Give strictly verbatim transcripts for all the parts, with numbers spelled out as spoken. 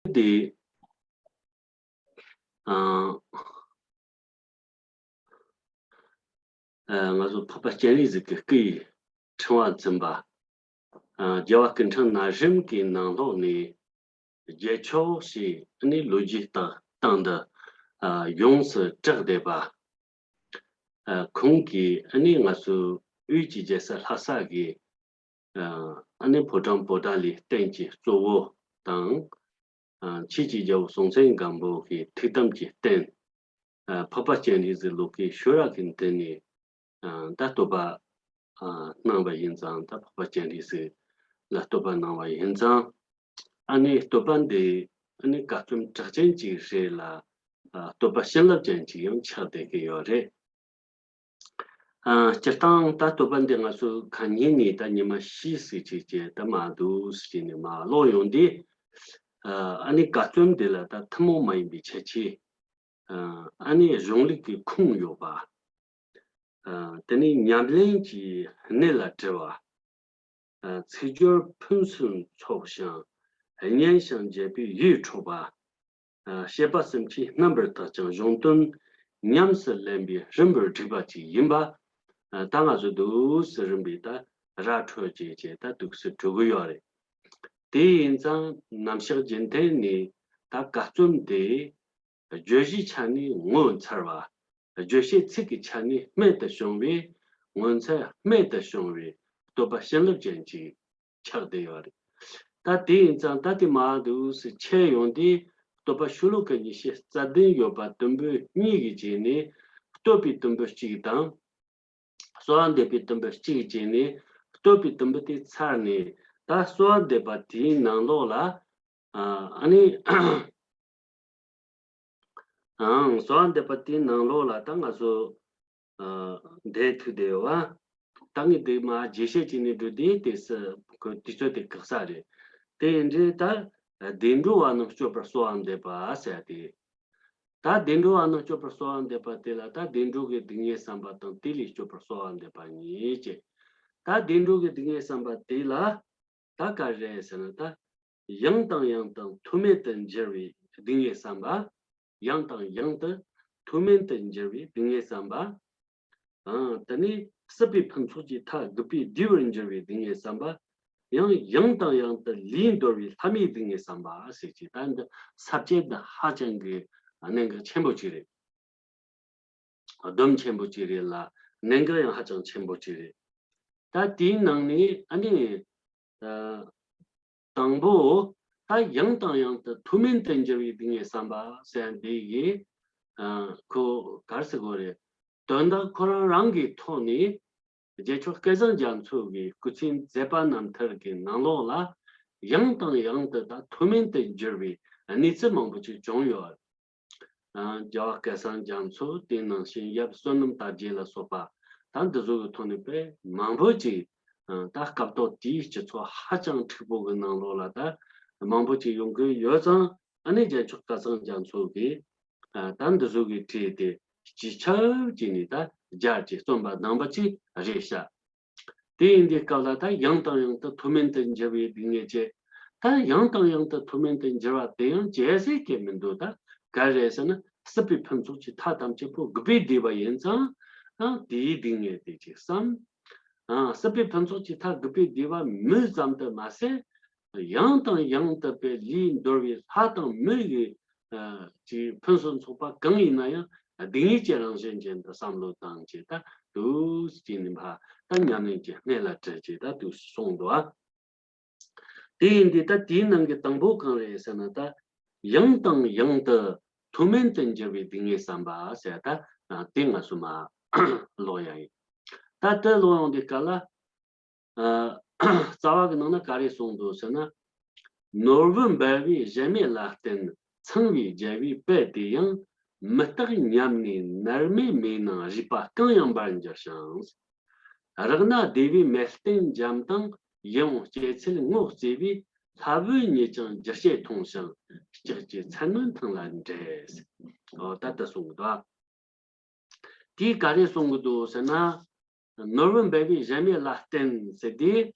དེ། ཨ། ཨ། ང་ཚོ་འཕགས་པ་སྤྱན་རས་གཟིགས་ཀྱི་སྐུའི་ཕྲེང་བ་འཛིན་པ། ཨ། རྒྱལ་བ་སྐུ་ཕྲེང་ན་གཞོན་གྱི་ནང་ལོགས་ནས་རྗེས་ཕྱོགས་ཞེས་ནི་ལོ་རྒྱུས་སྟེང་དུ། ཨ། ཡོངས་སུ་གྲགས་བསྡད་པ། ཨ། ཁོང་གིས་ནི་ང་ཚོའི་དབུས་ཀྱི་རྒྱལ་ས་ལྷ་ས་གི། ཨ། ནི་ཕོ་བྲང་པོ་ཏཱ་ལའི་རྟེན་གྱི་གཙོ་བོ་དང་། ཨ། ཆོས་ཀྱི་རྒྱལ་པོ་སྲོང་བཙན་སྒམ་པོ་གི་ཐུགས་དམ་གྱི་རྟེན། ཨ། འཕགས་པ་སྤྱན་རས་གཟིགས་ལོ་ཀའི་ཤུ་ར་གི་མདུན་ནས། ཨ། ད་བསྟོད་པ། ཨ། གནང་བ་ཡིན་ཙང་། ད་འཕགས་པ་སྤྱན་རས་གཟིགས་ལ་བསྟོད་པ་གནང་བ་ཡིན་ཙང་། ཨ་ནི་བསྟོད་པ་འདི་ཨ་ནི་དགའ་སྟོན་གྲགས་ཅན་ཅིག་རེད་ལ། ཨ། བསྟོད་པ་བྱིན་རླབས་ཅན་ཅིག་ཡང་ཆགས་བསྡད་ཀྱི་ཡོད་རེད། ཨ། སྤྱིར་བཏང་ད་བསྟོད་པ་འདི་ང་ཚོ་ཁ་ཉིན་ནས་ད་ཉི་མ་བཞི་ཙམ་ཅིག་བྱས། ད་མར་འདུག་སེ་བྱས་ནས་མར་ཀློག་ཡོང་དུས། ཨ། ཨ་ནི་དགའ་སྟོན་འདི་ལ་ད་ཐུན་མོང་མ་ཡིན་པའི་ཁྱད་ཆོས། ཨ། ཨ་ནི་གཞུང་ལུགས་ཀྱི་ཁུངས་ཡོད་པ། ཨ། དེ་ནས་ཉམས་ལེན་གྱི་གནད་ལ་དྲིལ་བ། ཨ། ཚིག་སྦྱོར་ཕུན་སུམ་ཚོགས་ཤིང་སྙན་ཞིང་འཇེབས་པའི་ཡིད་འཕྲོག་པ། ཨ། བཤད་པ་སེམས་ཀྱི་རྣམ་པར་དག་ཅིང་གཞུང་དོན་ཉམས་སུ་ལེན་པའི་རིམ་པར་བསྒྲིགས་པ་ཅིག་ཡིན་པ། ཨ། ད་ང་ཚོ་འདུག་སེ་རིམ་པས་ད་ར་འཕྲོད་བྱས་བྱས་ད་འདུག་སེ་འགྲོ་གི་ཡོད་རེད། དེ་ཡིན་ཙང་རྣམ་གཞག་རྒྱུན་མཐུད་ནས་ད་དགའ་སྟོན་དེ། བརྗོད་གཞིའི་ཆ་ནས་ངོ་མཚར་བ། རྗོད་བྱེད་ཚིག་གི་ཆ་ནས་རྨད་དུ་བྱུང་བའི། ངོ་མཚར་རྨད་དུ་བྱུང་བའི་བསྟོད་པ་བྱིན་རླབས་ཅན་ཅིག་ཆགས་བསྡད་ཡོད་རེད། ད་དེ་ཡིན་ཙང་ད་དེ་མར་འདུག་སེ་འཁྱེར་ཡོང་དུས། བསྟོད་པ་ཤོ་ལོ་ཀ་ཉི་ཤུ་རྩ་བདུན་ཡོད་པ་དུམ་བུ་གཉིས་ཀྱི་རྗེས་ནས་བསྟོད་པའི་དུམ་བུ་གཅིག་དང་། གསོལ་བ་འདེབས་པའི་དུམ་བུ་གཅིག་བྱས་ནས། བསྟོད་པའི་དུམ་བུ་དེ་ཚར་ནས། ད་གསོལ་བ་འདེབས་པ་དེའི་ནང་ལོགས་ལ། ཨ། ཨ་ནི། ཨང་། གསོལ་བ་འདེབས་པ་དེའི་ནང་ལོགས་ལ་ད་ང་ཚོ། ཨ། འདིར་ཐུག་བསྡད་ཡོད་པ། ད་ངས་འདི་མར་རྒྱས་བཤད་བྱས་ནས་འགྲོ་དུས་དེ་སུ་ཁོ་དུས་ཚོད་དེ་བཀག་ས་རེད། དེ་ཡིན་དུས་ད། བདེ་འགྲོ་བ་རྣམས་སྐྱོབ་པར་གསོལ་བ་འདེབས་པ་ཟེར་ཏེ། ད་བདེ་འགྲོ་བ་རྣམས་སྐྱོབ་པར་གསོལ་བ་འདེབས་པ་དེ་ལ་ད་བདེ་འགྲོ་གི་སྡུག་བསྔལ་བསམ་པ་དང་དེ་ལས་སྐྱོབ་པར་གསོལ་བ་འདེབས་པ་གཉིས་བྱས། ད་བདེ་འགྲོ་གི་སྡུག་བསྔལ་བསམ་པ་དེ་ལ་ད་ག་རེ་ཟེར་ན། ད་ཡང་དང་ཡང་དུ་མཐོ་དམན་དུ་འགྱུར་བའི་སྡུག་བསྔལ་བསམ་པ། ཡང་དང་ཡང་དུ་མཐོ་དམན་དུ་འགྱུར་བའི་སྡུག་བསྔལ་བསམ་པ། ཨང་། དེ་ནས་སྲིད་པའི་ཕུན་ཚོགས་ཀྱི་མཐར་གུད་པས་བསྡུས་པར་འགྱུར་བའི་སྡུག་བསྔལ་བསམ་པ། ཡང་ཡང་དང་ཡང་དུ་ལུས་འདོར་བའི་ལྷ་མིའི་སྡུག་བསྔལ་བསམ་པ་ཟེར་གྱི། ད་འདི་ས་བཅད་འདི་ཧ་ཅང་གི་གནད་འགག་ཆེན་པོ་ཅིག་རེད། སྡོམ་ཆེན་པོ་ཅིག་རེད་ལ། གནད་འགག་ཡང་ཧ་ཅང་ཆེན་པོ་ཅིག་རེད། ད་དེའི་ནང་ནས་ཨ་ནི། ཨ། དང་པོ། ད་ཡང་དང་ཡང་དུ་མཐོ་དམན་དུ་འགྱུར་བའི་སྡུག་བསྔལ་བསམ་པ་ཟེར་འདི་གི། ཨ། ཁོ་ག་རེ་ཟེར་དགོས་རེད། དོན་དག་ཁོ་རང་རང་གི་ཐོག་ནས། རྗེས་ཕྱོགས་སྐལ་བཟང་རྒྱ་མཚོ་གི་སྐུ་ཚེའི་མཛད་པ་རྣམ་ཐར་གྱི་ནང་ལོགས་ལ། ཡང་དང་ཡང་དུ་ད་མཐོ་དམན་དུ་འགྱུར་བའི་གནས་ཚུལ་མང་པོ་ཅིག་བྱུང་ཡོད། ཨ། རྒྱལ་བ་སྐལ་བཟང་རྒྱ་མཚོ། དེ་ནང་བཞིན་ཡབ་བསོད་ནམས་དར་རྒྱས་ལ་སོགས་པ། ད་འདི་ཚོ་གི་ཐོག་ནས་དཔེ་མང་པོ་ཅིག་ཨ། ད་སྐབས་ཐོག་དེའི་སྤྱི་ཚོགས་ཧ་ཅང་འཁྲུག་པོ་གི་ནང་ལོགས་ལ་ད་མང་པོ་ཅིག་ཡོང་གི་ཡོད་ཙང་། ཨ་ནི་རྗེས་ཕྱོགས་སྐལ་བཟང་རྒྱ་མཚོ་གིས། ཨ། ད་འདི་ཚོ་གི་གྲས་དེ་སྤྱི་ཁྱབ་ཅིག་ནས་ད་སྦྱར་གྱི་རྩོམ་པ་གནང་བ་ཅིག་རེད་ཤག་དེ་ཡིན་དུས་སྐབས་ལ་ད་ཡང་དང་ཡང་དུ་མཐོ་དམན་དུ་འགྱུར་བའི་སྡུག་བསྔལ་བྱས། ད་ཡང་དང་ཡང་དུ་མཐོ་དམན་དུ་འགྱུར་བ་དེ་ཡང་ཇེ་ཟེར་གྱི་མི་འདུག་ད་ག་རེ་ཟེར་ན། སྲིད་པའི་ཕུན་ཚོགས་ཀྱི་མཐའ་ཐམས་ཅད་པོ་གུད་པས་བསྡུས་པ་ཡིན་ཙང་། ཨ། དེའི་སྡུག་བསྔལ་དེ་ཅིག་བསམ། ཨ། སྲིད་པའི་ཕུན་ཚོགས་ཀྱི་མཐའ་གུད་པས་བསྡུས་པ་མིན་ཙམ་དུ་མ་ཟད། ཡང་དང་ཡང་དུ་དཔེ་ལུས་འདོར་བའི་ལྷ་དང་མི་ཡི། ཨ། ཅིག་ཕུན་སུམ་ཚོགས་པ་གང་ཡིན་ན་ཡང་སྡུག་བསྔལ་གྱི་རང་བཞིན་ཅན་དུ་བསམ་བློ་བཏང་བྱས། ད་འདུག་སེ་ནི་ཕར་ད་ཉམས་ལེན་གྱི་གནད་ལ་དྲིལ་བྱས་ད་འདུག་སེ་གསུངས་འདུག་ཨ། དེ་ཡིན་དུས་ད་དེའི་ནང་གི་དང་པོ་གང་རེད་ཟེར་ན། ད་ཡང་དང་ཡང་དུ་མཐོ་དམན་དུ་འགྱུར་བའི་སྡུག་བསྔལ་བསམ་པ་ཟེར། ད། ཨ། དེ་ང་ཚོ་མར་ཀློག་ཡ་ཡིན། ད་དེ་ཀློག་ཡོང་དུས་སྐབས་ལ། ཨ། རྩ་བ་གི་ནང་ན་ག་རེ་གསུངས་འདུག་ཟེར་ན། ནོར་བུ་འབར་བའི་གཞལ་མེད་ལ་བརྟེན་ཚངས་པའི་རྒྱལ་བའི་དཔལ་དེ་ཡང་། མི་རྟག་ཉམས་ནས་མནར་མེད་མེ་ནང་རུས་པ་གང་ཡང་འབར་འགྱུར་ཞིང་། རག་ན་བདེ་བའི་མལ་སྟན་འཇམ་དང་། ཡིད་འོང་སྐྱེད་ཚལ་ངོ་བརྩེ་བའི། ལྷ་བུ་ཉིད་ཀྱང་འགྱུར་བྱེད་མཐོང་ཞིང་། ལྕགས་ཀྱུ་ཚད་མེད་མཐིང་ལ་འདྲེས། ཨོ། ད་ལྟ་གསུངས་འདུག་དེས་ག་རེ་གསུང་གི་འདུག་ཟེར་ན། ནོར་བུ་འབར་བའི་གཞལ་མེད་ལ་བརྟེན་ཟེར་དུས།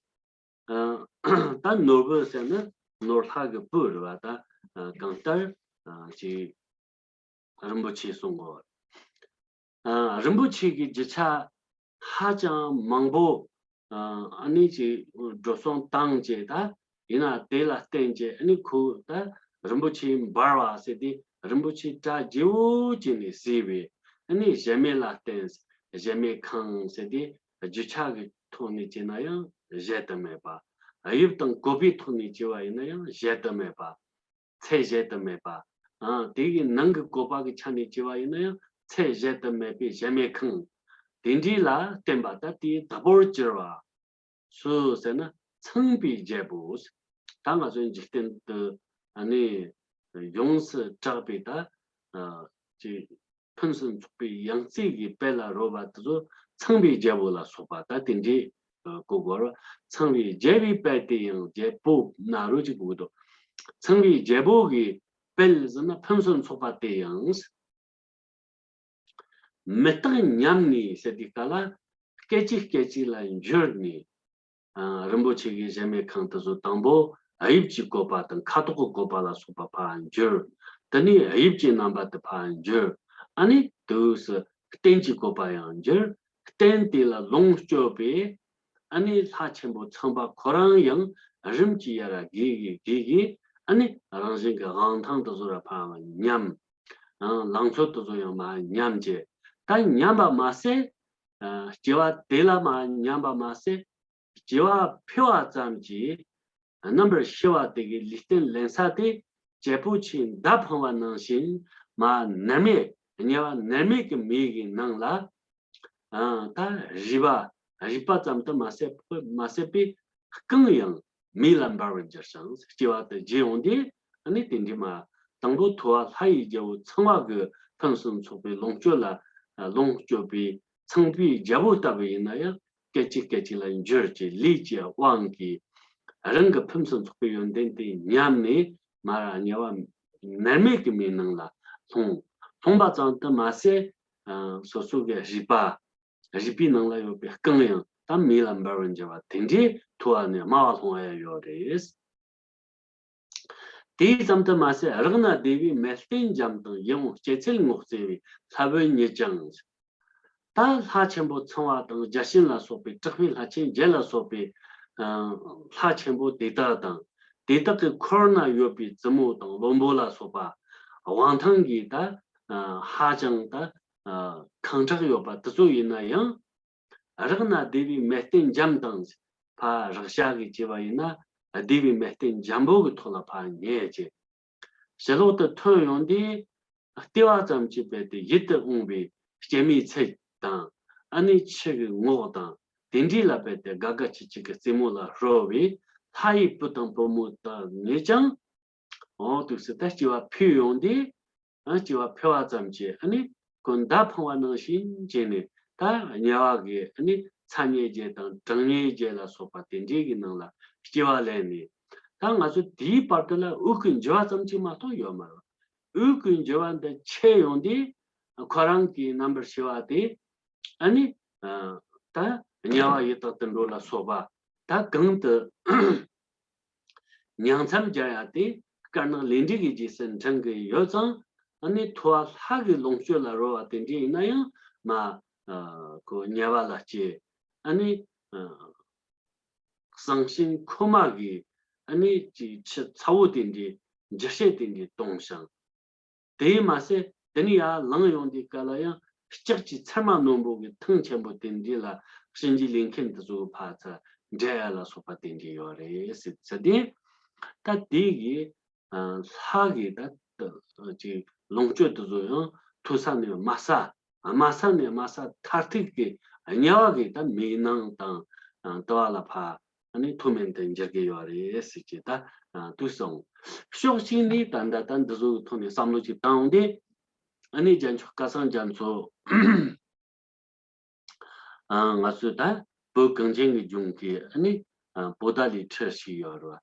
ཨ། ད་ནོར་བུ་ཟེར་ན་ནོར་ལྷ་གི་བུ་རེད་པ། ད་ གང་ལྟར་ཅིག་རིན་པོ་ཆེ་གསུང་གོ། རིན་པོ་ཆེ་གི་རྒྱུ་ཆ་ཧ་ཅང་མང་པོ་ཨ་ནི་ཅིག་འགྲོ་སོང་བཏང་བྱས། ད་ཡིན་ན་དེ་ལ་བརྟེན་བྱས་ཨ་ནི་ཁོ་ད་རིན་པོ་ཆེ་འབར་བ་ཟེར་ཏེ་རིན་པོ་ཆེ་གྲ་རྒྱས་པོ་བྱས་ནས་བཟོས་པའི་ཨ་ནི་གཞལ་མེད་ལ་བརྟེན་གཞལ་མེད་ཁང་ཟེར་ཏེ་རྒྱུ་ཆ་གི་ཐོག་ནས་བྱས་ན་ཡང་གཞལ་དུ་མེད་པ། དབྱིབས་དང་བཀོད་པའི་ཐོག་ནས་བྱས་པ་ཡིན་ན་ཡང་གཞལ་དུ་མེད་པ། ཚད་གཞལ་དུ་མེད་པ། ཨ་དེ་གི་ནང་གི་བཀོད་པ་གི་ཆ་ནས་བྱས་པ་ཡིན་ན་ཡང་ཚད་གཞལ་དུ་མེད་པའི་གཞལ་མེད་ཁང་། དེ་འདྲའི་ལ་བརྟེན་པ་ད་དེའི་བདག་པོར་གྱུར་པ་སུ་ཟེར་ན་ཚངས་པའི་རྒྱལ་པོ། ད་ང་ཚོའི་འཇིག་རྟེན་དུ་ཨ་ནི་ཡོངས་སུ་གྲགས་པའི་ད་ཅིག་ཕུན་སུམ་ཚོགས་པའི་ཡང་རྩེ་གི་དཔལ་ལ་རོལ་པ་དེ་ཚོ་ཚངས་པའི་རྒྱལ་པོ་ལ་སོགས་པ་ད་དེ་འདྲའི་གོ་དགོས་ར། ཚངས་པའི་རྒྱལ་པོའི་དཔལ་དེ་ཡང་རྒྱལ་པོ་ན་རོ་ཅིག་གོ་དགོས་འདུག་ཚངས་པའི་རྒྱལ་པོ་གི་དཔལ་ཟེར་ན་ཕུན་སུམ་ཚོགས་པ་དེ་ཡང་། མི་རྟག་ཉམས་ནས་ཟེར་དུས་སྐབས་ལ་སྐད་ཅིག་སྐད་ཅིག་ལ་འགྱུར་ནས། རིན་པོ་ཆེ་གི་གཞལ་མེད་ཁང་དེ་ཚོ་དང་པོ་དབྱིབས་ཀྱི་བཀོད་པ་དང་ཁ་དོག་གི་བཀོད་པ་ལ་སོགས་པ་ཕར་འགྱུར། དེ་ནས་དབྱིབས་ཀྱི་རྣམ་པ་དེ་ཕར་འགྱུར། ཨ་ནི་དུས་སུ་རྟེན་གྱི་བཀོད་པ་ཡང་འགྱུར། རྟེན་དེ་ལ་ལོངས་སྤྱོད་པའི་ཨ་ནི་ལྷ་ཆེན་པོ་ཚངས་པ་ཁོ་རང་ཡང་རིམ་གྱིས་ཡར་རྒས་གི་རྒས་གི་ཨ་ནི་རང་བཞིན་གྱི་དབང་ཐང་དེ་ཚོ་ར་ཕར་ཉམས། ལང་ཚོ་དེ་ཚོ་ཡང་མར་ཉམས་བྱས། ད་ཉམས་པ་མ་ཟད། སྐྱེ་བ་དེ་ལ་མར་ཉམས་པ་མ་ཟད། སྐྱེ་བ་འཕེལ་བ་ཙམ་གྱིས་རྣམ་པར་ཤེས་པ་དེ་གི་ལུས་རྟེན་ལེན་ས་དེ་བྱེད་པོ་ཆེའི་མདའ་འཕངས་པ་ནང་བཞིན་མར་ནར་མའི་དམྱལ་བ་ནར་མའི་གི་མེ་གི་ནང་ལ་ད་རུས་པ་རུས་པ་ཙམ་དུ་མ་ཟད་མ་ཟད་པའི་རྐང་ཡང་མེ་ལ་འབར་བར་འགྱུར་ཞིང་སྐྱེ་བ་དེ་རྒྱས་འོང་དུས་ཨ་ནི་དེ་འདྲའི་མ་དང་པོ་ཐུབ་པ་ལྷ་ཡི་རྒྱལ་པོ་ཚངས་པ་གི་ཕུན་སུམ་ཚོགས་པའི་ལོངས་སྤྱོད་ལ་ལོངས་སྤྱོད་པའི་ཚངས་པའི་རྒྱལ་པོ་ལྟ་བུ་ཡིན་ན་ཡང་སྐད་ཅིག་སྐད་ཅིག་ལ་འགྱུར་གྱི་ལས་ཀྱི་དབང་གིས་རང་གི་ཕུན་སུམ་ཚོགས་པའི་ཡོན་ཏན་དེ་ཉམས་ནས་མར་དམྱལ་བ་ནར་མའི་གི་མེའི་ནང་ལ་ལྷུང་། ལྷུང་བ་ཙམ་དུ་མ་ཟད་སོ་སོ་གི་རུས་པ་རུས་པའི་ནང་ལ་ཡོད་པའི་རྐང་ཡང་ད་མེ་ལ་འབར་བར་འགྱུར་བ་དེ་འདྲའི་ཐུབ་པ་ནས་དམའ་བ་ལྷུང་བ་ཡང་ཡོད་རེད། དེའི་ཙམ་དུ་མ་ཟད་རག་ན་བདེ་བའི་མལ་སྟན་འཇམ་དང་ཡིད་འོང་སྐྱེད་ཚལ་ངོགས་བརྩེ་བའི་ལྷ་བུ་ཉིད་ཀྱང་། ད་ལྷ་ཆེན་པོ་ཚངས་པ་དང་བརྒྱ་བྱིན་ལ་སོགས་པའི་དྲག་པོའི་ལྷ་ཆེན་བརྒྱད་ལ་སོགས་པའི་ལྷ་ཆེན་པོ་དེ་དག་དང་དེ་དག་གི་འཁོར་ན་ཡོད་པའི་བཙུན་མོ་དང་བློན་པོ་ལ་སོགས་པ་དབང་ཐང་གིས་ད་ཧ་ཅང་ད་ཁེངས་དྲེགས་ཡོད་པ་དེ་ཚོ་ཡིན་ན་ཡང་། རག་ན་བདེ་བའི་མལ་སྟན་འཇམ་དང་། ཕར་རག་བྱ་གི་བྱས་པ་ཡིན་ན་བདེ་བའི་མལ་སྟན་འཇམ་པོ་གི་ཐོག་ལ་ཕར་ཉལ་བྱས། ཕྱི་ལོག་ཏུ་ཐོན་ཡོང་དུས་ལྟེ་བ་ཙམ་གྱིས་རྦད་དེ་ཡིད་དུ་འོང་བའི་སྐྱེད་མོས་ཚལ་དང་ཨ་ནི་ཆུ་གི་ངོགས་དང་དེ་འདྲའི་ལ་རྦད་དེ་དགའ་དགའ་སྐྱིད་སྐྱིད་ཀྱི་རྩེད་མོ་ལ་ཧྲོལ་བའི་ལྷ་ཡི་བུ་དང་བུ་མོ་དག་ནས་ཀྱང་འོ་དུས་སུ་ད་སྐྱེ་བ་འཕེལ་ཡོང་དུས། ཨ་སྐྱེ་བ་འཕེལ་བ་ཙམ་གྱིས་ཨ་ནི་ཁོ་མདའ་འཕངས་པ་ནང་བཞིན་བྱས་ནས་ད་དམྱལ་བ་གི་ཨ་ནི་ཚ་དམྱལ་བརྒྱད་དང་གྲང་དམྱལ་བརྒྱད་ལ་སོགས་པ་དེ་འདྲའི་གི་ནང་ལ་སྐྱེ་བ་ལེན་ནས། ད་ང་ཚོ་དེའི་བར་དུ་ལ་དབུགས་ཀྱི་འགྱུར་བ་ཙམ་གྱིས་མ་གཏོགས་ཡོད་མ་རེད། དབུགས་ཀྱི་འགྱུར་བ་འདི་ཆད་ཡོང་དུས་ཁོ་རང་གི་རྣམ་པར་ཤེས་པ་དེ་ཨ་ནི་ད་དམྱལ་བ་ཡི་དྭགས་དུད་འགྲོ་ལ་སོགས་པ་ད་གང་དུ་ཉིང་མཚམས་སྦྱར་ཡ་དེ་དཀར་ནག་ལས་འབྲས་ཀྱི་རྗེས་སུ་འབྲང་གི་ཡོད་ཙང་ཨ་ནི་ཐུབ་པ་ལྷ་གི་ལོངས་སྤྱོད་ལ་རོལ་བ་དེ་འདྲ་ཡིན་ན་ཡང་མ་ཁོ་དམྱལ་བ་ལ་སྐྱེ། ཨ་ནི་བཟང་ཞིང་ཁོ་མ་གི་ཨ་ནི་ཅིག་ཆུ་ཚ་བོ་དེ་འདྲའི་འགྱུར་བྱེད་དེ་འདྲའི་གཏོང་ཞིང་། དེས་མ་ཟད་དེ་ནས་ཡར་ལངས་ཡོང་དུས་སྐབས་ལ་ཡང་ལྕགས་ཀྱི་ཚེར་མ་རྣོན་པོ་གི་ཐང་ཆེན་པོ་དེ་འདྲ་ལ་གཤིན་རྗེ་ལས་མཁན་དེ་ཚོ་ཕར་ཚུར་འདྲེད་ཡ་ལ་སོགས་པ་དེ་འདྲ་ཡོད་རེད་ཟེར་ཚེ་དེ། ད་དེ་གི་ལྷ་གི་ད་ཅིག་ལོངས་སྤྱོད་དེ་ཚོ་ཡང་ཐོབ་ས་ནས་དམའ་ས་དམའ་ས་ནས་དམའ་ས་མཐར་ཐུག་གི་དམྱལ་བ་གི་ད་མེའི་ནང་དང་ལྟེ་བ་ལ་ཕར། ཨ་ནི་མཐོ་དམན་དུ་འགྱུར་གྱི་ཡོད་རེད་ཟེར་གྱི་ད་དུས་སོང་། ཕྱོགས་གཅིག་ནས་ད་ལྟ་ད་འདི་ཚོ་གི་ཐོག་ནས་བསམ་བློ་ཅིག་བཏང་སྟེ། ཨ་ནི་རྒྱལ་མཆོག་སྐལ་བཟང་རྒྱ་མཚོ་ང་ཚོས་ད་བོད་གངས་ཅན་གྱི་ལྗོངས་ཀྱི་ཨ་ནི་པོ་ཏཱ་ལའི་ཁྲི་ཞིག་ཡོད་རེད་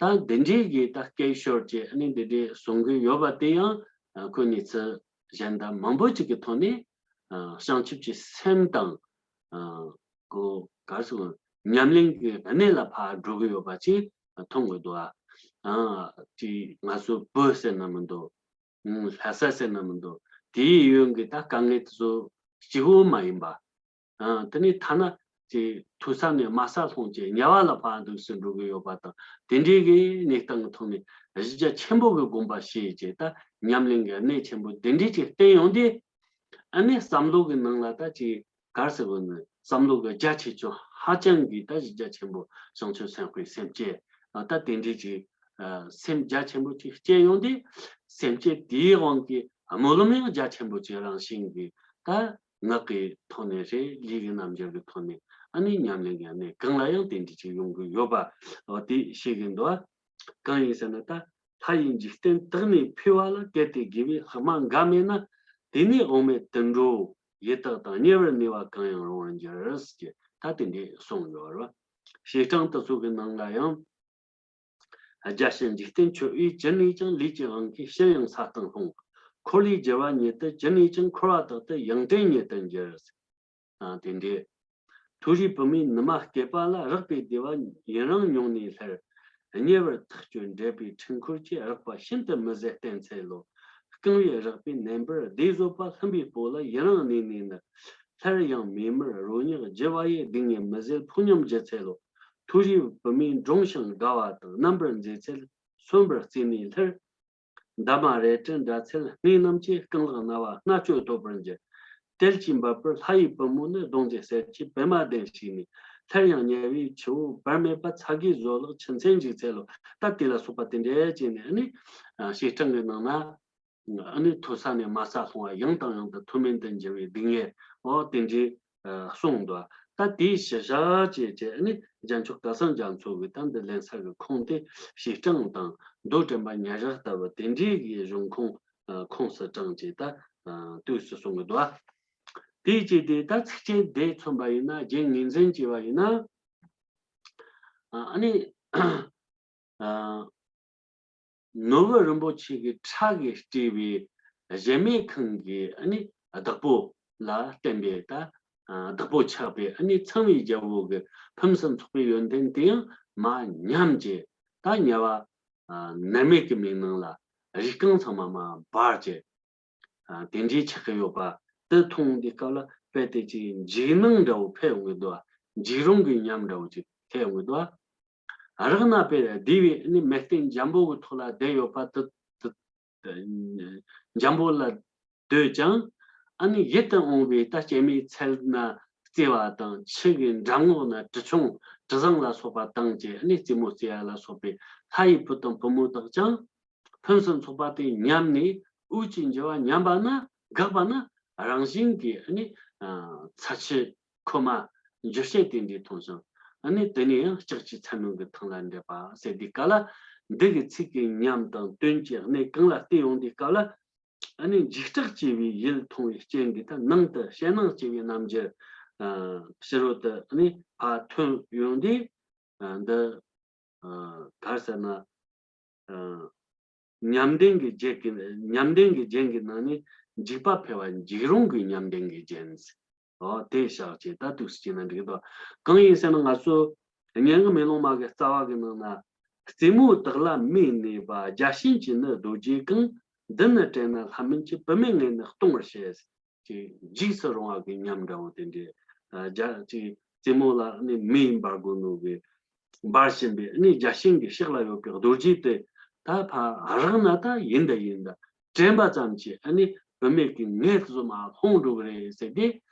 བ། ད་འདི་འདྲའི་གི་ད་སྐད་ཤོར་གྱི་ཨ་ནི་འདི་འདྲའི་གསུང་གི་ཡོད་པ་དེ་ཡང་ཁོ་གནས་ཚུལ་གཞན་དག་མང་པོ་ཅིག་གི་ཐོག་ནས་བྱང་ཆུབ་ཀྱི་སེམས་དང་། གོ་གར་སོང་ཉམས་ལེན་གྱི་གནས་ལ་ཕར་འགྲོ་གི་ཡོད་པ་ཅིག་མཐོང་གི་འདུག་ཨ། ཨ་ཅིག་ང་ཚོ་བོད་ཟེར་ན་མི་འདུག་ཨང་། ལྷ་ས་ཟེར་ན་མི་འདུག་དེའི་ཡོན་གྱི་ད་དཀའ་ངལ་དེ་ཚོ་གཅིག་པོ་མ་ཡིན་པ། ཨང་། དེ་ནས་ཐ་ན་ཅིག་ཐོས་བསམ་ནས་དམའ་ས་ལྷུང་བྱས་དམྱལ་བ་ལ་ཕར་འདུག་སེ་འགྲོ་གི་ཡོད་པ་དང་། དེ་འདྲའི་གི་གནས་སྟངས་ཀྱི་ཐོག་ནས་གཞི་རྒྱ་ཆེན་པོ་གི་དགོངས་པ་བཞེས་བྱས། ད་ཉམས་ལེན་གྱི་གནད་ཆེན་པོ་དེ་འདྲའི་ཅིག་བསྟན་ཡོང་དུས། ཨ་ནི་བསམ་བློ་གི་ནང་ལ་ད་ཅིག་ག་རེ་ཟེར་དགོས་ནི། བསམ་བློ་གི་རྒྱ་ཆེ་ཆུང་ཧ་ཅང་གི་ད་གཞི་རྒྱ་ཆེན་པོ་བྱང་ཆུབ་སེམས་དཔའི་སེམས་བསྐྱེད། ད་དེ་འདྲའི་ཅིག་སེམས་རྒྱ་ཆེན་པོ་ཅིག་སྐྱེ་ཡོང་དུས། སེམས་བསྐྱེད་དེའི་དབང་གིས་སྨོན་ལམ་ཡང་རྒྱ་ཆེན་པོ་ཅིག་རང་བཞིན་གྱིས་ད་ངག་གི་ཐོག་ནས་རེད། ལུས་ཀྱི་རྣམ་འགྱུར་གྱི་ཐོག་ནས། ཨ་ནི་ཉམས་ལེན་གྱི་གནས་གང་ལ་ཡང་དེ་འདྲ་ཅིག་ཡོང་གི་ཡོད་པ། འོ་དེ་ཤེས་ཀྱི་འདུག་གང་ཡིན་ཟེར་ན། ད་ལྷ་ཡི་འཇིག་རྟེན་དག་ནས་འཕོས་པ་ལ། གལ་ཏེ་དགེ་བའི་ལྷག་མ་འགའ་མེད་ན། དེ་ནས་འོག་མིན་དུད་འགྲོ་ཡི་དྭགས་དང་། དམྱལ་བར་གནས་པ་གང་ཡང་རུང་བར་འགྱུར་ཟེར། ད་དེ་འདྲ་གསུངས་ཡོད་རེད་བ། བྱེ་བྲག་དེ་ཚོ་གི་ནང་ལ་ཡང་། བརྒྱ་བྱིན་འཇིག་རྟེན་མཆོད་པས་ཇི་ནས་ཀྱང་། ལུས་ཀྱི་དབང་གིས་ཕྱིར་ཡང་ས་སྟེང་ལྷུང་། འཁོར་ལོས་སྒྱུར་བ་ཉིད་དུ་ཇི་ནས་ཀྱང་། འཁོར་བ་དག་ཏུ་ཡང་དྲན་ཉིད་དུ་འགྱུར། ཨ། དེ་འདྲའི་མཐོ་རིས་བུད་མེད་ནུ་མ་སྐྱེས་པ་ལ། རེག་པའི་བདེ་བ་ཡུན་རིང་མྱོང་ནས་སླར། དམྱལ་བར་ཐག་གཅོད་འདྲེན་པའི་འཕྲུལ་འཁོར་གྱིས། རེག་པ་ཤིན་ཏུ་མི་བཟད་བརྟན་འཚལ་ལོ། རྐང་བས་རེག་པས་མནན་པར་བདེ་བཟོད་པ། ལྷུན་པོའི་སྤོ་ལ་ཡུན་རིང་གནས་ནས་ནི། སླར་ཡང་མེ་མར་རོ་མྱགས་རྒྱུ་བ་ཡི། སྡུག་བསྔལ་མི་བཟད་ཕོག་སྙམ་ཞུ་འཚལ་ལོ། མཐོ་རིས་བུད་མེད་འབྲོང་ཞིང་དགའ་བ་དང་། རྣམ་པར་མཛེས་ཚལ་སོན་པར་བརྩིས་ནས་སླར། འདབ་མ་རལ་གྲི་འདྲ་འཚལ་སྔས་རྣམས་ཀྱིས། རྐང་ལག་ན་བ་སྣ་གཅོད་ཐོབ་པར་འགྱུར། དལ་གྱིས་འབབ་པར་ལྷ་ཡི་བུ་མོ་ནི། གདོང་མཛེས་གསེར་གྱི་པད་མ་ལྡན་ཞིག་ནས། སླར་ཡང་དམྱལ་བའི་ཆུ་བོ་བར་མེད་པ། ཚ་གྱང་བཟོད་གླགས་ཆུ་མཚོན་ཞིག་འཚལ་ལོ། ད་དེ་ལ་སོགས་པ་དེ་འདྲ་བྱས་ནས། ཨ་ནི་བྱེ་བྲག་གི་ནང་ན། ཨ་ནི་མཐོ་ས་ནས་དམའ་ས་ལྷུང་བ། ཡང་དང་ཡང་དུ་མཐོ་དམན་དུ་འགྱུར་བའི་སྡུག་བསྔལ། འོ་དེ་འདྲའི་གསུངས་འདུག་ད་དེའི་ཕྱི་བཞག་བྱས་བྱས། ཨ་ནི་རྒྱལ་མཆོག་སྐལ་བཟང་རྒྱ་མཚོ་གིས་ད་འདི་ལན་གསར་གྱི་ཁུངས་དེ་བྱེ་བྲག་དང་མདོ་དྲན་པ་ཉེར་བཞག་ལྟ་བུ་དེ་འདྲའི་གི་གཞུང་ཁུངས་ཁུངས་སུ་དྲངས་བྱས། ད་དུས་སུ་གསུང་གི་འདུག་དེའི་རྗེས་དེ་ད་ཚིགས་བཅད་དེ་མཚོན་པ་ཡིན་ན། རྒྱན་ངོས་འཛིན་བྱས་པ་ཡིན་ན། ཨ་ནི། ནོར་བུ་རིན་པོ་ཆེ་གི་ཁྲག་གིས་སྤྲས་པའི་གཞལ་མེད་ཁང་གི་ཨ་ནི་བདག་པོ་ལ་བརྟེན་པའི་ད་བདག་པོ་ཆགས་པའི་ཨ་ནི་ཚངས་པའི་རྒྱལ་པོ་གི་ཕུན་སུམ་ཚོགས་པའི་ཡོན་ཏན་དེ་ཡང་མར་ཉམས་བྱས། ད་དམྱལ་བ་ནད་མེད་ཀྱི་མིག་ནང་ལ་རིས་རྐང་ཚང་མ་མར་འབར་བྱས། དེ་འདྲའི་ཆགས་ཀྱི་ཡོད་པ་དེ་མཐོང་དུས་སྐབས་ལ། དཔེ་དེ་ཅིག་འཇིགས་སྣང་འདྲ་བོ་འཕེལ་ཡོང་གི་འདུག་འཇིགས་རུང་གི་ཉམས་འདྲ་བོ་ཅིག་འཕེལ་ཡོང་གི་འདུག་རེག་ན་པས་བདེ་བའི་ཨ་ནི་མལ་སྟན་འཇམ་པོ་གི་ཐོག་ལ་བསྡད་ཡོད་པ་དེ། འཇམ་པོ་ལ་སྡོད་ཀྱང་། ཨ་ནི་ཡིད་དུ་འོང་བའི་ད་སྐྱེད་མོས་ཚལ་ན་རྩེ་བ་དང་། ཆུ་གི་འགྲམ་ངོགས་ན་གྲུ་ཆུང་གྲུ་བཟང་ལ་སོགས་པ་དང་བཅས། ཨ་ནི་རྩེད་མོ་རྩེ་ཡ་ལ་སོགས་པའི་ལྷ་ཡི་བུ་དང་བུ་མོ་དག་ཀྱང་། ཕུན་སུམ་ཚོགས་པ་དེ་ཉམས་ནས་འོད་ཀྱི་འགྱུ་བ་ཉམས་པ་ན། འགགས་པ་ན་རང་བཞིན་གྱིས་ཨ་ནི་ཚ་ཆུ་ཁོལ་མ་འགྱུར་བྱེད་དེ་འདྲའི་མཐོང་ཞིང་། ཨ་ནི་དེ་ནས་ཡང་ལྕགས་ཀྱུ་ཚེར་མའི་ཐང་ལ་འདྲེད་པ་ཟེར་དུས་སྐབས་ལ། འདི་གི་ཚིག་གི་ཉམས་དང་དོན་གྱི་གནད་གང་ལ་བལྟས་ཡོང་དུས་སྐབས་ལ། ཨ་ནི་འཇིགས་སྐྲག་སྐྱེ་བའི་ཡིད་མཐོང་བའི་རྐྱེན་གྱིས། ད་ནང་དུ་ཞེད་སྣང་སྐྱེ་བའི་རྣམ་འགྱུར་ཕྱི་རོལ་དུ་ཨ་ནི་ཕར་ཐོན་ཡོང་དུས། འདི་ག་རེ་ཟེར་ན། ཉམས་ལྡན་གྱི་རྒྱན་གྱི། ཉམས་ལྡན་གྱི་རྒྱན་གྱི་ནང་ནས་འཇིགས་པ་འཕེལ་བ་འཇིགས་རུང་གི་ཉམས་ལྡན་གྱི་རྒྱན། འོ་དེ་བཞག་བྱས་ད་འདུག་སེ་བྱས་ན་འགྲིག་འདུག་གང་ཡིན་ཟེར་ན། ང་ཚོ་སྙན་ངག་མེ་ལོང་མ་གི་རྩ་བ་གི་ནང་ན། རྩེ་མོ་དག་ལ་མེ་གནས་པ། བརྒྱ་བྱིན་གྱིས་ནི་རྡོ་རྗེ་གང་། འདི་ནི་དྲན་ན་ལྷ་མིན་གྱི། བུད་མེད་ངས་ནི་གཏོང་བར་བྱེད། ཅིག་འཇིགས་སུ་རུང་བ་གི་ཉམས་འདྲ་བོ་དེ་འདྲའི། རྒྱ་ཅིག་རྩེ་མོ་ལ་ནི་མེ་འབར་གོ་ནོ་གི་འབར་བཞིན་པའི་ནི་བརྒྱ་བྱིན་གྱི་ཕྱག་ལ་ཡོད་པའི་རྡོ་རྗེ་དེ་ད་ཕར་རེག་ན་ད་ཡིན་ད་ཡིན་ད་དྲན་པ་ཙམ་གྱིས། ཨ་ནི་བུད་མེད་ཀྱི་ངལ་དུ་མར་ལྷུང་འགྲོ་གི་རེད་ཟེར་ཏེ།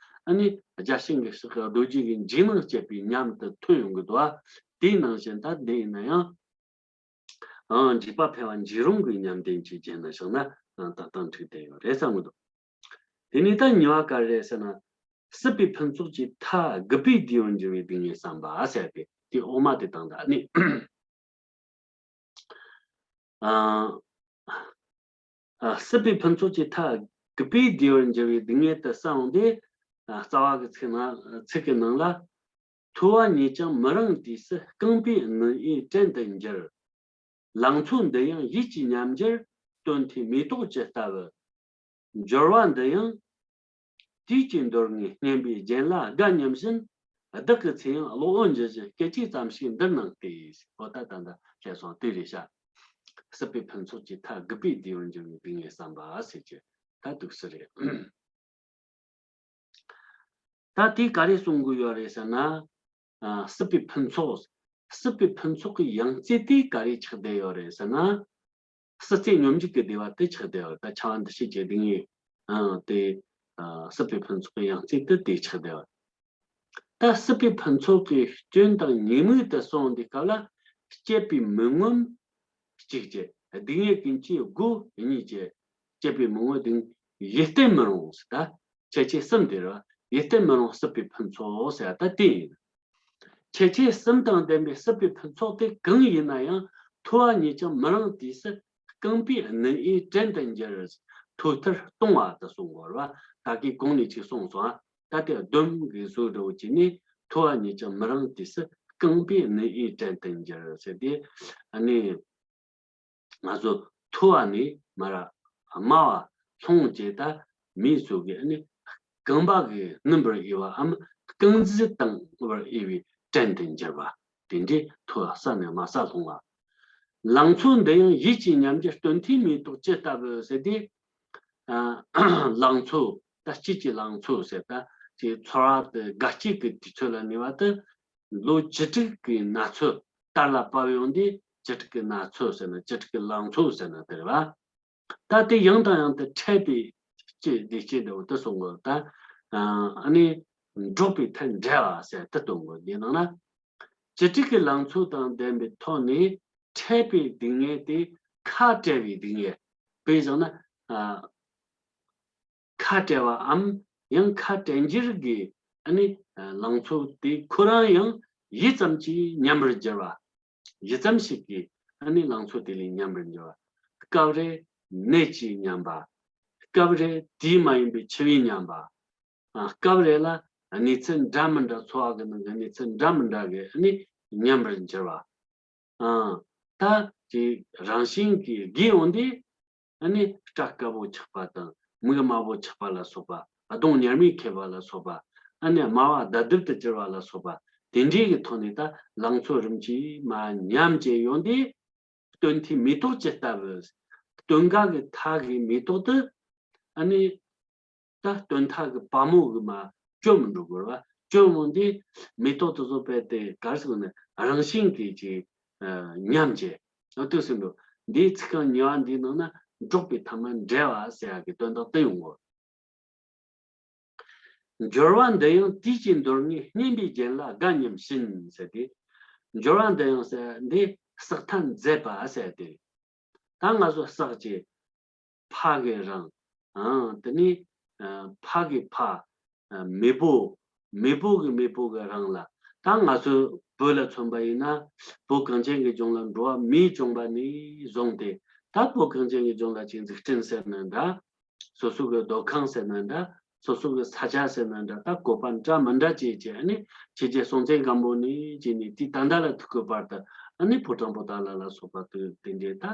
ཨ་ནི་བརྒྱ་བྱིན་གྱི་ཕྱག་གི་རྡོ་རྗེ་གི་འཇིགས་སྣང་སྐྱེད་པའི་ཉམས་དེ་ཐོན་ཡོང་གི་འདུག་ཨ། དེའི་ནང་བཞིན་ད་འདི་ཡིན་ན་ཡང་། ཨང་། འཇིགས་པ་འཕེལ་བ་འཇིགས་རུང་གི་ཉམས་ལྡན་གྱི་རྒྱན་ལ་བཞག་ན་ཏག་ཏག་འགྲིག་བསྡད་ཡོད་རེད་བསམ་གི་འདུག་དེ་ནས་ད་གཉིས་པ་ག་རེ་རེད་ཟེར་ན། སྲིད་པའི་ཕུན་ཚོགས་ཀྱི་མཐའ། རྒུད་པས་བསྡུས་པར་འགྱུར་བའི་སྡུག་བསྔལ་བསམ་པ་ཟེར་ཏེ། དེ་འོག་མ་དེ་དང་ད་ནི། ཨ། ཨ། སྲིད་པའི་ཕུན་ཚོགས་ཀྱི་མཐའ། རྒུད་པས་བསྡུས་པར་འགྱུར་བའི་སྡུག་བསྔལ་དུ་བསམ་སྟེ། ཨ། རྩ་བ་གི་ཚིག་ན། ཚིག་གི་ནང་ལ། མཐོ་བ་ཉིད་ཀྱང་མི་རིང་དུས་སུ། རྐང་པའི་ནུ་ཡིས་བྲན་དུ་འགྱུར། ལང་ཚོ་འདི་ཡང་ཡིད་ཀྱི་ཉམས་འགྱུར། སྟོན་ཐོས་མེ་ཏོག་ཇི་ལྟ་བུ། འབྱོར་བ་འདི་ཡང་དུས་ཀྱི་འདོད་དངོས། སྙན་པའི་རྒྱན་ལ་དགའ་སྙམ་བཞིན། བདག་གི་ཚེ་ཡང་གློག་འོད་འགྱུ་བཞིན། སྐད་ཅིག་ཙམ་ཞིག་འདིར་སྣང་སྟེ། འོ་ད་ད་ད་བཤད་སོང་དེ་རེད་ཤག་སྲིད་པའི་ཕུན་ཚོགས་ཀྱི་མཐའ་རྒུད་པའི་བདེ་བར་འགྱུར་བའི་སྡུག་བསྔལ་བསམ་པ་ཟེར་གྱི་ད་འདུག་སེ་རེད། ད་དེ་ག་རེ་གསུང་གི་ཡོད་རེད་ཟེར་ན། ཨ། སྲིད་པའི་ཕུན་ཚོགས། སྲིད་པའི་ཕུན་ཚོགས་ཀྱི་ཡང་རྩེ་དེ་ག་རེ་ཆགས་བསྡད་ཡོད་རེད་ཟེར་ན། སྲིད་རྩེ་སྙོམས་འཇུག་གི་བདེ་བ་དེ་ཆགས་བསྡད་ཡོད་རེད། ད་འཆི་བ་འདུ་ཤེས་བཅས་སྡུག་བསྔལ། ཨང་། དེ། ཨ། སྲིད་པའི་ཕུན་ཚོགས་ཀྱི་ཡང་རྩེ་དེ་དེ་ཆགས་བསྡད་ཡོད་རེད། ད་སྲིད་པའི་ཕུན་ཚོགས་ཀྱི་སྐྱོན་དང་ཉེས་དམིགས་དེ་གསུངས་དུས་སྐབས་ལ། སྤྱད་པའི་མི་མངོན་གཅིག་བྱས། སྡུག་བསྔལ་ཀུན་གྱི་སྒོ་གཉིས་བཅད། སྤྱད་པའི་མི་མངོན་སྡུག་ཡིད་བརྟན་མི་རུང་ཟེར། ད་ཁྱད་ཆོས་གསུམ་དེ་རེད། ཡིད་བརྟན་མི་རུང་སྲིད་པའི་ཕུན་ཚོགས་ཟེར་ད་དེ་ཡིན། ཁྱད་ཆོས་གསུམ་དང་ལྡན་པའི་སྲིད་པའི་ཕུན་ཚོགས་དེ་གང་ཡིན་ན་ཡང་མཐོ་བ་ཉིད་ཀྱང་མི་རུང་དུས་སུ། རྐང་པའི་སྣེ་ཨེ་བྲན་དུ་འགྱུར། མཐོ་མཐར་ལྟུང་བ་དུ་གསུང་དགོས་རེད་བ། ད་གིན་གོང་ནས་ཅིག་གསུངས་སོང་ཨ། ད་དེ་སྡོམ་གྱི་བཟོ་འདྲ་བོ་བྱས་ནས་མཐོ་བ་ཉིད་ཀྱང་མི་རུང་དུས་སུ། རྐང་པའི་སྣེ་ཨེ་བྲན་དུ་འགྱུར་ཟེར་ཏེ། ཨ་ནི། ང་ཚོ་མཐོ་བ་ནས་མར་དམའ་བ་ལྷུང་བྱས། ད་མིའི་ཚོ་གི་ཨ་ནི་རྐང་པ་གི་སྣུམ་པར་འོས་པའམ་རྐང་རྫས་བཏང་བར་འོས་པའི་བྲན་དུ་འགྱུར་བ། དེ་འདྲའི་མཐོ་ས་ནས་དམའ་ས་ལྷུང་བ། ལང་ཚོ་འདི་ཡང་ཡིད་ཀྱི་ཉམས་ཀྱི་སྟོན་ཐོས་མེ་ཏོག་ཅི་ལྟ་བུ་ཟེར་ཏེ། ཨ། ལང་ཚོ། ད་དཔྱིད་ཀྱི་ལང་ཚོ་ཟེར། ད་དེ་ཚོར་བ་དེ་དགའ་སྐྱིད་ཀྱི་དུས་ཚོད་ལ་ནུས་པ་དེ། ལོ་བཅུ་དྲུག་གི་ན་ཚོད་དར་ལ་བབས་ཡོང་དུས་བཅུ་དྲུག་གི་ན་ཚོད་ཟེར་ན། བཅུ་དྲུག་གི་ལང་ཚོ་ཟེར་ན་དེ་རེད་བ། ད་དེ་ཡང་དང་ཡང་དུ་འཕྲད་པའི་སྐྱེ་བདེ་སྐྱེ་འདྲ་བོ་དེ་གསུང་དགོས། ད་ཨ་ནི་འགྲོགས་པའི་མཐུ་འབྲེལ་བ་ཟེར་དེ་སྟོན་དགོས། དེ་ནང་ན་བཅུ་དྲུག་གི་ལང་ཚོ་དང་ལྡན་པའི་ཐོག་ནས་འཕྲད་པའི་སྡུག་བསྔལ་དེ་ཁ་བྲལ་བའི་སྡུག་བསྔལ། དཔེ་བཞག་ན། ཨ། ཁ་བྲལ་བའམ་ཡང་ཁ་བྲལ་འགྱུར་གྱི་ཨ་ནི་ལང་ཚོ་དེ་ཁོ་རང་ཡང་ཡུད་ཙམ་གྱིས་ཉམས་པར་འགྱུར་བ། ཡུད་ཙམ་ཞིག་གིས་ཨ་ནི་ལང་ཚོ་དེ་ལས་ཉམས་པར་འགྱུར་བ། སྐབས་རེ་ནད་ཀྱིས་ཉམས་པ། སྐབས་རེ་དུས་མ་ཡིན་པའི་འཆི་བས་ཉམས་པ། ཨ། སྐབས་རེ་ལ་གནས་ཚུལ་འདྲ་མི་འདྲ། འཚོ་བ་གི་ནང་གི་གནས་ཚུལ་འདྲ་མི་འདྲ་གིས་ཨ་ནི་ཉམས་པར་འགྱུར་བ། ཨ། ད་ཀྱི་རང་བཞིན་གྱིས་རྒས་ཡོང་དུས། ཨ་ནི་སྐྲ་དཀར་པོ་ཆགས་པ་དང་མིག་དམར་པོ་ཆགས་པ་ལ་སོགས་པ། གདོང་ཉར་མས་ཁེབས་པ་ལ་སོགས་པ། ཨ་ནི་དམར་བ་ཟླ་གདུབ་ཏུ་གྱུར་བ་ལ་སོགས་པ། དེ་འདྲའི་གི་ཐོག་ནས་ད་ལང་ཚོ་རིམ་གྱིས་མར་ཉམས་བྱས་ཡོང་དུས། སྟོན་ཐོས་མེ་ཏོག་ཅི་ལྟ་བུ། སྟོན་ཀ་གི་མཐའ་གི་མེ་ཏོག་དེ། ཨ་ནི་ད་སྟོན་མཐའ་གི་བ་མོ་གི་མར་གྱོན་མི་འགྲོ་དགོས་རེད་བ། གྱོན་འོང་དུས་མེ་ཏོག་དེ་ཚོ་རྦད་དེ་ག་རེ་ཟེར་ན་རང་བཞིན་གྱིས་ཅིག་ཨ་ཉམས་བྱས། འོ་དེ་ཟེར་འདུག་འདིའི་ཚིག་རྐང་གཉིས་པ་འདིའི་ནང་ན་འགྲོགས་པའི་མཐུ་མ་འབྲེལ་བ་ཟེར་ཡག་གི་དོན་དག་དེ་ཡོང་གོ། འབྱོར་བ་འདི་ཡང་དུས་ཀྱིས་འདོར་ངེས། སྙན་པའི་རྒྱན་ལ་དགའ་སྙམ་བཞིན་ཟེར་ཏེ། འབྱོར་བ་འདི་ཡང་ཟེར་འདི་བསགས་མཐའ་མཛད་པ་ཟེར་ཏེ། ད་ང་ཚོ་བསགས་ཀྱི་ཕ་གི་རང་། ཨང་། དེ་ནི་ཨ་ཕ་གི་ཕ། ཨ་མེས་པོ། མེས་པོ་གི་མེས་པོ་གི་རང་ལ། ད་ང་ཚོ་བོད་ལ་མཚོན་པ་ཡིན་ན། བོད་གངས་ཅན་གྱི་ལྗོངས་ལ་འགྲོ་བ་མིའི་བྱུང་བ་ནས་བཟུང་སྟེ། ད་བོད་གངས་ཅན་གྱི་ལྗོངས་ལ་ཅིག་འཛུགས་སྐྲུན་ཟེར་ན་འདྲ། སོ་སོ་གི་སྡོད་ཁང་ཟེར་ན་འདྲ། སོ་སོ་གི་ས་ཆ་ཟེར་ན་འདྲ། ད་བཀོད་པ་འདྲ་མི་འདྲ་བྱས་བྱས། ཨ་ནི་ཕྱི་རྒྱལ་སྲོང་བཙན་སྒམ་པོ་ནས་བྱས་ནས་དུས་ད་ལྟ་ལ་ཐུག་གི་བར་དུ། ཨ་ནི་ཕོ་བྲང་པོ་ཏཱ་ལ་ལ་སོགས་པ་དེ་དེ་འདྲའི་ད་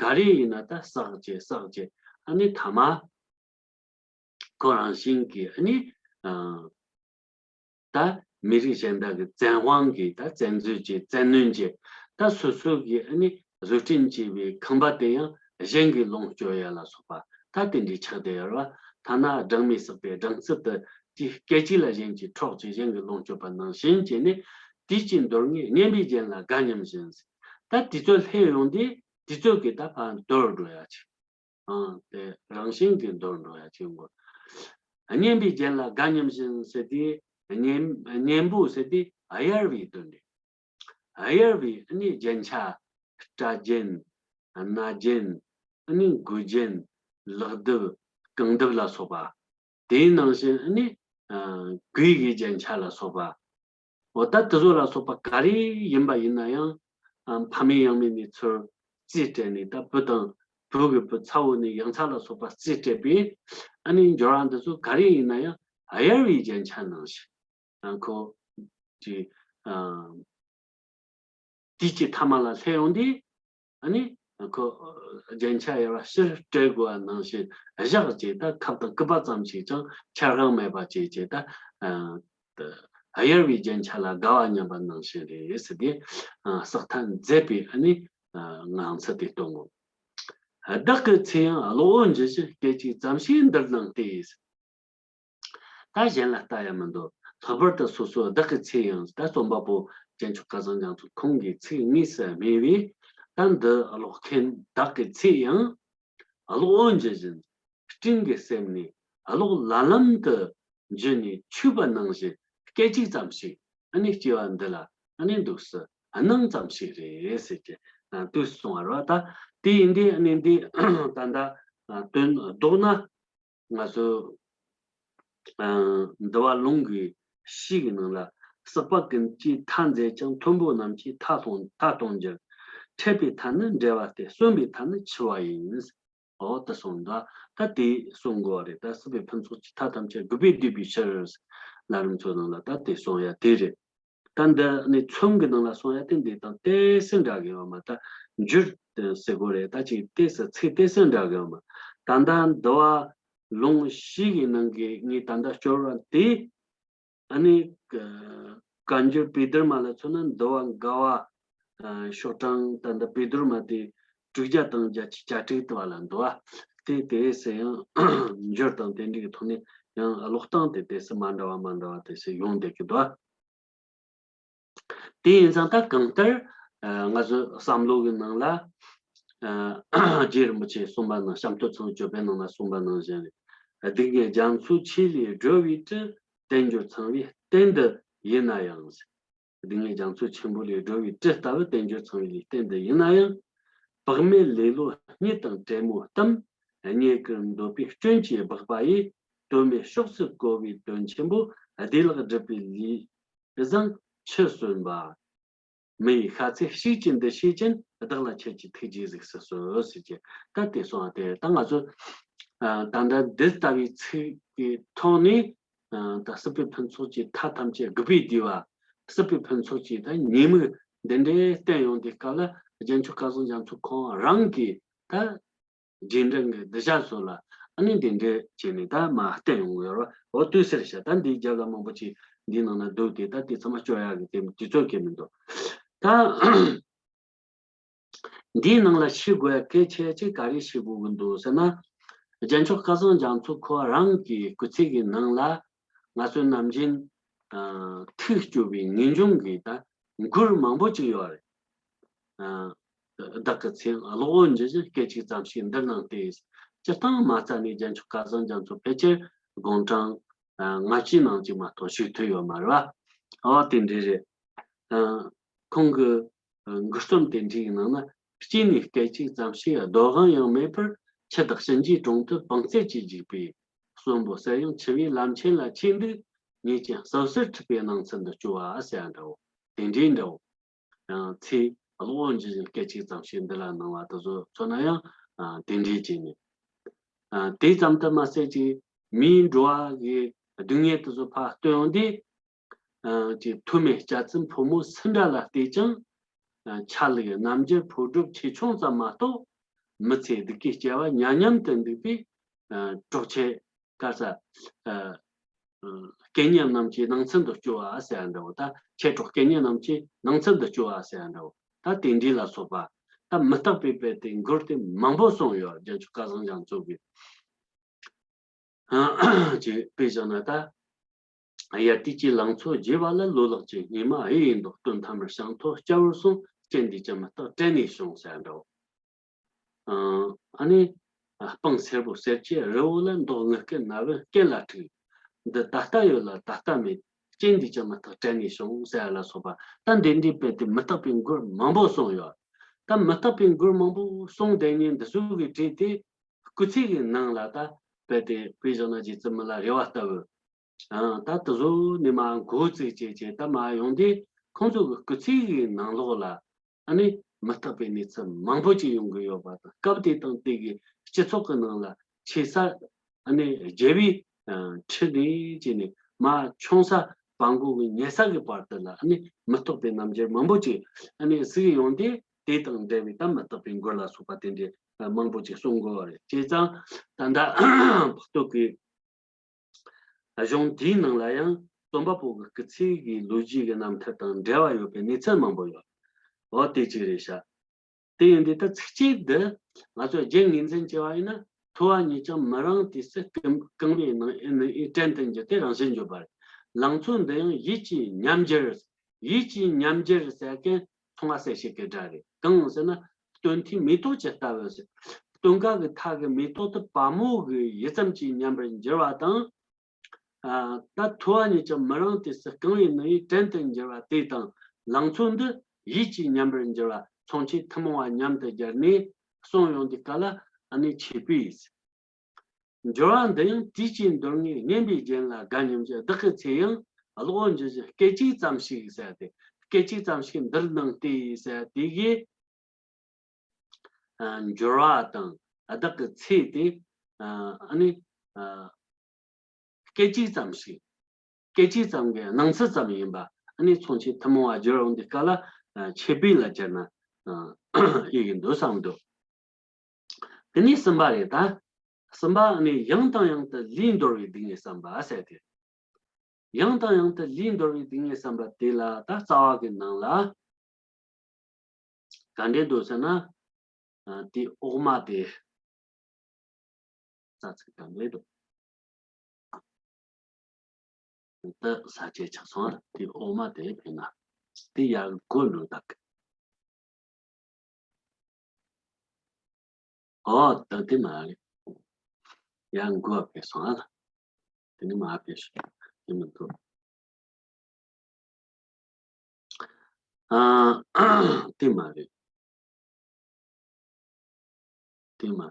ག་རེ་ཡིན་ན་ད་བསགས་བྱས་བསགས་བྱས། ཨ་ནི་མཐའ་མ་ཁོ་རང་བཞིན་གྱིས་ཨ་ནི་ཨ་ད་མི་རིགས་གཞན་དག་གི་བཙན་དབང་གིས་ད་བཙན་འཛུལ་གྱིས་བཙན་གནོན་གྱིས། ད་སོ་སོ་གིས་ཨ་ནི་བཟོ་སྐྲུན་བྱས་པའི་ཁང་པ་དེ་ཡང་གཞན་གྱིས་ལོངས་སྤྱོད་ཡ་ལ་སོགས་པ་ད་དེ་འདྲའི་ཆགས་བསྡད་ཡོད་རེད་བ། ཐ་ན་སྦྲང་མས་བསགས་པའི་སྦྲང་རྩི་དེ་དེ་སྐད་ཅིག་ལ་གཞན་གྱིས་འཕྲོག་བྱས་གཞན་གྱིས་ལོངས་སྤྱོད་པ་ནང་བཞིན་བྱས་ནས། དུས་ཀྱིས་འདོར་ངེས་སྙན་པའི་རྒྱན་ལ་དགའ་སྙམ་བཞིན། ད་དུས་ཚོད་སླེབས་ཡོང་དུས་དུས་ཚོད་ཀྱིས་ད་ཕར་འདོར་འགྲོ་ཡ་ཆེ། ཨང་། དེ་རང་བཞིན་གྱིས་འདོར་འགྲོ་ཡ་ཆེན་པོ། སྙན་པའི་རྒྱན་ལ་དགའ་སྙམ་བཞིན་ཟེར་དུས། སྙན་སྙན་པོ་ཟེར་དུས་གཡར་བའི་དོན་རེད། གཡར་བའི་ཨ་ནི་རྒྱན་ཆ། སྐྲ་རྒྱན། སྣ་རྒྱན། ཨ་ནི་མགོ་རྒྱན། ལག་གདུབ། རྐང་གདུབ་ལ་སོགས་པ། དེའི་ནང་བཞིན་ཨ་ནི་ཨ་གོས་ཀྱི་རྒྱན་ཆ་ལ་སོགས་པ། འོ་ད་དེ་ཚོ་ལ་སོགས་པ་ག་རེ་ཡིན་པ་ཡིན་ན་ཡང་། ཨ་ཕ་མེས་ཡང་མེས་ནས་ཚུར་རྩིས་སྤྲད་ནས། ད་བུ་དང་བུ་གི་བུ་ཚ་བོ་ནས་ཡང་ཚ་ལ་སོགས་པ་རྩིས་སྤྲད་པའི་ཨ་ནི་འབྱོར་བ་འདི་ཚོ་ག་རེ་ཡིན་ན་ཡང་གཡར་བའི་རྒྱན་ཆ་ནང་བཞིན། ཨ་ཁོ་ཀྱི་ཨ་དུས་ཀྱི་མཐའ་མ་ལ་སླེབས་ཡོང་དུས། ཨ་ནི་ཁོ་རྒྱན་ཆ་གཡར་བ་ཕྱིར་སྤྲད་དགོས་པ་ནང་བཞིན་བཞག་བྱས། ད་ཁབ་དང་སྐུད་པ་ཙམ་ཞིག་ཀྱང་འཆར་གང་མེད་པ་བྱས་བྱས། ད་ཨ་གཡར་བའི་རྒྱན་ཆ་ལ་དགའ་བ་སྙམ་པ་ནང་བཞིན་རེད་ཟེར་ཏེ། ཨ་བསགས་མཐའ་མཛད་པའི་ཨ་ནི་ཨ་ངང་ཚུལ་དེ་སྟོན་དགོས། བདག་གི་ཚེ་ཡང་གློག་འོད་འཇི་བཞིན་སྐད་ཅིག་ཙམ་ཞིག་འདིར་སྣང་སྟེ། ད་གཞན་ལ་ལྟ་ཡ་མི་འདུག་ལྷག་པར་དུ་སོ་སོ་བདག་གི་ཚེ་ཡང་ད་རྩོམ་པ་པོ་རྒྱན་མཆོག་སྐལ་བཟང་རྒྱ་མཚོ་ཁོང་གིས་ཚིག་དངོས་སུ་སྨྲས་པའི། ད་འདི་ཀློག་མཁན་བདག་གི་ཚེ་ཡང་གློག་འོད་འཇི་བཞིན་སྤྲིན་གྱི་གསེབ་ནས་གློག་ལམ་ལམ་དུ་འཇི་ནས་འཁྱུག་པ་ནང་བཞིན་སྐད་ཅིག་ཙམ་ཞིག་ཨ་ནི་སྐྱེ་བ་འདི་ལ་ཨ་ནི་འདུག་སེ་སྣང་ཙམ་ཞིག་རེད་ཟེར་གྱི་དུས་སུ་སོང་བ་རེད་བ། ད་དེ་ཡིན་དུས་ཨ་ནི་འདི་ད་ལྟ་དོན་ལྡོག་ན། ང་ཚོ་འདུལ་བ་ལུང་གི་གཞི་གི་ནང་ལ། བསགས་པ་ཀུན་གྱིས་མཐའ་མཛད་ཅིང་། མཐོན་པོ་རྣམས་ཀྱིས་མཐའ་སྟོང་མཐའ་སྟོང་འགྱུར། འཕྲད་པའི་མཐའ་ནི་འབྲེལ་བ་སྟེ། གསོན་པའི་མཐའ་ནི་འཆི་བ་ཡིན། འོ་ད་གསུངས་འདུག་ད་དེ་གསུང་དགོས་རེད། ད་སྲིད་པའི་ཕུན་ཚོགས་ཀྱི་མཐའ་ཐམས་ཅད་རྒུད་པས་བསྡུས་པའི་ཕྱིར། ལམ་རིམ་ཚོ་ནང་ལ་ད་དེ་གསུང་ཡ་དེ་རེད། ད་འདི་ནི་ཚོམས་ཀྱི་ནང་ལ་གསུང་ཡ་དེ་འདི་དང་ཏོག་ཙམ་འདྲ་གི་ཡོད་མ། ད་འགྱུར་ཟེར་དགོས་རེད། ད་ཅིག་ཏོག་ཙམ་ཚིག་ཏོག་ཙམ་འདྲ་གི་ཡོད་མ། ད་ལྟ་འདུལ་བ་ལུང་གཞི་གི་ནང་གི་ངས་ད་ལྟ་སྐྱོར་བ་དེ། ཨ་ནི་བཀའ་འགྱུར་པཎ་ཌི་ཏ་མ་ལ་མཚོན་ན་འདུལ་བ་འགའ་བ་ཤོག་གྲངས་ད་ལྟ་པཎ་ཌི་ཏ་མ་དེ་དྲུག་བརྒྱ་དང་བརྒྱད་ཅུ་གྱ་དྲུག་དུ་བ་ལ་འདུལ་བ་དེ་དེ་ཟེར་ཡང་འགྱུར་དང་དེ་འདྲའི་ཐོག་ནས་ཡང་ཀློག་སྟངས་དེ་དེ་སུ་མ་འདྲ་བ་མ་འདྲ་བ་དེ་སུ་ཡོང་བསྡད་ཀྱི་འདུག་དེ་ཡིན་ཙང་ད་གང་ལྟར་ང་ཚོའི་བསམ་བློ་གི་ནང་ལ་རྗེ་རིན་པོ་ཆེས་གསུངས་པ་ནང་། བྱམས་སྟོབས་ཚང་བའི་ཅོད་པན་ནང་ལ་གསུངས་པ་ནང་བཞིན་རེད། སྡུག་བསྔལ་རྒྱ་མཚོ་ཆེ་ལས་སྒྲོལ་བའི་དྲིན། དལ་འབྱོར་ཚང་བའི་རྟེན་འདི་ཡིན་ན་ཡང་། སྡུག་བསྔལ་རྒྱ་མཚོ་ཆེན་པོ་ལས་སྒྲོལ་བའི་དྲིན་ལྟ་བུ་དལ་འབྱོར་ཚང་བའི་རྟེན་འདི་ཡིན་ན་ཡང་། བག་མེད་ལེ་ལོ་རྙེད་དང་བྲན་མོ་གཏམ། རྙེད་དཀའི་འདོད་པའི་སྐྱོན་གྱིས་སྦགས་པ་ཡི། དོན་མེད་ཕྱོགས་སུ་གོ་བའི་དོན་ཆེན་པོ། བདེ་བླག་སྒྲུབ་པའི་ལས་བཟང་ཆུད་གསོན་པ། མི་ཡི་ཤ་ཚའི་ཤུགས་ཀྱིས་འདི་ཤེས་ཀྱིན། བདག་ལ་ཁྱེད་ཀྱི་ཐུགས་རྗེས་གཟིགས་སུ་གསོལ་ཟེར་གྱི་ད་དེ་གསུངས་པ་དེ། ད་ང་ཚོ་ད་ལྟ་འདི་ལྟ་བུའི་ཚིག་གི་ཐོག་ནས། ད་སྲིད་པའི་ཕུན་ཚོགས་ཀྱི་མཐའ་ཐམས་ཅད་རྒུད་པས་བསྡུས་པ། སྲིད་པའི་ཕུན་ཚོགས་ཀྱི་ད་ཉེས་དམིགས་འདི་འདྲའི་བསྟན་ཡོང་དུས་སྐབས་ལ། རྒྱལ་མཆོག་སྐལ་བཟང་རྒྱ་མཚོ་ཁོང་རང་གིས་ད་རྗེས་འབྲང་གི་གདུལ་བྱ་ཚོ་ལ་ཨ་ནི་འདི་འདྲའི་བྱས་ནས་ད་མར་བསྟན་ཡོང་གི་ཡོད་རེད། འོ་དུས་ཟེར་བྱ། ད་འདིའི་རྒྱབ་ལ་མང་པོ་ཅིག་འདིའི་ནང་ན་འདུག་སྟེ། ད་དེ་ཚང་མ་སྐྱོར་ཡག་གི་དེ་དུས་ཚོད་ཀྱི་མི་འདུག་ད་འདིའི་ནང་ལ་ཤེས་དགོས་ཡ་གལ་ཆེ་ཅིག་ག་རེ་ཤེས་དགོས་ཀྱི་འདུག་ཟེར་ན། རྒྱལ་མཆོག་སྐལ་བཟང་རྒྱ་མཚོ་ཁོ་རང་གི་སྐུ་ཚེ་གི་ནང་ལ་ང་ཚོའི་ནམ་རྒྱུན་ཐུགས་སྐྱོ་བའི་ངེས་འབྱུང་གི་ད་མགུར་མང་པོ་ཅིག་ཡོད་རེད། བདག་གི་ཚེ་གློག་འོད་འཇི་བཞིན་སྐད་ཅིག་ཙམ་ཞིག་འདིར་སྣང་སྟེ། སྤྱིར་བཏང་མ་རྩ་ནས་རྒྱལ་མཆོག་སྐལ་བཟང་རྒྱ་མཚོ་ཕལ་ཆེར་དགུང་གྲངས་ལྔ་བཅུའི་ནང་གཅིག་མ་གཏོགས་བཞུགས་ཐུབ་ཡོད་མ་རེད་བ། འོ་དེ་འདྲ་རེད། ཁོང་གི་མགུར་རྩོམ་དེ་འདྲའི་ནང་ན། སྐྱེས་ནས་སྐད་ཅིག་ཙམ་ཞིག །འདོད་དབང་ཡང་མེད་པར། འཆི་བདག་གཤིན་རྗེའི་དྲུང་དུ་བང་རྩལ་གྱིས་འཇིགས་པའི། གསོན་པོ་གསལ་ཡང་འཆི་བའི་ལམ་ཆེན་ལ་ཆས་འདུག །ངེས་ཀྱང་སོ་སོར་འཁྲུལ་པའི་སྣང་ཚུལ་འདི་སྐྱོ་བ་ཟེར་ཡ་འདྲ་བོ། དེ་འདྲའི་འདྲ་བོ། ཚེ་གློག་འོད་འཇི་བཞིན་སྐད་ཅིག་ཙམ་ཞིག་འདི་ལ་སྣང་བ་དེ་ཚོ་མཚོན་ན་ཡང་དེ་འདྲའི་བྱས་ནས། དེ་ཙམ་དུ་མ་ཟད་ཀྱི་མིའི་འགྲོ་བ་གི་སྡུག་བསྔལ་དེ་ཚོ་ཕར་སྟོན་ཡོང་དུས། ཀྱི་མཐོ་དམན་སྐྱ་རྩིབ་ཕོ་མོ་སུ་འདྲ་ལ་བལྟས་ཀྱང་། ཆ་ལུགས་རྣམ་འགྱུར་ཕོ་སྒྲུབ་ཆེ་ཆུང་ཙམ་མ་གཏོགས། མི་ཚེ་སྡུག་གི་སྐྱེ་བ་མཉམ་མཉམ་དུ་འདུག་པས། གྲོགས་ཁྱེད་ག་ས། སྐལ་ངན་རྣམས་ཀྱི་སྣང་ཚུལ་དུ་སྐྱོ་བ་ཟེར་ཡ་འདྲ་བོ། ད་ཁྱེད་གྲོགས་སྐལ་ངན་རྣམས་ཀྱི་སྣང་ཚུལ་དུ་སྐྱོ་བ་ཟེར་ཡ་འདྲ་བོ། ད་དེ་འདྲའི་ལ་སོགས་པ། ད་མི་རྟག་པའི་དཔེ་དེ་མགུར་དེ་མང་པོ་གསུངས་ཡོད། རྒྱལ་མཆོག་སྐལ་བཟང་རྒྱ་མཚོ་གིས། ཅེས་དཔེ་བཞག་ན་ད། དབྱར་དུས་ཀྱི་ལང་ཚོ་རྒྱས་པ་ལ། ལོ་ལེགས་ཀྱི་ཉི་མ་ཨེ་ཡིན་མདོག །སྟོན་ཐ་མར་ཤིང་ཐོག་སྐྱ་བོར་སོང་། སྐྱེ་འདས་ཀྱི་མུ་ཏིག་དྲན་ནས་བྱུང་ཟེར་འདྲ་བོ། ཨ་ནི། སྤང་སེར་པོ་གསེར་གྱི་རི་བོ་ལ། མདོག་དངུལ་སྐྱེས་ན་བུན་སྐེ་ལ་འཁྲིགས། འདི་ད་ལྟ་ཡོད་ལ་ད་ལྟ་མེད། སྐྱེ་འདས་ཀྱི་མུ་ཏིག་དྲན་ནས་བྱུང་ཟེར་ལ་སོགས་པ། ད་འདི་འདྲའི་དཔེ་དེ་མི་རྟག་པའི་མགུར་མང་པོ་གསུངས་ཡོད། ད་མི་རྟག་པའི་མགུར་མང་པོ་གསུངས་བསྡད་མཁན་འདི་ཚོ་གི་གྲས་དེ། སྐུ་ཚེ་གི་ནང་ལ་ད་དཔེ་དེ་དཔེ་བཞག་ན་རྗེ་བཙུན་མི་ལ་རས་པ་ལྟ་བུ། ཨང་། ད་དེ་ཚོ་ནས་མར་འགོ་བཙུགས་བྱས་བྱས་ད་མར་ཡོང་དུས། ཁོང་ཚོ་གི་སྐུ་ཚེ་གི་ནང་ལོགས་ལ་ཨ་ནི་མི་རྟག་པའི་གནས་ཚུལ་མང་པོ་ཅིག་ཡོང་གི་ཡོད་པ་དང་། སྐབས་དེ་དང་དེ་གི་སྤྱི་ཚོགས་ཀྱི་ནང་ལ་ཆེ་ས་ཨ་ནི་རྒྱལ་བའི་ཁྲི་ནས་བྱས་ནས་མར་ཆུང་ས་བང་མགོ་གི་ཉལ་ས་གི་བར་དུ་ལ་ཨ་ནི་མི་རྟག་པའི་རྣམ་འགྱུར་མང་པོ་ཅིག་ཨ་ནི་གཟིགས་ཡོང་དུས། དེ་དང་འབྲེལ་བའི་ད་མི་རྟག་པའི་མགུར་ལ་སོགས་པ་དེ་འདྲའི་མང་པོ་ཅིག་གསུང་དགོས་པ་རེད། བྱས་ཙང་ད་ལྟ་བར་དུ་གི་གཞུང་དེའི་ནང་ལ་ཡང་རྩོམ་པ་པོ་གི་སྐུ་ཚེ་གི་ལོ་རྒྱུས་ཀྱི་རྣམ་ཐར་དང་འབྲེལ་བ་ཡོད་པའི་གནས་ཚུལ་མང་པོ་ཡོད། འོ་དེ་གཅིག་རེད་ཤག་དེ་ཡིན་དུས་ད་ཚིགས་བཅད་འདི་ང་ཚོ་རྒྱན་ངོས་འཛིན་བྱས་པ་ཡིན་ན། ཐུ་བ་ཉིད་ཀྱང་མི་རིང་དུས་སུ། རྐང་རྐང་བའི་ནང་ཨེ་ནི་ཨི་བྲན་དུ་འགྱུར་ཏེ། རང་བཞིན་བརྗོད་པ་རེད། ལང་ཚོ་འདི་ཡང་ཡིད་ཀྱི་ཉམས་འགྱུར། ཡིད་ཀྱི་ཉམས་འགྱུར་ཟེར་མཁན་མཚུངས་པ་གསལ་བྱེད་ཀྱི་སྒྲ་རེད། གང་ཟེར་ན། སྟོན་ཐོས་མེ་ཏོག་ཇི་ལྟ་བུ་ཟེར། སྟོན་ཁ་གི་མཐའ་གི་མེ་ཏོག་དེ་བ་མོ་གི་ཡུད་ཙམ་གྱིས་ཉམས་པར་འགྱུར་བ་དང་། ཨ། ད་ཐུ་བ་ཉིད་ཀྱང་མི་རིང་དུས་སུ། རྐང་བའི་ནང་ཨི་བྲན་དུ་འགྱུར་བ་དེ་དང་། ལང་ཚོ་འདི་ཡིད་ཀྱིས་ཉམས་པར་འགྱུར་བ། མཚུངས་ཆོས་ཐུན་མོང་བ་མཉམ་དུ་སྦྱར་ནས་གསུངས་ཡོང་དུས་སྐབས་ལ། ཨ་ནི་ཆོས་པས། འགྱུར་བ་འདི་ཡང་དུས་ཀྱི་འདོར་ངེས་སྙན་པའི་རྒྱན་ལ་དགའ་སྙམ་གྱི། བདག་གི་ཚེ་ཡང་གློག་འོད་འགྱུར་བཞིན། སྐད་ཅིག་ཙམ་ཞིག་ཟེར་ཏེ། སྐད་ཅིག་ཙམ་ཞིག་འདིར་སྣང་སྟེ་ཟེར་དེ་གིས། ཨ། འགྱུར་བ་དང་། ཨ། བདག་གི་ཚེ་དེ། ཨ། ཨ་ནི། ཨ། སྐད་ཅིག་ཙམ་ཞིག་སྐད་ཅིག་ཙམ་གྱི་སྣང་ཚུལ་ཙམ་ཡིན་པ། ཨ་ནི་མཚུངས་ཆོས་ཐུན་མོང་བ་སྦྱར་ཡོང་དུས་སྐབས་ལ། ཨ། ཆོས་པས་ལ་སྦྱར་ན། ཨ། ཡག་གི་འདུག་བསམ་འདུག་དེ་ནས་གསུམ་པ་རེད་ད། གསུམ་པ་ནི་ཡང་དང་ཡང་དུ་ལུས་འདོར་བའི་སྡུག་བསྔལ་བསམ་པ་ཟེར་ཏེ། ཡང་དང་ཡང་དུ་ལུས་འདོར་བའི་སྡུག་བསྔལ་བསམ་པ་དེ་ལ་ད་རྩ་བ་གི་ནང་ལ། ག་འདྲས་འདུག་ཟེར་ན། ཨ། དེ་འོག་མ་དེ། རྩ་ཚིག་ག་འདྲས་འདུག་དེ་ས་བཅད་ཆགས་སོང་། དེ་འོག་མ་དེ་དཔེར་ན། དེ་ཡར་འགོ་འགྲོ་དག་ཨོ། ད་དེ་མ་རེད། ཡར་འགོ་བ་ཕེབས་སོང་ཨ། དེ་ནི་མ་ཕེབས་ཤིག་དེ་མི་འདུག་ཨ། དེ་མ་རེད། དེ་མ།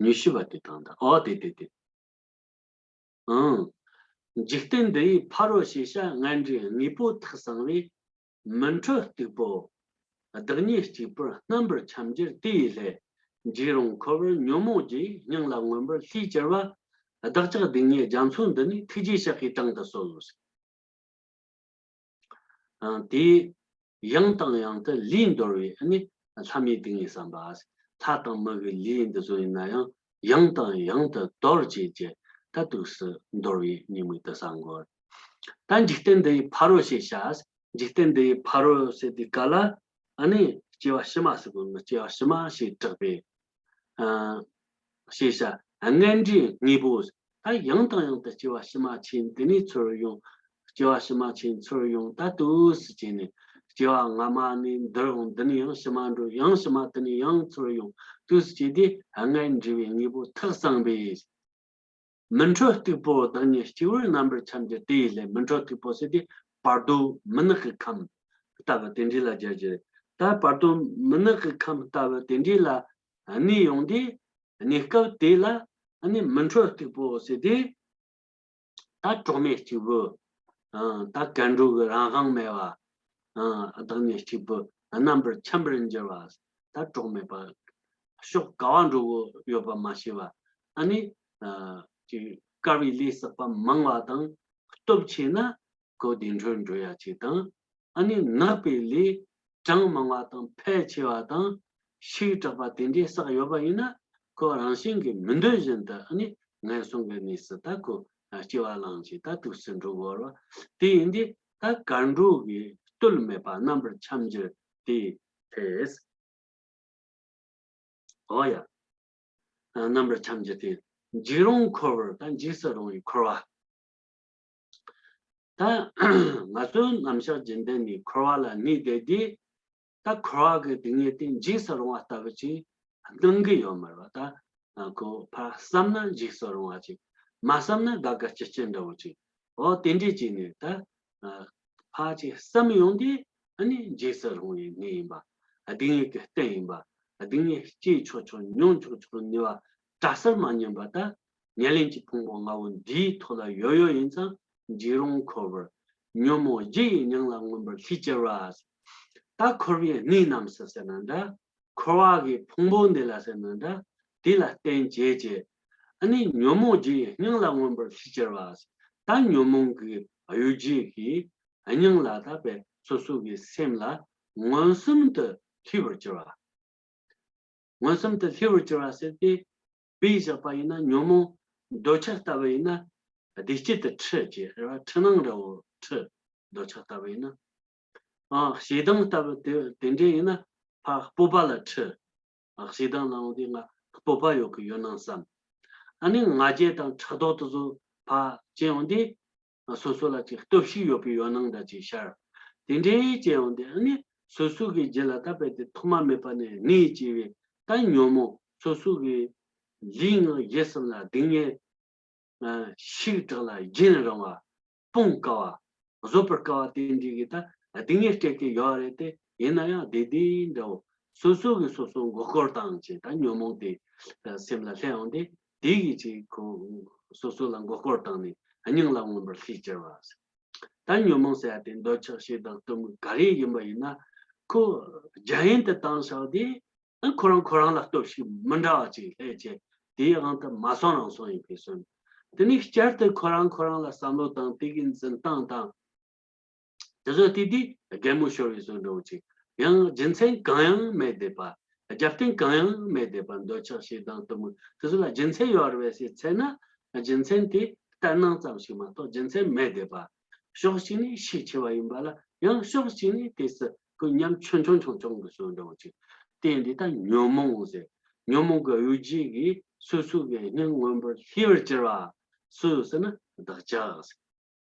ཉི་ཤུ་པ་དེ་དང་ད། ཨོ། དེ་དེ་དེ། ཨང་། འཇིག་རྟེན་འདི་ཡི་ཕ་རོལ་ཞེས་བྱ། ངན་འབྲས་དངོས་པོ་ཐག་བཟང་བས། མི་འཕྲོད་སྟུག་པོ་བདག་ཉིད་གཅིག་པུར། རྣམ་པར་འཁྱམས་འགྱུར་དེ་ཡི་སླད། འཇིགས་རུང་འཁོར་བར་ཉོན་མོངས་རྒྱུ་ཡིས། སྙིང་ལ་མངོན་པར་སླུས་གྱུར་པ། བདག་ཅག་སྡུག་བསྔལ་རྒྱ་མཚོ་འདི་ནས། ཐུགས་རྗེའི་ཕྱག་གིས་དྲང་དུ་གསོལ་ལོ་ཟེར། ཨ། དེ་ཡང་དང་ཡང་དུ་ལུས་འདོར་བའི་ནི་ལྷ་མིའི་སྡུག་བསྔལ་བསམ་པ། ལྷ་དང་མི་གི་ལུས་འདི་ཚོ་ཡིན་ན་ཡང་ཡང་དང་ཡང་དུ་འདོར་བྱེད་ཀྱི་ད་དུས་སུ་འདོར་བའི་ཉེས་དམིགས་དུ་བསམ་དགོས། ད་འཇིག་རྟེན་འདི་ཡི་ཕ་རོལ་ཞེས་བྱ། འཇིག་རྟེན་འདི་ཡི་ཕ་རོལ་ཟེར་དུས་སྐབས་ལ། ཨ་ནི་སྐྱེ་བ་ཕྱི་མ་ཟེར་དགོས་ནི། སྐྱེ་བ་ཕྱི་མ་ཞེས་གྲགས་པའི། ཨ། ཞེས་བྱ། ངན་འབྲས་དངོས་པོ། ད་ཡང་དང་ཡང་དུ་སྐྱེ་བ་ཕྱི་མ་ཕྱིན། དེ་ནས་ཚུར་ཡོང་། སྐྱེ་བ་ཕྱི་མ་ཕྱིན། ཚུར་ཡོང་། ད་དུས་སུ་བྱས་ནས་སྐྱེ་བ་སྔ་མ་ནས་འདིར་འོང་། འདི་ནས་ཡང་ཕྱི་མ་འགྲོ། ཡང་ཕྱི་མ་དེ་ནས་ཡང་ཚུར་ཡོང་། དུས་སུ་བྱས་དུས་ངན་འབྲས་པའི་དངོས་པོ་ཐག་བཟང་པས། མི་འཕྲོད་སྟུག་པོ་བདག་ཉིད་གཅིག་པུར། རྣམ་པར་འཁྱམས་འགྱུར་དེ་ཡི་སླད། མི་འཕྲོད་སྟུག་པོ་ཟེར་དུས་བར་དོ་མུན་ནག་གི་ཁམས་ལྟ་བུ་དེ་འདྲ་ལ་སྦྱར་གྱི་རེད། ད་བར་དོ་མུན་ནག་གི་ཁམས་ལྟ་བུ་དེ་འདྲ་ལ་གནས་ཡོང་དུས། གནས་སྐབས་དེ་ལ་ནི་མི་འཕྲོད་སྟུག་པོ་ཟེར་དུས། ད་གྲོགས་མེད་གཅིག་པུ། ཨ། ད་གར་འགྲོ་གི་རང་དབང་མེད་པ། ཨ། བདག་ཉིད་གཅིག་པུ་རྣམ་པར་འཁྱམས་པར་འགྱུར་བ། ད་གྲོགས་མེད་པ། ཕྱོགས་ག་བ་འགྲོ་དགོས་ཡོད་པ་མ་ཤེས་པ། ཨ་ནི། ཨ། ཅིག་དཀའ་བའི་ལས་བསགས་པ་མང་བ་དང་། སྟོབས་ཆེ་ན་ཁོ་བདེ་འགྲོར་འགྲོ་ཡ་ཅིག་དང་། ཨ་ནི་ནག་པའི་ལས་གྲངས་མང་བ་དང་ཕལ་ཆེ་བ་དང་ཤུགས་དྲག་པ་དེ་འདྲས་བསགས་ཡོད་པ་ཡིན་ན། ཁོ་རང་བཞིན་གྱིས་མི་འདོད་བཞིན་དུ་ཨ་ནི་ངན་སོང་གི་གནས་སུ་ད་ཁོ་སྐྱེ་བ་བླངས་ཤིང་ད་དུས་སུ་འགྲོ་དགོས་རེད་བ། དེ་ཡིན་དུས་ད་གར་འགྲོ་གི་ལྟོས་མེད་པ། རྣམ་པར་འཁྱམས་འགྱུར་དེ་ཐལ། འོ་ཡ། རྣམ་པར་འཁྱམས་འགྱུར་དེ། འཇིགས་རུང་འཁོར་བར། ད་འཇིགས་སུ་རུང་བའི་འཁོར་བ། ད་ང་ཚོའི་རྣམ་གཞག་རྒྱུན་ལྡན་ནི་འཁོར་བ་ལ་གནས་བསྡད་དུས། ད་འཁོར་བ་གི་སྡུག་བསྔལ་དེ་འཇིགས་སུ་རུང་བ་ལྟ་བུ་ཅིག་སྣང་གི་ཡོད་མ་རེད་བ། ད་ཁོ་ཕར་བསམ་ན་འཇིགས་སུ་རུང་བ་ཅིག་མ་བསམ་ན་དགའ་དགའ་སྐྱིད་སྐྱིད་འདྲ་བོ་ཅིག་འོ་དེ་འདྲས་ཅིག་ནས་ད། ཕར་ཅིག་བསམ་ཡོང་དུས་ཨ་ནི་འཇིགས་སུ་རུང་བའི་གནས་ཡིན་པ། སྡུག་བསྔལ་གྱི་རྟེན་ཡིན་པ། སྡུག་བསྔལ་སྐྱེ་ཆོག་ཆོག་མྱོང་ཆོག་ཆོག་ནུས་པ་གྲྭ་སར་མ་ཉམས་པ། ད་ཉེར་ལེན་གྱི་ཕུང་པོ་ལྔ་བོ་འདིའི་ཐོག་ལ་ཡོད་ཡོད་ཡིན་ཙང་། འཇིགས་རུང་འཁོར་བར་ཉོན་མོངས་རྒྱུ་ཡིས། སྙིང་ལ་མངོན་པར་སླུས་གྱུར་པ། ད་འཁོར་བའི་གནས་རྣམས་སུ་ཟེར་ན་འདྲ། འཁོར་བ་གི་ཕུང་པོ་འདི་ལ་ཟེར་ན་འདྲ། དེ་ལ་བརྟེན་བྱས་བྱས། ཨ་ནི་ཉོན་མོངས་རྒྱུ་ཡིས། སྙིང་ལ་མངོན་པར་སླུས་གྱུར་པ། ད་ཉོན་མོངས་ཀྱི་གཡོ་སྒྱུ་གིས་སྙིང་ལ་ད་དཔེ་སོ་སོ་གི་སེམས་ལ་མངོན་སུམ་དུ་སླུས་པར་གྱུར་པ། མངོན་སུམ་དུ་སླུས་པར་གྱུར་པ་ཟེར་ཏེ། དཔེ་བཞག་པ་ཡིན་ན་ཉོན་མོངས་འདོད་ཆགས་ལྟ་བུ་ཡིན་ན། བདེ་སྐྱིད་དུ་ཁྲིད་ཅེས་རེད་བ། འཁྲུལ་སྣང་འདྲ་བོ་ཁྲིད། འདོད་ཆགས་ལྟ་བུ་ཡིན་ན། ཨ། ཞེ་སྡང་ལྟ་བུ་དེ་དེ་འདྲས་ཡིན་ན། ཕར་སྤོབས་པ་ལ་ཁྲིད། ཞེ་སྡང་ལ་འོང་དུས་ང་སྤོབས་པ་ཡོད་གི་ཡོད་སྣང་བསམ། ཨ་ནི་ང་རྒྱལ་དང་ཕྲག་དོག་དེ་ཚོ་ཕར་ཅན་འོང་དུས། སོ་སོ་ལ་ཅིག་སྟོབས་ཤུགས་ཡོད་པའི་ཡོད་སྣང་འདྲ་ཅིག་ཤར། དེ་འདྲའི་ཅན་འོང་དུས་ཨ་ནི་སོ་སོ་གི་རྒྱུད་ལ་ད་རྦད་དེ་ཐོག་མ་མེད་པ་ནས་གནས་བཅས་པའི་ད་ཉོན་མོངས་སོ་སོ་གི་ལུས་ངག་ཡིད་གསུམ་ལ་སྡུག་བསྔལ། ཨ། ཤུགས་དྲག་ལ་རྒྱུན་རིང་བ། སྤོང་དཀའ་བ། བཟོད་པར་དཀའ་བ་དེ་འདྲའི་གི་ད་སྡུག་བསྔལ་སྤྲད་ཀྱི་ཡོད་རེད་དེ། ཡིན་ན་ཡང་བདེ་བདེ་འདྲ་བོ། སོ་སོ་གིས་སོ་སོ་མགོ་སྐོར་བཏང་བྱས་ད་ཉོན་མོངས་དེ་སེམས་ལ་སླེབས་འོང་དུས་དེ་གིས་ཅིག་ཁོ་སོ་སོ་ལ་མགོ་སྐོར་བཏང་ནས་སྙིང་ལ་མངོན་པར་སླེབས་གྱུར་བ། ད་ཉོན་མོངས་ཟེར་ཡ་དེ་འདོད་ཆགས་ཞེ་སྡང་གཏི་མུག་ག་རེ་ཡིན་པ་ཡིན་ན། ཁོ་རྒྱ་ཡན་དུ་བཏང་བཞག་དུས། ཨ། ཁོ་རང་ཁོ་རང་ལ་སྟོབས་ཤུགས་མི་འདྲ་བ་ཅིག་སླེབས་བྱས་དེའི་དབང་དུ་མ་སོང་རང་སོང་ཡིན་པའི་བཟོ་འདྲ། དེ་ནས་བསྐྱར་དུ་ཁོ་རང་ཁོ་རང་ལ་བསམ་བློ་དང་དེ་གི་འཛིན་སྟངས་དང་། དེ་ཚོ་དེ་དུས་གད་མོ་ཤོར་བའི་བཟོ་འདྲ་བོ་ཅིག། ཡང་རྒྱུ་མཚན་གང་ཡང་མེད་བསྡད་པ། རྒྱབ་རྟེན་གང་ཡང་མེད་བསྡད་པ། འདོད་ཆགས་ཞེ་སྡང་གཏི་མུག་དེ་ཚོ་ལ་རྒྱུ་མཚན་ཡོད་རེད་པས་ཟེར་ཚེ་ན། རྒྱུ་མཚན་དེ་ལྟར་སྣང་ཙམ་ཞིག་མ་གཏོགས་རྒྱུ་མཚན་མེད་བསྡད་པ། ཕྱོགས་གཅིག་ནས་ཤུགས་ཆེ་བ་ཡིན་པ་ལ། ཡང་ཕྱོགས་གཅིག་ནས་དེ་སུ་ཁོ་ཉམ་ཆུང་ཆུང་ཆུང་ཆུང་གི་བཟོ་འདྲ་བོ་ཅིག། དེ་འདི་ད་ཉོན་མོངས་ཟེར། ཉོན་མོངས་ཀྱི་གཡོ་སྒྱུ་གིས་སོ་སོ་གི་སྙིང་མངོན་པར་སླེབས་པར་གྱུར་པ། སུ་ཟེར་ན་བདག་ཅག་ཟེར།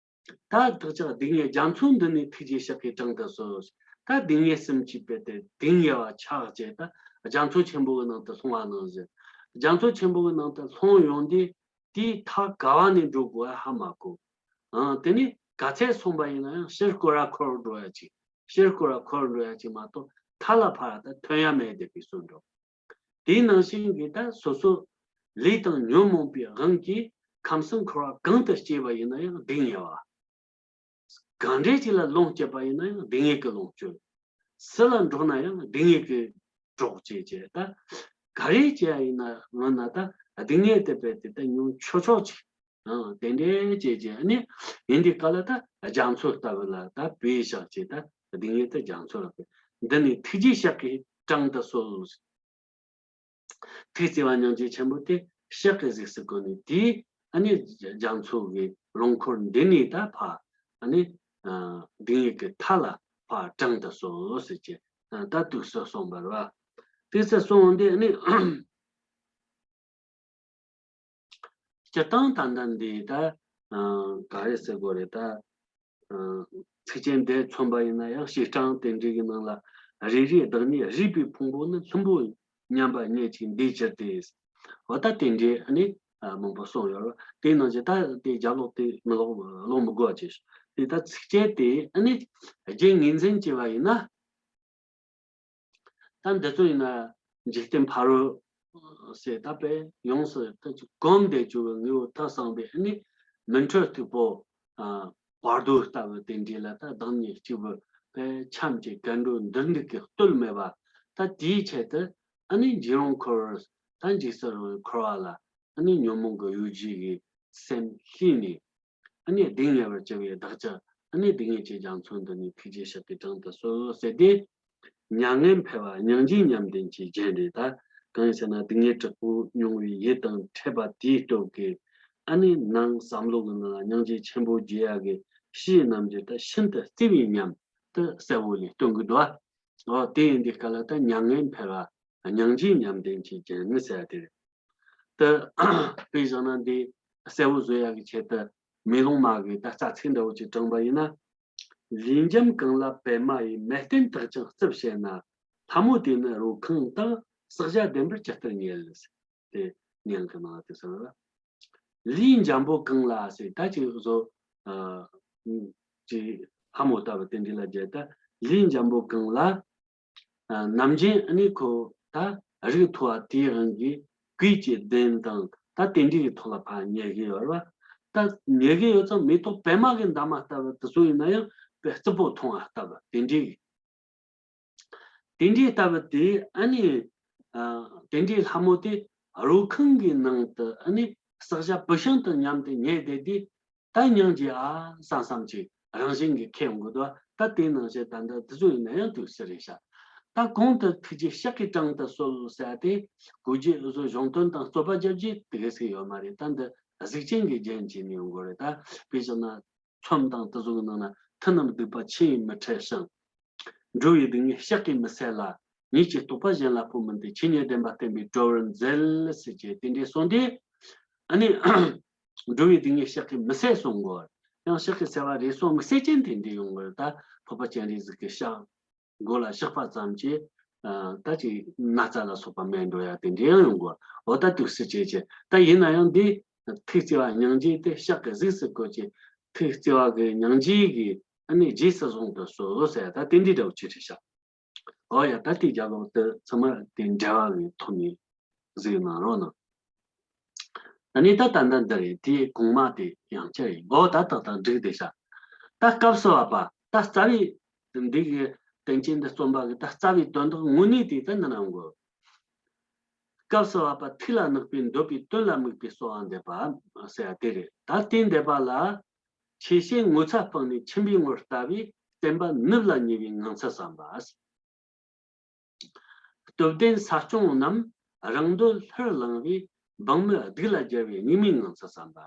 ད་བདག་ཅག་སྡུག་བསྔལ་རྒྱ་མཚོ་འདི་ནས་ཐུགས་རྗེའི་ཕྱག་གིས་དྲངས་ཏུ་གསོལ། ད་སྡུག་བསྔལ་གསུམ་གྱིས་རྦད་དེ་གདུང་ཡལ་བ་ཆགས་བྱས་ད་རྒྱ་མཚོ་ཆེན་པོ་གི་ནང་དུ་ལྷུང་བ་ནང་བཞིན། རྒྱ་མཚོ་ཆེན་པོ་གི་ནང་དུ་ལྷུང་ཡོང་དུས། དེའི་མཐའ་ག་བ་ནས་འགྲོ་དགོས་ཧ་མ་གོ། ཨང་། དེ་ནས་ག་ཚད་སོང་པ་ཡིན་ན་ཡང་ཕྱིར་སྐོར་ར་འཁོར་འགྲོ་ཡ་ཅིག། ཕྱིར་སྐོར་ར་འཁོར་འགྲོ་ཡ་ཅིག་མ་གཏོགས་མཐའ་ལ་ཕར་ད་ཐོན་ཡ་མེད་བསྡད་པའི་བཟོ་འདྲ། དེའི་ནང་བཞིན་གྱི་ད་སོ་སོ་ལས་དང་ཉོན་མོངས་པའི་དབང་གིས་ཁམས་གསུམ་འཁོར་བ་གང་དུ་སྐྱེས་པ་ཡིན་ན་ཡང་སྡུག་བསྔལ་བ། གང་འདྲས་ཅིག་ལ་ལོངས་སྤྱད་པ་ཡིན་ན་ཡང་སྡུག་བསྔལ་གྱི་ལོངས་སྤྱོད། སུ་ལ་འགྲོགས་ན་ཡང་སྡུག་བསྔལ་གྱི་གྲོགས་བྱེད་ཅེས་ད། ག་རེ་བྱས་ཡིན་ན་ངོ་ན་ད་སྡུག་བསྔལ་དེ་རྦད་དེ་ད་ཉུང་ཆོག་ཆོག་ཅིག། ཨང་། དེ་འདྲས་བྱས་བྱས་ནི་ཡིན་དུས་ག་ལ་ད་རྒྱ་མཚོ་ལྟ་བུ་ལ་ད་བོས་བཞག་ཅེས་ད་སྡུག་བསྔལ་དེ་རྒྱ་མཚོ་ལ་བོས། འདི་ནི་ཐུགས་རྗེའི་ཕྱག་གིས་དྲངས་ཏུ་གསོལ། ཐུགས་བརྩེ་བ་སྙིང་རྗེ་ཆེན་པོ་དེ་ཕྱག་གི་གཟུགས་སུ་བཀོད་ནས་དེས་ཨ་ནི་རྒྱ་མཚོ་གི་རླུང་འཁོར་འདི་ནས་ད་ཕར་ཨ་ནི་ཨ་སྡུག་བསྔལ་གྱི་མཐའ་ལ་ཕར་དྲངས་ཏུ་གསོལ་ཟེར་གྱི་ཨ་ད་དུས་སུ་གསུངས་པ་རེད་བ། དུས་སུ་གསུངས་འོང་དུས་ཨ་ནི་སྤྱིར་བཏང་ད་ལྟ་འདི་ད་ཨ་ག་རེ་ཟེར་དགོས་རེད་ད། ཚིགས་བཅད་འདི་མཚོན་པ་ཡིན་ན་ཡང་བྱེ་བྲག་དེ་འདྲའི་གི་ནང་ལ་རེ་རེའི་བདག་ཉིད་རུས་པའི་ཕུང་པོ་ནི་ལྷུན་པོ་མཉམ་པ་ཉིད་ཅིག་འདིའི་ཕྱིར་ཏེ། འོ་ད་དེ་འདྲའི་ཨ་ནི་མང་པོ་གསུངས་ཡོད་རེད། དེའི་ནང་བཞིན་ད་དེ་རྒྱབ་ལོགས་དེ་མི་ཀློག་ཀློག་མི་དགོས་ཅེས། དེ་ད་ཚིགས་བཅད་དེ་ཨ་ནི་རྒྱན་ངོས་འཛིན་བྱས་པ་ཡིན་ན། ད་འདི་ཚོ་ཡིན་ན་འཇིག་རྟེན་ཕ་རོལ་ཟེར་ད་པས་ཡོངས་སུ་ད་ཅིག་གོམས་བསྡད་བཅུག་པའི་དངོས་པོ་ཐོས་བསམ་པའི་ཨ་ནི་མི་འཕྲོད་ཐུག་པོ། ཨ་བར་དོ་ལྟ་བུ་དེ་འདྲའི་ལ་ད་བདག་ཉིད་གཅིག་པུ་པས་འཁྱམས་ཀྱི་གར་འགྲོ་འདུལ་འདུག་གི་བརྟོལ་མེད་པ། ད་དེའི་ཆེད་དུ་ཨ་ནི་འཇིགས་རུང་འཁོར་ད་འཇིགས་སུ་རུང་བའི་འཁོར་བ་ལ་ཨ་ནི་ཉོན་མོངས་ཀྱི་གཡོ་སྒྱུ་གི་སེམས་བསླུས་ནས། ཨ་ནི་སྡུག་བསྔལ་བར་གྱུར་པའི་བདག་ཅག་ཨ་ནི་སྡུག་བསྔལ་གྱི་རྒྱ་མཚོ་འདི་ནས་ཐུགས་རྗེའི་ཕྱག་གིས་དྲངས་ཏུ་གསོལ་ཟེར་ཏེ། མྱ་ངན་འཕེལ་བ་སྙིང་རྗེའི་ཉམས་ལྡན་གྱི་རྒྱན་རེད་ད། གང་ཡིན་ཟེར་ན་སྡུག་བསྔལ་དྲག་པོ་མྱོང་བའི་ཡིད་དང་འཕྲད་པ་དེའི་སྟོབས་ཀྱིས་ཨ་ནི་ནང་བསམ་བློ་གི་ནང་ལ་སྙིང་རྗེ་ཆེན་པོ་རྒྱས་ཡག་གི་ཕྱིའི་རྣམ་འགྱུར་དེ་ཤིན་ཏུ་བརྩེ་བའི་ཉམས་དེ་གསལ་བོ་ལས་སྟོན་གྱི་འདུག་ཨ། འོ་དེ་ཡིན་དུས་སྐབས་ལ་ད་མྱ་ངན་འཕེལ་བ་སྙིང་རྗེའི་ཉམས་ལྡན་གྱི་རྒྱན་ནི་ཟེར་ཡ་དེ་རེད། ད་དཔེ་བཞག་ན་འདི་གསལ་བོ་བཟོ་ཡག་གི་ཆེད་དུ་མེ་ལོང་མ་གི་ད་རྩ་ཚིག་འདྲ་བོ་ཅིག་དྲངས་པ་ཡིན་ན། ལུས་འཇམ་གང་ལ་པདྨ་ཡིས། མལ་སྟན་དག་ཀྱང་རྩིབས་བྱས་ན། ལྷ་མོ་དེ་ནི་རོ་ཁང་དང་། ཟག་བྱ་བདེན་པར་ཇི་ལྟར་ཉལ། དེ་ཉན་གི་ནང་དུ་ཟེར་བ། ལུས་འཇམ་པོ་གང་ལ་ཟེར་ད་ཅིག་བཟོ། ཨ་ཅིག་ལྷ་མོ་ལྟ་བུ་དེ་འདྲ་ལ་བརྒྱབ་ད་ལུས་འཇམ་པོ་གང་ལ། ནམ་རྒྱུན་ཨ་ནི་ཁོ་ད་རིགས་མཐོ་བ་དེའི་དབང་གིས་གོས་ཀྱི་གདན་དང་ད་དེ་འདྲའི་གི་ཐོག་ལ་ཕར་ཉལ་གི་ཡོད་རེད་བ། ད་ཉལ་གི་ཡོད་ཙང་མེ་ཏོག་པད་མ་གི་འདབ་མ་ལྟ་བུ་དེ་ཚོ་ཡིན་ན་ཡང་དཔེ་རྩིབ་པོ་མཐོང་བ་ལྟ་བུ་དེ་འདྲའི་གི། དེ་འདྲའི་ལྟ་བུ་དེ་ཨ་ནི་ཨ་དེ་འདྲའི་ལྷ་མོ་དེ་རོ་ཁང་གི་ནང་དུ་ཨ་ནི་ཟག་བྱ་བུད་ཤིང་དང་མཉམ་དུ་ཉལ་བསྡད་དེ། ད་སྙིང་རྗེ་ཨ་བསམ་བསམ་ཅིག་རང་བཞིན་གྱིས་ཁེལ་ཡོང་གི་འདུག་ད་དེའི་ནང་བཞིན་ད་ལྟ་དེ་ཚོ་ཡིན་ན་ཡང་དུས་སུ་རེད་ཤག་ད་གོང་དུ་ཐུགས་རྗེའི་ཕྱག་གིས་དྲངས་ཏུ་གསོལ་ཟེར་ཏེ་གོ་རྒྱུ་བཟོ་གཞུང་དོན་དང་རྩོད་པ་རྒྱབ་རྒྱུ་དེ་ག་ཟིག་ཡོད་མ་རེད། ད་འདི་གཟུགས་ཅན་གྱི་རྒྱན་བྱས་ནས་ཡོང་དགོས་རེད། ད་དཔེ་བཞག་ན་ཚོམ་དང་དེ་ཚོ་གི་ནང་ན་མཐུ་རྣམས་སྡིག་པ་ཆུ་ཡིས་མི་འཕྲད་ཞིང་། འགྲོ་བའི་སྡུག་བསྔལ་ཕྱག་གིས་མི་སེལ་ལ། ཉིད་ཀྱི་རྟོགས་པ་གཞན་ལ་འཕོ་མིན་ཏེ། ཆོས་ཉིད་བདེན་པ་བསྟན་པས་གྲོལ་བར་མཛད། ཟེར་གྱི་དེ་འདྲའི་གསུངས་ཏེ། ཨ་ནི་འགྲོ་བའི་སྡུག་བསྔལ་ཕྱག་གིས་མི་སེལ་གསུང་གོ། ཡང་ཕྱག་གིས་སེལ་བ་རེད་གསུང་མི་སེལ་ཅན་དེ་འདྲའི་ཡོང་གི་རེད། ད་འཕགས་པ་སྤྱན་རས་གཟིགས་ཀྱི་ཕྱག་མགོ་ལ་བཞག་པ་ཙམ་གྱིས་ད་ཅིག་ན་ཚ་ལ་སོགས་པ་མེད་འགྲོ་ཡ་དེ་འདྲའི་ཡང་ཡོང་གོ། འོ་ད་དུས་སུ་བྱེད་ཅེས། ད་ཡིན་ན་ཡང་འདི་ཐུགས་བརྩེ་བ་སྙིང་རྗེ་དེ་ཕྱག་གི་གཟུགས་སུ་བཀོད་ཅིང་། ཐུགས་བརྩེ་བ་གི་སྙིང་རྗེ་གིས་ཨ་ནི་རྗེས་སུ་བཟུང་དུ་གསོལ་ཟེར། ད་དེ་འདྲའི་འདྲ་བོ་ཅིག་རེད་ཤག་འོ་ཡ། ད་དེ་རྒྱབ་ལོགས་དེ་ཚང་མ་དེ་འབྲེལ་བ་གི་ཐོག་ནས་གཟིགས་གནང་རོགས་གནང་། ད་ནི་ད་ད་ད་འདི་རེད། དེའི་གོང་མ་དེ་ཡང་བསྐྱར་ཡིན། འོ་ད་ཏག་ཏག་འགྲིག་བསྡད་ཤག་ད་སྐབས་སུ་བབ་པ་ད་རྩ་བའི་འདི་གི་དོན་ཅན་འདི་རྩོམ་པ་གི་ད་རྩ་བའི་དོན་དག་དངོས་གནས་དེ་ད་འདི་ན་འགོད། སྐབས་སུ་བབ་པ་ཐུགས་ལ་བརྣག་པའི་འདོད་པའི་དོན་ལ་དམིགས་པའི་གསོལ་བ་འདེབས་པ་ཟེར་བ་དེ་རེད། ད་དེ་འདེབས་པ་ལ་ཆོས་བཤད་ངོ་ཚ་སྤངས་ནས་ཁྱིམ་པའི་ངོར་ལྟ་བས་བསྟན་པ་ནུབ་ལ་ཉེ་བའི་ངང་ཚུལ་བསམ་པ། སྟོབས་ལྡན་ས་སྐྱོང་རྣམས་རང་འདོད་ལྷུར་བླངས་པས་འབངས་མི་སྡུག་ལ་སྦྱར་བའི་སྙིགས་མའི་ངང་ཚུལ་བསམ་པ།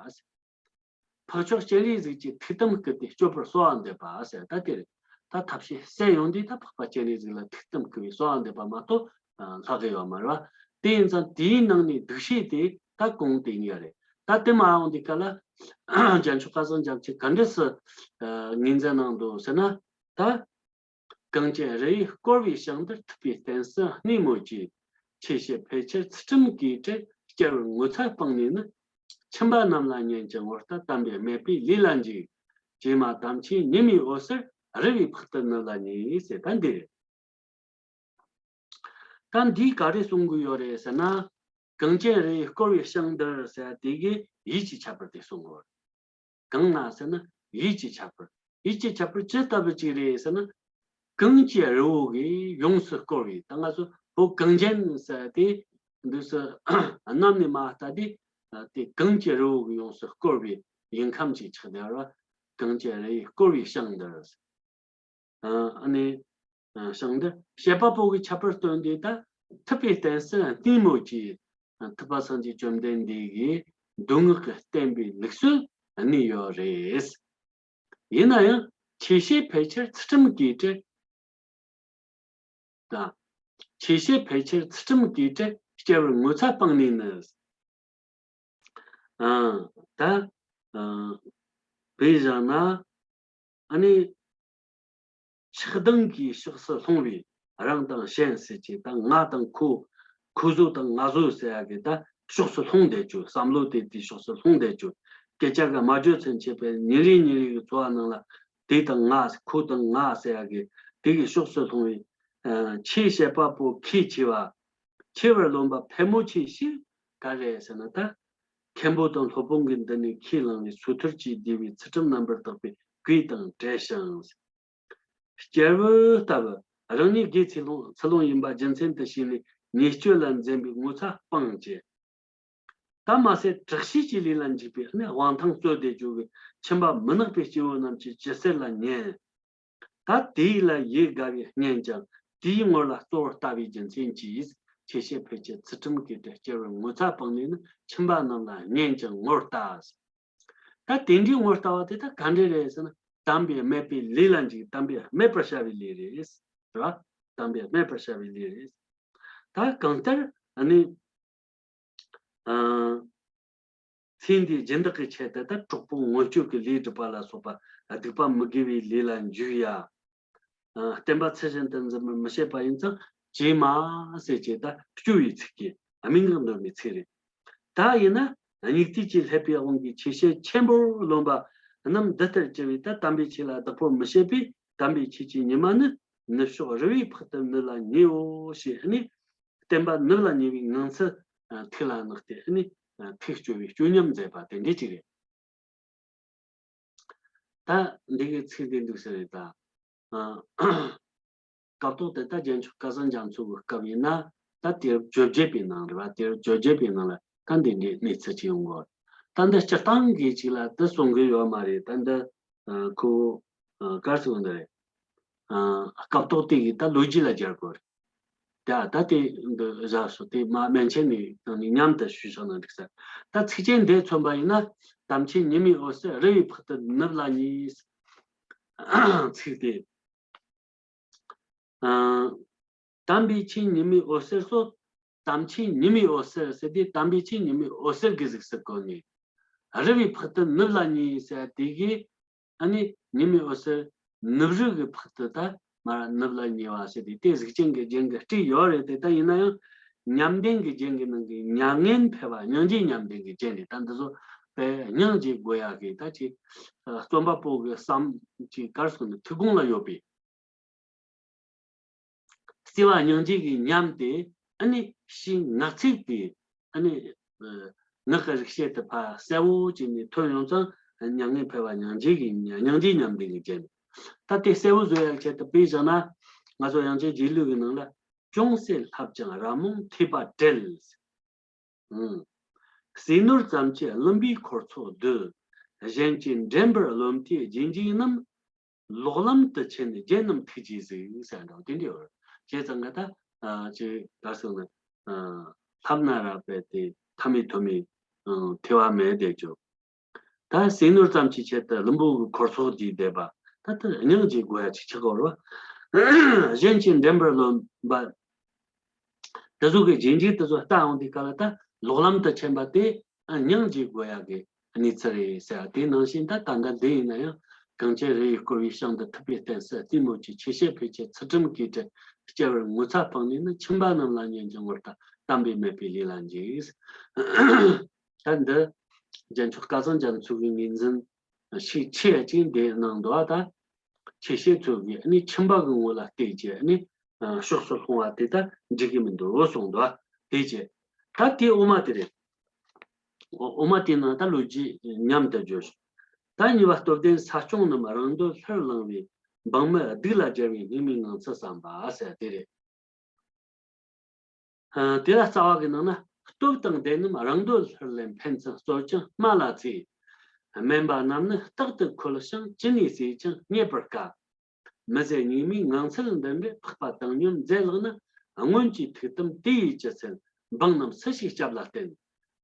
འཕགས་མཆོག་སྤྱན་རས་གཟིགས་ཀྱི་ཐུགས་དམ་བསྐུལ་ཏེ་སྐྱོབ་པར་གསོལ་བ་འདེབས་པ་ཟེར། ད་དེ་རེད། ད་ཐབས་ཤེས་གསལ་ཡོང་དུས་ད་འཕགས་པ་སྤྱན་རས་གཟིགས་ལ་ཐུགས་དམ་བསྐུལ་བའི་གསོལ་བ་འདེབས་པ་མ་གཏོགས་ལྷག་གི་ཡོད་མ་རེད་བ། དེ་ཡིན་ཙང་དེའི་ནང་ནས་སྡིག་བཤགས་དེ་ད་གོང་དེ་གཉིས་རེད། ད་དེ་མ་ཡོང་དུས་ག་ལ་རྒྱལ་མཆོག་སྐལ་བཟང་རྒྱ་མཚོས་ག་འདྲ་སེ་ངོས་འཛིན་གནང་འདུག་ཟེར་ན། ད་གངས་ཅན་རི་ཡིས་བསྐོར་བའི་ཞིང་འདིར། ཐུབ་པའི་བསྟན་སྲིད་སྣེ་མོ་གཅིག་ཆོས་བཤད་ཕལ་ཆེར་ཚུལ་ཁྲིམས་ཀྱི་གྲལ། སྐྱེ་བོར་ངོ་ཚ་སྤངས་ནས་ནི། ཁྱིམ་པ་རྣམས་ལ་ཉན་ཅིང་ངོ་ལྟ། དམ་པས་སྨྲས་པའི་ལུས་ལ་འཇུག་ཀྱེ་མ་དམ་ཆོས་ཉི་མའི་འོད་ཟེར། རི་བོའི་ཕུག་ཏུ་ནུབ་ལ་ཉེ་ཟེར། ད་འདི་རེད། ད་འདིས་ག་རེ་གསུང་གི་ཡོད་རེད་ཟེར་ན། གངས་ཅན་རི་ཡིས་བསྐོར་བའི་ཞིང་འདིར་ཟེར་དེ་གི་ཡུལ་གྱི་ཁྱད་པར་དེ་གསུང་གི་ཡོད་རེད། གང་ན་ཟེར་ན་ཡུལ་གྱི་ཁྱད་པར། ཡུལ་གྱི་ཁྱད་པར་ཅི་ལྟ་བུ་ཅིག་རེད་ཟེར་ན། གངས་ཀྱི་རི་བོ་གིས་ཡོངས་སུ་བསྐོར་བའི། ད་ང་ཚོ་བོད་གངས་ཅན་ཟེར་དེ་འདུག་སེ་གནམ་ནས་མར་ལྟ་དུས་དེ་གངས་ཀྱི་རི་བོ་གིས་ཡོངས་སུ་བསྐོར་བའི་ཡུལ་ཁམས་ཅིག་ཆགས་བསྡད་པ། གངས་ཀྱི་རི་ཡིས་བསྐོར་བའི་ཞིང་འདིར། ཨ་ནི་ཞིང་འདིར་བཤད་པ་པོ་གི་ཁྱད་པར་སྟོན་དུས་ད་ཐུབ་པའི་བསྟན་སྲིད་སྣེ་མོ་གཅིག་ཐུབ་པ་སངས་རྒྱས་བཅོམ་ལྡན་འདས་ཀྱིས་མདོ་སྔགས་ཀྱི་བསྟན་པའི་ལུགས་སྲོལ་གནས་ཡོད་རེད། ཡིན་ན་ཡང་ཆོས་བཤད་ཕལ་ཆེར་ཚུལ་ཁྲིམས་ཀྱི་གྲལ། དང་། ཆོས་བཤད་ཕལ་ཆེར་ཚུལ་ཁྲིམས་ཀྱི་གྲལ། སྐྱེ་བོར་ངོ་ཚ་སྤངས་ནས་ནི། ཨ། ད། ཨ། དཔེ་བཞག་ན། ཨ་ནི། ཆགས་སྡང་གི་ཕྱོགས་སུ་ལྷུང་བའི་རང་དང་གཞན་ཟེར་གྱི་ད་ང་དང་ཁོ། ཁོ་ཚོ་དང་ང་ཚོ་ཟེར་ཡ་གི་ད་ཕྱོགས་སུ་ལྷུང་བསྡད་རྒྱུ། བསམ་བློ་དེ་དེའི་ཕྱོགས་སུ་ལྷུང་བསྡད་རྒྱུ། སྐད་ཆ་གི་མ་བརྗོད་ཚུན་ཆད་པའི་ཉིན་རེ་ཉིན་རེ་གི་འཚོ་བ་ནང་ལ་དེ་དང་ང་། ཁོ་དང་ང་ཟེར་ཡ་གི་དེ་གི་ཕྱོགས་སུ་ལྷུང་བའི། ཨ། ཆོས་བཤད་པ་པོ་ཁས་འཆེ་བ། འཆེ་བར་རློམ་པ་ཕལ་མོ་ཆེ་ཞིག་ག་རེ་ཟེར་ན། ད་མཁན་པོ་དང་སློབ་དཔོན་གྱི་མདུན་ནས་ཁས་བླངས་ནས་ཚུལ་ཐུར་གྱིས་བསྡུས་པའི་ཚུལ་ཁྲིམས་རྣམ་པར་དག་པའི་གོས་དང་བྲལ་ཞིང་། སྐྱེ་བོ་ལྟ་བུ་རང་ཉིད་དགེ་ཚུལ་སློང་ཚུལ་སློང་ཡིན་པ་རྒྱུ་མཚན་དུ་བྱས་ནས་ཉེས་སྤྱོད་ལ་འཛེམ་པའི་ངོ་ཚ་སྤངས་ཀྱི། ད་མ་ཟད་དྲག་བྱེད་ཀྱི་ལས་ལ་འཇུག་པའི་ནི་དབང་ཐང་རྩོད་དེ་འཇུག་གི་ཁྱིམ་པ་མི་ནག་པའི་སྐྱེ་བོ་རྣམས་ཀྱི་ཅི་ཟེར་ལ་ཉན། ད་དེ་ལ་ཡིད་དགའ་བས་སྙན་ཀྱང་དེའི་ངོར་ལ་གཙོ་བོར་ལྟ་བའི་རྒྱུ་མཚན་གྱིས། ཆོས་བཤད་ཕལ་ཆེར་ཚུལ་ཁྲིམས་ཀྱི་གྲལ། སྐྱེ་བོར་ངོ་ཚ་སྤངས་ནས་ནི། ཁྱིམ་པ་རྣམས་ལ་སྙན་ཀྱང་ངོ་ལྟ། ད་དེ་འདྲའི་ངོ་ལྟ་བ་དེ་ད་ག་འདྲ་རེད་ཟེར་ན། དམ་པས་སྨྲས་པའི་ལུས་ལ་འཇུག་དམ་པས་སྨྲས་པར་བྱ་བའི་ལུས་རེད། རེད་བ། དམ་པས་སྨྲས་པར་བྱ་བའི་ལུས་རེད། ད་གང་ལྟར་ཨ་ནི། ཨ། ཚེ་འདིའི་སྦྱིན་བདག་གི་ཆེད་དུ་ད་གྲོགས་པོ་ངོ་སྤྲོད་ཀྱི་ལས་སྒྲུབ་པ་ལ་སོགས་པ་སྡིག་པ་མི་དགེ་བའི་ལས་ལ་འཇུག་ཡ། ཨ། བསྟན་པ་ཚུལ་བཞིན་དུ་འཛིན་པར་མི་བྱེད་པ་ཡིན་ཙང་། ཀྱེ་མ་ཟེར་གྱི་ད་སྐྱོ་བའི་ཚིག་གི་སྨྲེ་སྔགས་འདོན་པའི་ཚིག་རེད། ད་ཡིན་ན་སྙིགས་དུས་ཀྱི་བསླད་པའི་དབང་གིས་ཆོས་བཤད་ཆེན་པོར་རློམ་པ་རྣམས་འདི་ལྟར་གྱུར་པས། ད་དམ་པའི་ཆོས་ལ་བདག་པོ་མི་བྱེད་པས། དམ་པའི་ཆོས་ཀྱི་ཉི་མ་ནི་ནུབ་ཕྱོགས་རི་བོའི་ཕུག་ཏུ་ནུབ་ལ་ཉེའོ་ཞེས་ནི། བསྟན་པ་ནུབ་ལ་ཉེ་བའི་ངང་ཚུལ་ཐུགས་ལ་བརྣགས་ཏེ་ནི་ཐུགས་སྐྱོ་བའི་སྐྱོ་ཉམས་མཛད་པ་དེ་འདྲ་ཅིག་རེད། ད་འདི་གི་ཚིག་དེ་འདུག་ཟེར་རེད་ད། ཨ། སྐབས་ཐོག་དེ་ད་རྒྱལ་མཆོག་སྐལ་བཟང་རྒྱ་མཚོ་གི་སྐབས་ཡིན་ན། ད་དེར་བཅོ་བརྒྱད་པའི་ནང་རེད་བ། དེར་བཅོ་བརྒྱད་པའི་ནང་ལ་ད་འདི་འདྲའི་གནས་ཚུལ་ཅིག་ཡོང་གི་ཡོད། ད་འདི་སྤྱིར་བཏང་གི་ཅིག་ལ་དེ་གསུང་གི་ཡོད་མ་རེད། ད་འདི་ཁོ་གར་སོང་འདི་རེད། སྐབས་ཐོག་དེ་གི་ད་ལོ་རྒྱུས་ལ་སྦྱར་དགོས་རེད། ད་ད་དེ་འདི་བཞག་སོ། དེ་མ་མན་ཆད་ནས་ནས་མཉམ་དུ་ཞུས་ཆོག་ན་འགྲིག་ས། ད་ཚིགས་བཅད་འདི་མཚོན་པ་ཡིན་ན། དམ་ཆོས་ཉི་མའི་འོད་ཟེར་རི་བོའི་ཕུག་ཏུ་ནུབ་ལ་ཉེ། ཚིག་དེ། ཨ། དམ་པའི་ཆོས་ཉི་མའི་འོད་ཟེར་སོགས། དམ་ཆོས་ཉི་མའི་འོད་ཟེར་ཟེར་དུས་དམ་པའི་ཆོས་ཉི་མའི་འོད་ཟེར་གྱི་གཟུགས་སུ་བཀོད་ནས། རི་བོའི་ཕག་ཏུ་ནུབ་ལ་ཉེ་ཟེར་དེ་གིས། ཨ་ནི་ཉི་མའི་འོད་ཟེར་ནུབ་རི་གི་ཕག་ཏུ་ད་མར་ནུབ་ལ་ཉེ་བ་ཟེར་དུས་དེ་གཟུགས་ཅན་གྱི་རྒྱན་གྱི་སྤྲས་ཡོད་རེད་དེ། ད་ཡིན་ན་ཡང་ཉམས་ལྡན་གྱི་རྒྱན་གྱི་ནང་གི་མྱ་ངན་འཕེལ་བ་སྙིང་རྗེ་ཉམས་ལྡན་གྱི་རྒྱན་རེད། ད་འདི་ཚོ་དཔེ་སྙིང་རྗེ་དགོས་ཡག་གི་ད་ཅིག་རྩོམ་པ་པོ་གི་བསམ་ཅིག་གར་སོང་ནས་ཐུགས་དགོངས་ལ་ཡོད་པའི། བརྩེ་བ་སྙིང་རྗེ་གི་ཉམས་དེ་ཨ་ནི་ཕྱིའི་ངག་ཚིག་དེ་ཨ་ནི་ངག་གི་རིག་བྱེད་དུ་ཕར་གསལ་བོ་བྱས་ནས་ཐོན་ཡོང་ཙང་། མྱ་ངན་འཕེལ་བ་སྙིང་རྗེ་གི་སྙིང་རྗེ་ཉམས་ལྡན་གྱི་རྒྱན། ད་དེ་གསལ་བོ་བཟོ་ཡག་ཆེད་དུ་དཔེ་བཞག་ན། ང་ཚོ་དབྱངས་ཅན་རྗེས་ལུས་ཀྱི་ནང་ལ། ཅུང་ཟད་ལྷབ་ཀྱང་ར་མོ་མཐེབ་པ་བྲལ། ཨང་། ཟས་ནོར་ཙམ་གྱིས་བླུན་པོའི་འཁོར་ཚོགས་སྡུད། གཞན་གྱིས་འདྲེན་པར་རློམ་མཐའི་རྗེས་འཇུག་རྣམས། ལོག་ལམ་དུ་ཁྱེར་ནས་རྒྱན་རྣམས་ཐུགས་རྗེས་གཟིགས་ཟེར་འདྲ་བོ་དེ་འདྲ་ཡོད་རེད། བྱས་ཙང་ག་ད་ཅིག་ག་ཟེར་ན། ལྷབ་ན་ར་བས་ཏེ་ཐ་མི་ཐོ་མི་ཐེ་བ་མེད་དེ་ཅོ། ད་ཟས་ནོར་ཙམ་གྱི་ཆེད་དུ་བླུན་པོ་གི་འཁོར་ཚོགས་ཀྱིས་བསྡད་པ། ད་ལྟ་སྙིང་རྗེ་དགོས་ཡ་ཅིག་ཆགས་ཀྱི་ཡོད་རེད་བ། གཞན་གྱིས་འདྲེན་པར་རློམ་པ། དེ་ཚོ་གི་རྗེས་འཇུག་དེ་ཚོ་ལྟ་ཡོང་དུས་སྐབས་ལ་ད་ལོག་ལམ་དུ་ཕྱིན་པ་དེ་སྙིང་རྗེ་དགོས་ཡག་གི་གནས་ཚུལ་རེད་ཟེར། དེ་ནང་བཞིན་ད་ད་ལྟ་འདི་ཡིན་ན་ཡང་། གངས་ཅན་རི་ཡིས་བསྐོར་བའི་ཞིང་དུ། ཐུབ་པའི་བསྟན་སྲིད་རྩེ་མོ་ཆེ། ཆོས་བཤད་ཕལ་ཆེར་ཚུལ་ཁྲིམས་གོས་འདྲ། སྐྱེ་བར་ངོ་ཚ་སྤངས་ནས་ནི། ཁྱིམ་པ་རྣམས་ལ་ཉན་ཅིང་ངོ་ལྟ། གཏམ་དཔེ་མེད་པའི་ལས་ལ་འཇིགས། ད་འདི་རྒྱལ་མཆོག་སྐལ་བཟང་རྒྱ་མཚོ་གི་ངོས་འཛིན་ཤུགས་ཆེ་ཅིག་འདི་གནང་འདུག་ད། ཆོས་བཤད་ཚོ་གིས་ནི་ཁྱིམ་པ་གི་ངོ་ལ་བལྟས་རྗེས་ནི་ཕྱོགས་སུ་ལྷུང་བ་དེ་ད་འགྲིག་གི་མི་འདུག་གསུངས་འདུག་དེ་རྗེས་ད་དེ་འོ་མ་དེ་རེད། འོ་འོ་མ་དེའི་ནང་ད་ལོ་རྒྱུས་མཉམ་དུ་བརྗོད་ཤོག་ད་གཉིས་པ། སྟོབས་ལྡན་ས་སྐྱོང་རྣམས་རང་འདོད་ལྷུར་བླངས་པས། འབངས་མི་སྡུག་ལ་སྦྱར་བའི་སྙིགས་མའི་ངང་ཚུལ་བསམ་པ་ཟེར་དེ་རེད། ཨ། དེ་ལ་རྩ་བ་གི་ནང་ན། སྟོབས་དང་ལྡན་རྣམས་རང་འདོད་ལྷུར་ལེན། ཕན་ཚུན་རྩོད་ཅིང་སྨྲ་ལ་འཚིག་དམན་པ་རྣམས་ནི་རྟག་ཏུ་འཁོལ་ཞིང་ཅི་ནུས་བསྲེ་ཅིང་རྙེད་པར་དཀའ། མི་བཟད་སྙིགས་མའི་ངང་ཚུལ་འདི་འདྲའི། འཕགས་པ་བཏང་སྙོམས་མཛད་ལགས་ན། སྔོན་གྱི་ཐུགས་དམ་དེ་ཡིས་ཅི་འཚལ། འབངས་རྣམས་སུ་ཞིག་སྐྱབས་ལ་བརྟེན།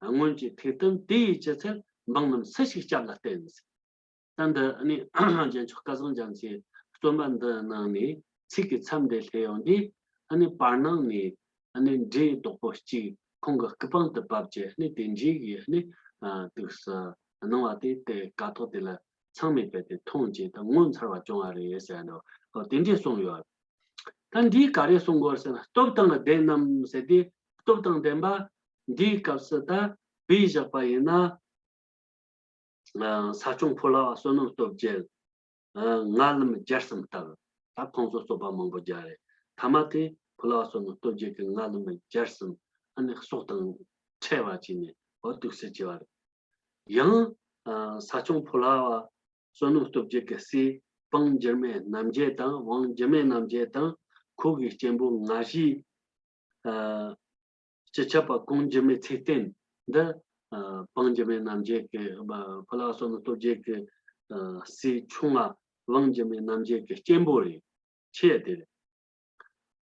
སྔོན་གྱི་ཐུགས་དམ་དེ་ཡིས་ཅི་འཚལ། འབངས་རྣམས་སུ་ཞིག་སྐྱབས་ལ་བརྟེན། ད་འདི་ནི་རྒྱལ་མཆོག་སྐལ་བཟང་རྒྱ་མཚོའི་རྩོམ་པ་འདི་ནང་ནས་ཚིག་གི་མཚམས་འདི་སླེབས་ཡོང་དུས། ཨ་ནི་བར་སྣང་ནས་ཨ་ནི་འབྲས་རྡོག་པོ་གཅིག་ཁོང་གི་སྐུ་པང་དུ་བབས་རྗེས། ཨ་ནི་དེ་འབྲས་ཀྱི་ཨ་ནི་དུས་སུ་སྣང་བ་དེ་དེ་ཀ་ཐོག་དེ་ལ་ཚང་མས་བལྟས་ཏེ་མཐོང་རྗེས་ད་ངོ་མཚར་བ་བྱུང་བ་རེད་ཟེར་ནས་དེ་འདྲས་གསུངས་ཡོད། ད་འདིས་ག་རེ་གསུང་དགོས་ཟེར་ན། སྟོབས་དང་ལྡན་རྣམས་ཟེར་དུས་སྟོབས་དང་ལྡན་པ་འདིའི་སྐབས་སུ་ད་བོད་བཞག་པ་ཡིན་ན། ས་སྐྱོང་ཕོ་ལྷ་བ་བསོད་ནམས་སྟོབས་རྒྱལ། ང་ལམ་བརྒྱ་གསུམ་བཏབ། ད་ཁོང་ཚོ་རྩོད་པ་མང་པོ་རྒྱག་རེད། ཐ་མ་དེ་ཕོ་ལྷ་བ་བསོད་ནམས་སྟོབས་རྒྱལ་གྱིས་ང་ལམ་བརྒྱ་གསུམ་ཨ་ནི་སྲོག་དང་ཕྲལ་བ་བྱས་ནས་འོ་དུག་སེལ་བྱས་པ་རེད། ཡང་ས་སྐྱོང་ཕོ་ལྷ་བ་བསོད་ནམས་སྟོབས་རྒྱལ་གྱི་སྲས་འབངས་འགྱུར་མེད་རྣམ་རྒྱལ་དང་། འབངས་འགྱུར་མེད་རྣམ་རྒྱལ་དང་ཁོ་གི་གཅེན་པོ་ང་བཞིའི། ཨ། སྤྱི་ཁྱབ་པ་གངས་འགྱུར་མེད་ཚེ་བརྟན་འདི། ཨ། འབངས་འགྱུར་མེད་རྣམ་རྒྱལ་གྱི། ཨ། ཕོ་ལྷ་བསོད་ནམས་སྟོབས་རྒྱལ་གྱི། ཨ། སྲས་ཆུང་བ་འབངས་འགྱུར་མེད་རྣམ་རྒྱལ་གྱི་གཅེན་པོ་རེད། ཆེ་དེ་རེད།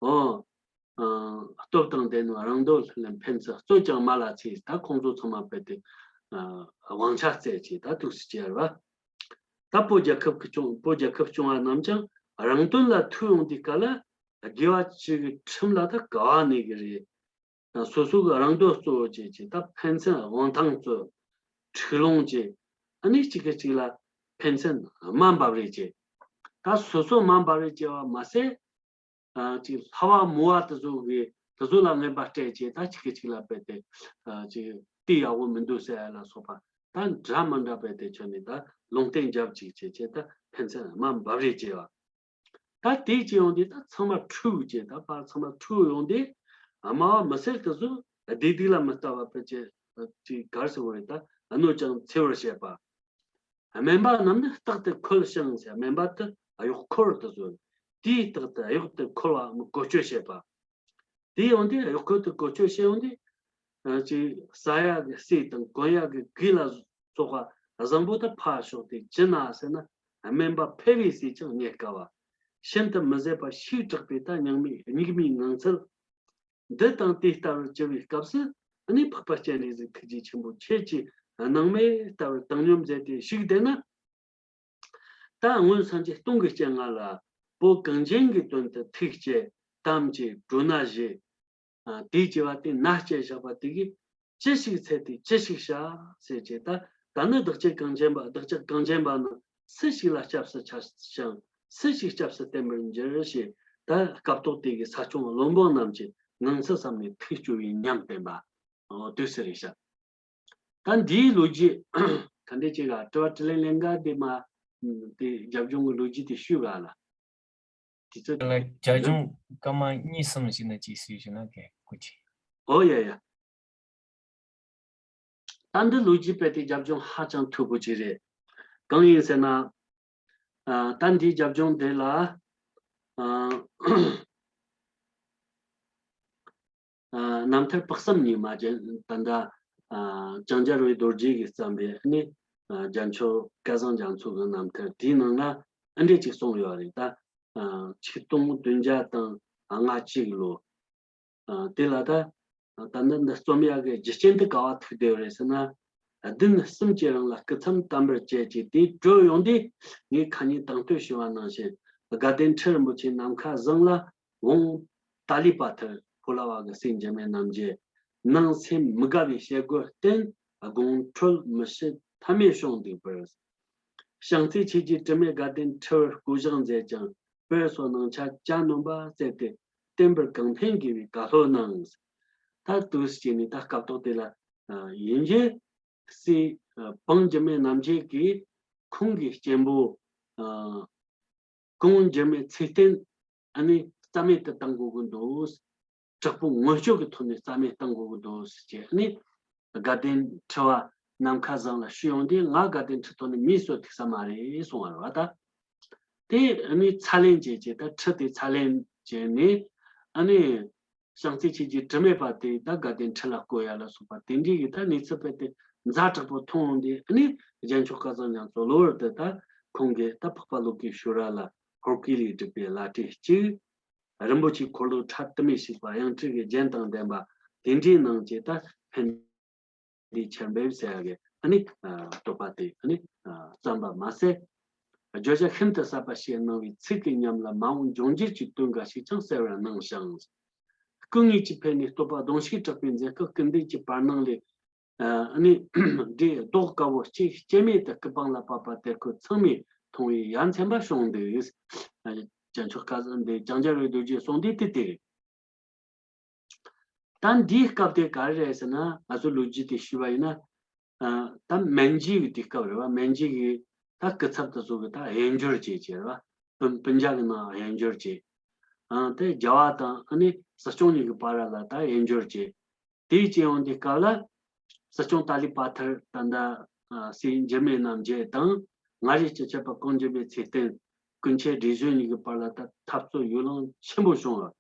འོ། ཨ། སྟོབས་དང་ལྡན་རྣམས་རང་འདོད་ལྷུར་ལེན། ཕན་ཚུན་རྩོད་ཅིང་སྨྲ་ལ་འཚིག་ད་ཁོང་ཚོ་ཚང་མ་བལྟས་ཏེ། ཨ། དབང་ཆ་རྩོད་བྱས་ད་དུག་སེལ་བྱས་པ། ད་བོད་རྒྱལ་ཁབ་ཀྱི་སྐྱོང་། བོད་རྒྱལ་ཁབ་སྐྱོང་བ་རྣམས་ཀྱང་རང་དོན་ལ་ཐུག་ཡོང་དུས་སྐབས་ལ་དགེ་བ་བཅུ་གི་ཁྲིམས་ལ་ད་ག་བ་གནས་ཀྱི་རེད། སོ་སོ་གི་རང་དོན་གཙོ་བོ་བྱས་བྱས་ད་ཕན་ཚུན་དབང་ཐང་རྩོད། འཁྲུག་ལོང་བྱས། ཨ་ནི་གཅིག་གིས་གཅིག་ལ་ཕན་ཚུན་དམའ་འབེབས་རེས་བྱས། ད་སོ་སོ་དམའ་འབེབས་རེས་བྱས་པ་མ་ཟད། ཨ། ཅིག་ལྷ་བ་མོ་བ་དེ་ཚོ་གི་དེ་ཚོ་ལ་རྔན་པ་སྤྲད་བྱས་ད་གཅིག་གིས་གཅིག་ལ་བལྟས་ཏེ། ཨ། ཅིག་དེ་ཡག་པོ་མི་འདུག་ཟེར་ཡ་ལ་སོགས་པ་ད་འདྲ་མི་འདྲ་བལྟས་ཏེ་ཁྱོན་ནས་ད་ལུང་བསྟན་རྒྱབ་ཅིག་བྱས་བྱས་ད་ཕན་ཚུན་དམའ་འབེབས་རེས་བྱས་པ། ད་དེ་བྱས་ཡོང་དུས་ད་ཚང་མ་འཁྲུག་བྱས། ད་ཕར་ཚང་མ་འཁྲུག་ཡོང་དུས། ཨ། དམའ་བ་མི་སེར་དེ་ཚོ་བདེ་སྡུག་ལ་མི་ལྟ་བ་བལྟས་བྱས། ཅིག་ག་རེ་ཟེར་དགོས་རེད། ད་གནོད་ཅིང་འཚེ་བར་བྱེད་པ། དམན་པ་རྣམས་ནི་རྟག་ཏུ་འཁོལ་ཞིང་ཟེར། དམན་པ་དེ་གཡོག་འཁོལ་དུ་བཟོ། དེའི་རྟག་ཏུ་གཡོག་ཏུ་འཁོལ་བ་བཀོལ་སྤྱོད་བྱེད་པ། དེ་ཡོང་དུས་གཡོག་འཁོལ་དུ་བཀོལ་སྤྱོད་བྱེད་ཡོང་དུས། ཅིག་ཟ་ཡག་གི་ཟས་དང་གོན་ཡག་གི་གོས་ལ་སོགས་པ་བཟང་པོ་དེ་ཕར་ཞོག་སྟེ་ཅི་ན་ཟེར་ན། དམན་པ་ཕལ་བའི་ཟས་ཀྱང་རྙེད་དཀའ་བ། ཤིན་ཏུ་མི་བཟད་པ་ཞིག་དྲག་པའི་ད་སྙིགས་མའི་སྙིགས་མའི་ངང་ཚུལ། འདི་དང་དེ་ལྟ་བུར་གྱུར་པའི་སྐབས་སུ། ཨ་ནི་འཕགས་པ་སྤྱན་རས་གཟིགས་ཐུགས་རྗེ་ཆེན་པོ་ཁྱེད་ཀྱིས་སྣང་མེད་ལྟ་བུར་བཏང་སྙོམས་མཛད་དེ་བཞུགས་བསྡད་ན། ད་སྔོན་སངས་རྒྱས་སྟོང་གི་སྤྱན་སྔ་ལ་བོད་གངས་ཅན་གྱི་དོན་དུ་ཐུགས་བསྐྱེད། དམ་བཅས་གྲོ་ན་བཞེས། ཨ། དེའི་བྱ་བ་དེ་མནའ་བསྐྱལ་བཞག་པ་དེ་གིས་ཅི་ཞིག་འཚལ་ཏེ་ཅི་ཞིག་བྱ་ཟེར་གྱི། ད་ད་ནི་བདག་ཅག་གངས་ཅན་པ། བདག་ཅག་གངས་ཅན་པ་རྣམས་སུ་ཞིག་ལ་སྐྱབས་སུ་ཆ་ཞིང་། སུ་ཞིག་སྐྱབས་སུ་བསྟེན་པར་འགྱུར་ཞེས། ད་སྐབས་ཐོག་དེ་གི་ས་སྐྱོང་བློན་པོ་རྣམས་ཀྱིས་ངང་ཚུལ་བསམ་ནས་ཐུགས་སྐྱོ་བའི་ཉམས་བསྟན་པ། འོ། དུས་སུ་རེད་ཤག་ད་འདིའི་ལོ་རྒྱུས་ག་འདྲ་ཅིག་ག་དྲི་བ་དྲིས་ལན་ལེན་ག་དེ་མ། དེ་རྒྱབ་ལྗོངས་ཀྱི་ལོ་རྒྱུས་དེ་ཞུས་ག་ལ། དུས་ཚོད། ལ་རྒྱབ་ལྗོངས་སྐར་མ་གཉིས་གསུམ་ཞིག་ན་ཅིག་ཞུས་ཞུ་ན་གལ་དགོས་ཀྱི། འོ་ཡ་ཡ། ད་འདི་ལོ་རྒྱུས་དཔེ་དེ་རྒྱབ་ལྗོངས་ཧ་ཅང་མཐུག་པོ་ཅིག་རེད། གང་ཡིན་ཟེར་ན། ཨ། ད་འདིའི་རྒྱབ་ལྗོངས་དེ་ལ། ཨ། ཨ། རྣམ་ཐར་དཔག་བསམ་གཉིས་མ་ཅན། ད་ལྟ། ཨ། ལྕང་སྐྱ་རོལ་པའི་རྡོ་རྗེ་གིས་བརྩམས་པའི་ནི། ཨ། རྒྱལ་མཆོག་སྐལ་བཟང་རྒྱ་མཚོ་གི་རྣམ་ཐར་དེའི་ནང་ན་འདི་འདྲ་ཅིག་གསུངས་ཡོད་རེད་ད། ཨ། ཆིག་སྟོང་བདུན་བརྒྱ་དང་ལྔ་གཅིག་ལོ། ཨ། དེ་ལ་ད། ད་ནི་འདི་རྩོམ་ཡག་གི་རྒྱུ་རྐྱེན་དེ་ག་བ་ཐུག་བསྡད་ཡོད་རེད་ཟེར་ན། བདུན་གསུམ་གྱི་རིང་ལ་སྐུ་མཚམས་དམ་པར་བཅད་ཀྱི་དེ་བྲོས་ཡོང་དུས། ངས་ཁ་ཉིན་དང་དོད་ཞུས་པ་ནང་བཞིན། དགའ་ལྡན་ཁྲི་རིན་པོ་ཆེ་ནམ་མཁའ་བཟང་ལ། འོང་ཏཱ་ལའི་པ་ཐར་ཕོ་ལ་བ་གི་སྲས་འཇིགས་མེད་རྣམ་རྒྱལ། ནང་སེམས་མི་དགའ་བའི་བྱེད་སྒོར་བརྟེན། དགོངས་འཁྲོལ་མི་བྱེད་ཐབས་མེད་བྱུང་འདུག་པར། བྱང་རྩེ་ཆོས་རྗེ་དྲི་མེད་དགའ་ལྡན་ཁྲི་བར་བསྐོ་བཞག་མཛད་ཀྱང་། དཔེར་སོགས་ནང་ཆ་གྱ་ནོམ་པ་བསྩལ་ཏེ། བསྟན་པར་གང་ཕན་དགེ་བའི་བཀའ་སློབ་གནང་། ད་དུས་ཀྱི་ནི་ད་སྐབས་ཐོག་དེ་ལ། ཨ། ཡིན་གྱི། སྲས། ཨ། འབངས་འཇིགས་མེད་རྣམ་རྒྱལ་གྱིས་ཁོང་གི་གཅེན་པོ། ཨ། གོང་འཇིགས་མེད་ཚེ་བརྟན། ཨ་ནི་རྩ་མེད་དུ་གཏང་དགོས་ཀྱི་འདུག་དྲག་པོའི་ངན་སྤྱོད་ཀྱི་ཐོག་ནས་རྩ་མེད་གཏང་དགོས་ཀྱི་འདུག་ཟེར་གྱི། ཨ་ནི་དགའ་ལྡན་ཁྲི་པ་ནམ་མཁའ་བཟང་ལ་ཞུས་ཡོང་དུས། ང་དགའ་ལྡན་ཁྲི་ཐོག་ནས་མིས་གསོད་ཐུབ་ས་མ་རེད་གསུངས་པ་རེད་བ་ད། དེ་ཨ་ནི་ཚ་ལན་བྱས་བྱས། ད་ཁྲི་དེ་ཚ་ལན་བྱས་ནས། ཨ་ནི་བྱང་རྩེ་ཆོས་རྗེ་དྲི་མེད་པ་དེ་ད་དགའ་ལྡན་ཁྲི་ལ་བསྐོ་ཡ་ལ་སོགས་པ་དེ་འདྲའི་གི་ད་གནས་ཚུལ་དཔེ་དེ་ཛ་དྲག་པོ་མཐོང་ཡོང་དུས། ཨ་ནི་རྒྱལ་མཆོག་སྐལ་བཟང་རྒྱ་མཚོ་གློ་བུར་དུ་ད་ཁོང་གི་ད་འཕགས་པ་ལོ་ཀའི་ཤུ་ར་ལ་ཧོར་གུས་ལས་བསྒྲུབས་པའི་བླ་བྲེ་གཅིག་རིན་པོ་ཆེའི་འཁོར་ལོ་ཁྲ་དུ་མས་བཤིག་པ། ཡང་ཁྲི་གི་རྒྱན་དང་ལྡན་པ་དེ་འདྲའི་ནང་གི་ད་ཕན་བདེ་ཆེར་འབེབས་ཟེར་ཡ་གི། ཨ་ནི་ཨ་བསྟོད་པ་དེ། ཨ་ནི་ཨ་བརྩམས་པ་མ་ཟད། བརྗོད་བྱ་ཤིན་ཏུ་ཟབ་པ་ཞེས་གནང་བའི་ཚིག་གི་ཉམས་ལ། མ་འོངས་འབྱུང་འགྱུར་གྱི་དོན་འགའ་ཞིག་ཀྱང་གསལ་བར་གནང་ཞིང་། སྐུ་དངོས་ཀྱིས་ཕེབས་ནས་བསྟོད་པ་གདུང་ཤུགས་དྲག་པོས་མཛད་སྐབས། སྐུ་ལྡེའུ་གི་བར་སྣང་ལས། ཨ་ནི་འདྲའི་ལྡོག་དཀའ་བོ་གཅིག་སྐྱེ་མེད་དུ་སྐུ་པང་ལ་བབས་པ་དེར་ཁོས་ཚང་མས་མཐོང་བས་ཡ་མཚན་པ་བྱུང་འདུག་རྒྱལ་མཆོག་སྐལ་བཟང་དེ་ལྕང་སྐྱ་རོལ་པའི་རྡོ་རྗེས་གསུངས་དེ་དེ་དེ་རེད། ད་འདིའི་སྐབས་དེ་ག་རེ་རེད་ཟེར་ན། ང་ཚོ་ལོ་རྒྱུས་དེ་ཞུས་པ་ཡིན་ན། ཨ། ད་མན་ཇུའི་དུས་སྐབས་རེད་བ། མན་ཇུ་གི་ད་སྐུ་ཚབ་དེ་ཚོ་གི་ད་དབྱེན་སྦྱོར་བྱེད་ཀྱི་རེད་བ། སྤུན་སྤུན་ཀྱག་གི་ནང་དབྱེན་སྦྱོར་བྱེད། ཨ། དེ་རྒྱལ་བ་དང་ཨ་ནི་སྲིད་སྐྱོང་གཉིས་ཀྱི་བར་ལ་ད་དབྱེན་སྦྱོར་བྱེད། དེའི་རྗེས་ཡོང་དུས་སྐབས་ལ། སྲིད་སྐྱོང་ཏཱ་ལའི་པ་ཐར། ད་ལྟ་ཨ་སྲས་འཇིགས་མེད་རྣམ་རྒྱལ་དང་། མངའ་རིས་སྤྱི་ཁྱབ་པ་གོང་འཇིགས་མེད་ཚེ་བརྟན། སྐུ་མཆེད་བགྲེས་གཞོན་གཉིས་ཀྱི་བར་ལ་ད་འཐབ་རྩོད་ཡོ་ལང་ཆེན་པོ་བྱུང་བ།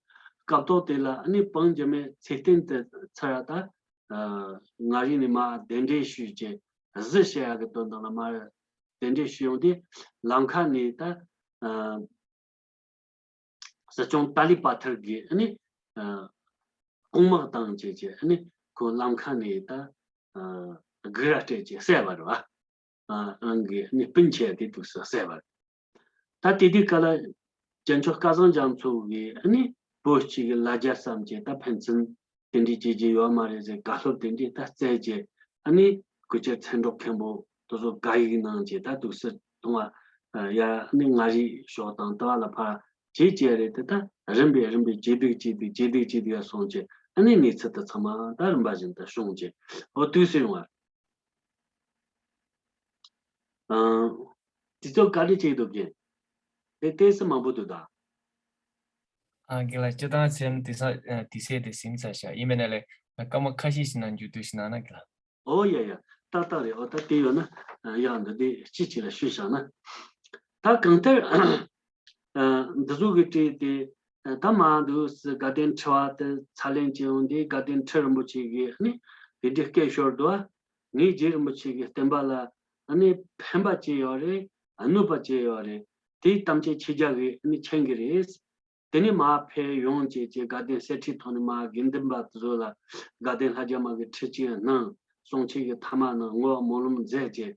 སྐབས་ཐོག་དེ་ལ་ཨ་ནི་གོང་འཇིགས་མེད་ཚེ་བརྟན་དེ་ཚུར་ད་ཨ་མངའ་རིས་ནས་མར་གདན་འདྲེན་ཞུས་བྱས། གཟི་བྱེད་ཡག་གི་དོན་དག་ལ་མར་གདན་འདྲེན་ཞུས་ཡོང་དུས། ལམ་ཁ་ནས་ད་ཨ་སྲིད་སྐྱོང་ཏཱ་ལའི་པ་ཐར་གྱིས་ཨ་ནི་ཨ་རྐུན་མ་བཏང་བྱས་བྱས། ཨ་ནི་ཁོ་ལམ་ཁ་ནས་ད་ཨ་སྒུག་ར་སྤྲད་བྱས་བསད་པ་རེད་བ། ཨ། རང་གི་ཨ་ནི་སྤུན་མཆེད་དེ་དུས་སུ་བསད་པ་རེད། ད་དེ་དུས་སྐབས་ལ་རྒྱལ་མཆོག་སྐལ་བཟང་རྒྱ་མཚོ་གིས་ཨ་ནི་བོད་སྤྱི་གི་ལ་རྒྱ་བསམ་བྱས། ད་ཕན་ཚུན་དེ་འདྲའི་བྱེད་རྒྱུ་ཡོད་མ་རེད་ཟེར། བཀའ་སློབ་དེ་འདྲའི་ད་བསྩལ་བྱས། ཨ་ནི་སྐུ་ཕྱྭ་མཚན་སྒྲོགས་མཁན་པོ་དེ་ཚོ་བཀའ་ཡིག་གནང་བྱས། ད་དུས་སུ་མཐོང་བ་ཡ། ཨ་ནི་མངའ་རིས་ཕྱོགས་དང་དེ་བ་ལ་ཕར་བྱས་བྱས་རེད་དེ། ད་རིམ་པས་རིམ་པས་ཇེ་སྡུག་ཇེ་སྡུག་ཇེ་སྡུག་ཇེ་སྡུག་ཡར་སོང་བྱས། ཨ་ནི་གནས་ཚུལ་དེ་ཚང་མ་ད་རིམ་པ་བཞིན་དུ་བྱུང་བྱས། འོ། དུས་སུ་ཡོང་བ། ཨང་། དེ་ཚོ་ག་རེ་བྱེད་འདུག་གི། དེ་ཏོག་ཙམ་མང་པོ་འདུག་ད། ཨ། རྒན་ལགས། སྤྱིར་བཏང་སེམས་དེ་ས་ཨ་དེ་སེ་དེ་སེམས་ས་ཤ་ཡིན་པས་ན་ལས། སྐར་མ་ཁ་ཤས་ཤིག་ནང་མཇུག་བསྡུ་ཞིག་གནང་ན་རྒན་ལགས། ཨོ་ཡ་ཡ། ཏག་ཏག་རེད། ཨོ། ད་དེ་ཡོད་ན། ཨ། ཡག་འདུག་དེ་སྤྱི་ཆིག་ལ་ཞུས་བཞག་ན། ད་གང་ལྟར། ཨ། འདི་ཚོ་གི་གྲས་དེ། ཨ། ད་མ་འདུག་སེ་དགའ་ལྡན་ཁྲི་པ་དེ་ཚ་ལན་བྱས་ཡོང་དུས། དགའ་ལྡན་ཁྲི་རིན་པོ་ཆེ་གིས་ནི་དེ་འདྲའི་སྐད་ཤོར་འདུག་ངས་རྗེ་རིན་པོ་ཆེ་གི་བསྟན་པ་ལ་ཨ་ནི་ཕན་པ་ཅི་ཡོད་རེད། གནོད་པ་ཅི་ཡོད་རེད། དེའི་གཏམ་ཆེ་ཆེ་རྒྱ་གི་ནི་མཁྱེན་གི་རེད། དེ་ནས་མར་ཕེབས་ཡོང་བྱས་བྱས། དགའ་ལྡན་གསེར་ཁྲིའི་ཐོག་ནས་མར་དགེ་འདུན་པ་དེ་ཚོ་ལ་དགའ་ལྡན་ལྷ་རྒྱལ་མ་གི་ཁྲི་གཅིག་གནང་། གསུང་ཆོས་ཀྱི་ཐ་མག་གནང་། བསྔོ་བ་སྨོན་ལམ་མཛད་བྱས།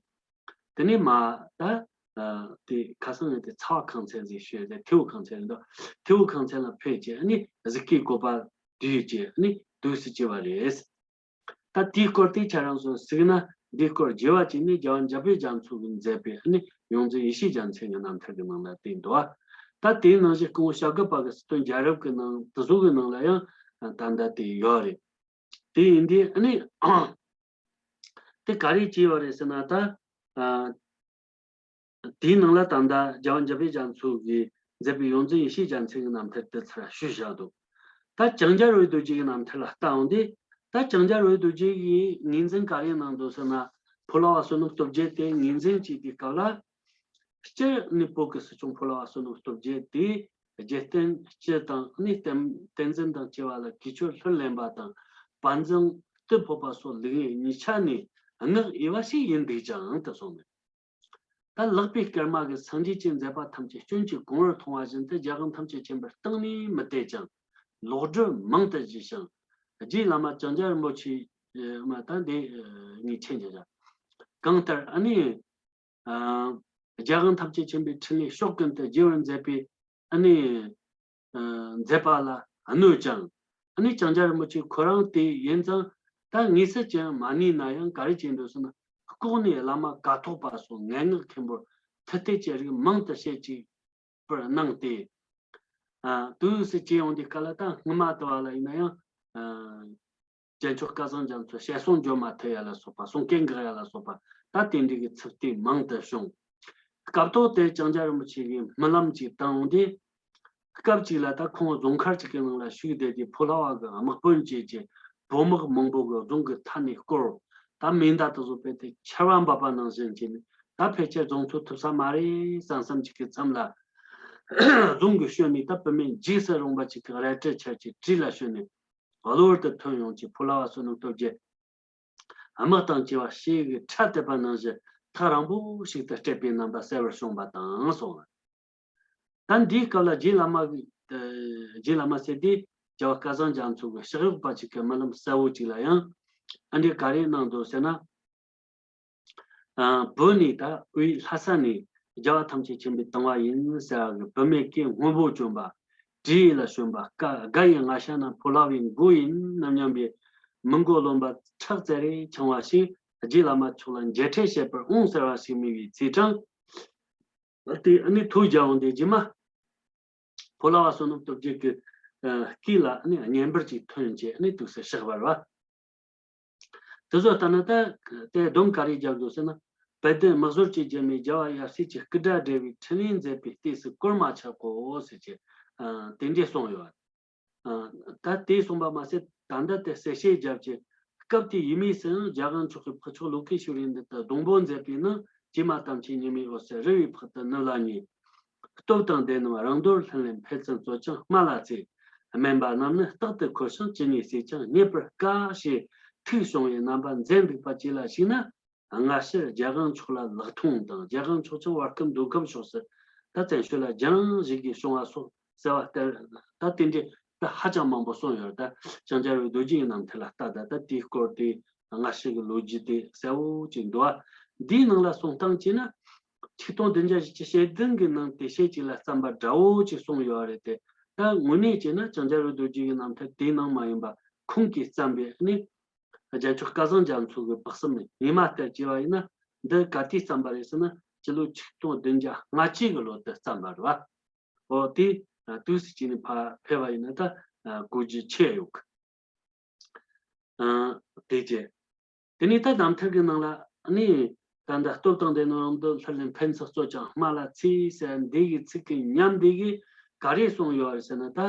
དེ་ནས་མར་ད་ དེ་ཁ་སང་ཡོད་དེ་ཚ་བ་ཁང་ཚན་ཟིག་ཞུས་ཏེ་ཐེའུ་ཁང་ཚན་འདུག་ཐེའུ་ཁང་ཚན་ལ་ཕེབས་ཀྱི་ཨ་ནི་གཟིགས་སྐྱེས་བཀོད་པ་དུས་ཀྱི་ཨ་ནི་དུས་སུ་བྱས་པ་རེད། ད་དེའི་སྐོར་དེ་ཁྱེད་རང་ཚོ་གཟིགས་ན་འདིའི་སྐོར་རྒྱས་པ་བྱས་ནས་རྒྱལ་བ་འཇམ་དཔལ་རྒྱ་མཚོ་གིས་མཛད་པའི་ཨ་ནི་ཡོངས་འཛིན་ཡེ་ཤེས་རྒྱལ་མཚན་གྱི་རྣམ་ཐར་གྱི་ནང་ལ་བསྟན་འདུག་ད་དེའི་ནང་བཞིན་སྐུ་ངོ་ཤཱཀྱ་པ་གི་སྲིད་དོན་རྒྱལ་རབས་ཀྱི་ནང་དེ་ཚོ་གི་ནང་ལ་ཡང་ད་ལྟ་དེ་ཡོད་རེད། དེ་ཡིན་དུས་ཨ་ནི་དེ་ག་རེ་བྱས་ཡོད་རེད་ཟེར་ན་ད། དེའི་ནང་ལ་ད་ལྟ་རྒྱལ་བ་འཇམ་དཔལ་རྒྱ་མཚོ་གིས་མཛད་པའི་ཡོངས་འཛིན་ཡེ་ཤེས་རྒྱལ་མཚན་གྱི་རྣམ་ཐར་དེ་ཚུར་ཞུས་བཞག་འདུག་ད་ལྕང་སྦྱར་བའི་རྡོ་རྗེ་གི་རྣམ་ཐར་ལ་ལྟ་འོང་དུས། ད་ལྕང་སྦྱར་བའི་རྡོ་རྗེ་གིས་ངོས་འཛིན་ག་རེ་གནང་འདུག་ཟེར་ན། ཕོ་ལྷ་བ་བསོད་ནམས་སྟོབས་རྒྱས་དེ་ངོས་འཛིན་བྱས་དུས་སྐབས་ལ། སྤྱིར་ནི་བོད་ཀྱི་སྲིད་སྐྱོང་ཕོ་ལྷ་བ་བསོད་ནམས་སྟོབས་རྒྱས་དེ་རྒྱལ་བསྟན་སྤྱི་དང་ནི་བསྟན་བསྟན་འཛིན་དང་བཅས་པ་ལ་གུས་ཕྱོགས་ལྷུར་ལེན་པ་དང་དཔའ་མཛངས་རྟུལ་ཕོད་པ་སོགས་ལུགས་གཉིས་ཆ་ནས་བསྔགས་འོས་པ་ཞིག་ཡིན་འདུག་ཅིང་དུ་གསུངས་ནས། ད་ལག་པའི་སྐར་མ་གིས་སངས་རྒྱས་ཀྱི་མཛད་པ་ཐམས་ཅད་སྐྱོན་གྱིས་གང་བར་མཐོང་བ་བཞིན་དུ་རྒྱལ་དབང་ཐམས་ཅད་མཁྱེན་པར་གཏིང་ནས་མི་དད་ཅིང་། ལོག་སྒྲུབ་མང་དུ་བགྱིས་ཤིང་། རྗེ་བླ་མ་ལྕང་སྦྱར་རིན་པོ་ཆེ་མ་ད་འདི་ངས་མཁྱེན་བྱ་བྱ། གང་ལྟར་ཨ་ནི། རྒྱལ་དབང་ཐམས་ཅད་མཁྱེན་པའི་ཕྲིན་ལས་ཕྱོགས་ཀུན་ཏུ་རྒྱས་པར་མཛད་པའི་ཨ་ནི། མཛད་པ་ལ་གནོད་ཅིང་། ཨ་ནི་ལྕང་སྦྱར་རིན་པོ་ཆེ་ཁོ་རང་དེ་ཡིན་ཙང་ད་ངེས་སྲིད་ཀྱང་མ་ནུས་ན་ཡང་ག་རེ་བྱེད་འདོད་ཟེར་ན། ལྐོག་ནས་བླ་མ་ཀཿཐོག་པ་སོགས་ངན་སྔགས་མཁན་པོར་ཐུག་འཐད་ཀྱི་རིགས་མང་དུ་བཤད་ཅིག་པར་གནང་སྟེ། དུས་སུ་སྐྱེ་ཡོང་དུས་སྐབས་ལ་ད་སྔོན་མ་དུ་བ་ལ་ཡིན་ན་ཡང་། རྒྱལ་མཆོག་སྐལ་བཟང་རྒྱ་མཚོ་ཞལ་གསུང་འབྱོར་མ་ཐུབ་ཡ་ལ་སོགས་པ་གསུང་སྐད་འགག་ཡ་ལ་སོགས་པ་ད་དེ་འདྲའི་གི་ཚིག་དེ་མང་དུ་བྱུང་། སྐབས་ཐོག་དེ་ལྕང་སྦྱར་རིན་པོ་ཆེ་གིས་སྨོན་ལམ་ཅིག་བཏང་འོང་དུས། སྐབས་གཅིག་ལ་ད་ཁོང་རྫོང་མཁར་གཅིག་གི་ནང་ལ་བཞུགས་བསྡད་དེ་ཕོ་ལྷ་བ་གི་དམག་དཔོན་བྱས་ཀྱི་བོད་དམག་མང་པོ་གི་རྫོང་གི་མཐའ་ནས་བསྐོར། ད་མེ་མདའ་དེ་ཚོ་རྦད་དེ་ཆར་བ་འབབ་པ་ནང་བཞིན་བྱས་ནས་ད་ཕལ་ཆེར་རྫོང་འཚོ་ཐུབ་ས་མ་རེད་བསམ་བསམ་ཅིག་གི་མཚམས་ལ། རྫོང་གི་ཞོལ་ནས་ད་བུད་མེད་འཇིགས་སུ་རུང་བ་ཅིག་གིས་རལ་གྲི་འཕྱར་གྱི་གྲས་ལ་ཞོན་ནས་གློ་བུར་དུ་ཐོན་ཡོང་གི་ཕོ་ལྷ་བ་བསོད་ནམས་སྟོབས་རྒྱས། དམག་དང་བཅས་པ་ཞེ་གི་ཁྲ་དེད་པ་ནང་བཞིན་ཐག་རིང་པོ་ཞིག་ཏུ་བསྐྲད་པའི་རྣམ་པ་གསལ་བར་བྱུང་བ་དང་གསུངས། ད་འདིའི་སྐབས་ལ་རྗེ་བླ་མ་གི་རྗེ་བླ་མ་ཟེར་དེ་རྒྱལ་བ་སྐལ་བཟང་རྒྱ་མཚོ་གི་ཕྱག་གཡོག་པ་ཅིག་གི་སྨོན་ལམ་གསལ་བོ་ཅིག་ལ་ཡང་ཨ་འདྲས་ག་རེ་གནང་འདུག་ཟེར་ན། བོད་ནས་ད་དབུས་ལྷ་ས་ནས་རྒྱལ་བ་ཐམས་ཅད་མཁྱེན་པའི་དང་བ་ཡིན་ཟེར་བ་གི་བུད་མེད་སྐད་སྔོན་པོ་བྱོན་པ། དྲི་ཡི་ལ་བྱོན་པ་དགའ་ཡི་ང་ཤ་ན་ཕོ་ལྷ་བའི་མགོ་ཡིན་ནམ་སྙམ་པའི་མི་མགོ་རློན་པ་ཁྲག་རྩ་རེ་འཆང་བ་ཞིག་རྗེ་བླ་མ་མཆོག་ལ་མཇལ་འཕྲད་བྱེད་པར་འོང་ཟེར་བ་ཞིག་སྨྲས་པའི་ཚེས་གྲངས། དེ་ཨ་ནི་ཐུགས་རྒྱལ་འོང་དེ་རྗེས་མ། ཕོ་ལྷ་བ་བསོད་ནམས་སྟོབས་རྒྱས་ཀྱི་སྐེ་ལ་ཨ་ནི་བརྙན་པར་ཅིག་ཐོན་བྱས་ཨ་ནི་དུས་སུ་གཤེགས་པ་རེད་བ། དེ་ཚོ་ལྟར་ན་ད་དེ་སྡོམ་ག་རེ་རྒྱབ་འདུག་ཟེར་ན། དཔལ་ལྡན་དམག་ཟོར་གྱིས་བརྒྱན་པའི་རྒྱལ་བ་ཡབ་སྲས་ཀྱི་སྐུ་དགྲ་བསྒྲལ་བའི་ཕྲིན་ལས་མཛད་པའི་ལྟས་སུ་གོར་མ་ཆག་གོ་ཟེར་གྱི་དེ་འདྲས་གསུངས་ཡོད། ད་དེ་གསུངས་པ་མ་ཟད་ད་ལྟ་དེ་གསལ་བཤད་རྒྱབ་ཀྱི་སྐབས་དེ་ཡིན་མུས་སུ་ཡང་རྒྱལ་དབང་མཆོག་གིས་འཕགས་མཆོག་ལོ་ཀེ་ཤྭ་རི་འདི་ལྟར་སྡོང་པོ་མཛད་པའི་ནང་ཀྱེ་མ་དམ་ཅན་ཉི་མའི་འོད་ཟེར་རི་བོའི་ཕག་ཏུ་ནུབ་ལ་ཉེ། སྟོབས་དང་ལྡན་རྣམས་རང་འདོད་ལྷུར་ལེན་འཕེལ་བརྩོན་རྩོལ་ཅིང་སྨྲ་ལ་འཚེར། དམན་པ་རྣམས་ནི་རྟག་ཏུ་འཁོལ་ཞིང་ཇི་སྙེད་བསད་ཀྱང་རྙེད་པར་དཀའ་ཞེས་ཐུགས་བྱུང་བའི་རྣམ་པ་མཛད་འདུག་པ་བཅས་ལ་གཞིགས་ན། སྔ་ཕྱིར་རྒྱལ་དབང་མཆོག་ལ་ལེགས་མཐོང་དང་རྒྱལ་དབང་མཆོག་ཀྱང་བར་སྐབས་མདོ་ཁམས་ཕྱོགས་སུ་ད་བཙན་བྱོལ་ལ་རྒྱལ་རང་ཞིག་གིས་བྱུང་བ་སོགས་གསལ་བ་ལྟར་ད་དེ་འདྲའི་ད་ཧ་ཅང་མང་པོ་གསུངས་ཡོད། ད་ལྕང་སྦྱར་བའི་རྡོ་རྗེའི་རྣམ་ཐར་ལ་ལྟ་ད་ད་དེའི་སྐོར་དེ་སྔ་ཕྱི་གི་ལོ་རྒྱུས་དེ་གསལ་བོ་ཅིག་འདུག་བ། འདིའི་ནང་ལ་གསུང་སྟངས་བྱས་ན། ཆིག་སྟོང་བདུན་བརྒྱ་བཞི་བཅུ་ཞེ་བདུན་གྱི་ནང་དེ་ཤེད་ཅིག་ལ་རྩོམ་པ་འདྲ་བོ་ཅིག་གསུངས་ཡོད་རེད་དེ། ད་དངོས་གནས་བྱས་ན་ལྕང་སྦྱར་བའི་རྡོ་རྗེ་གི་རྣམ་ཐར་དེའི་ནང་མ་ཡིན་པ་ཁོང་གིས་བརྩམས་པའི་ནི། རྒྱལ་མཆོག་སྐལ་བཟང་རྒྱ་མཚོ་གི་དཔག་བསམ་ཉི་མ་ལྟར་བྱས་པ་ཡིན་ན། འདི་ག་དུས་བརྩམས་པ་རེད་ཟེར་ན་སྤྱི་ལོ་ཆིག་སྟོང་བདུན་བརྒྱ་ལྔ་བཅུ་གི་ལོ་དུ་བརྩམས་པ་རེད་བ། འོ་དེ་དུས་སུ་བྱས་ནས་ཕར་ཕེབས་པ་ཡིན་ན་ད་གོ་རྒྱུ་ཆེ་ཡོད་གི། དེ་རྗེས། དེ་ནས་ད་རྣམ་ཐར་གྱི་ནང་ལ་ནི་ད་ལྟ་སྟོབས་དང་ལྡན་རྣམས་རང་འདོད་ལྷུར་ལེན་འཕེལ་བརྩོན་རྩོལ་ཅིང་སྨྲ་ལ་འཚེར་ཟེར་འདི་གི་ཚིག་གི་ཉམས་འདི་གིས་ག་རེ་གསུངས་ཡོད་རེད་ཟེར་ན། ད་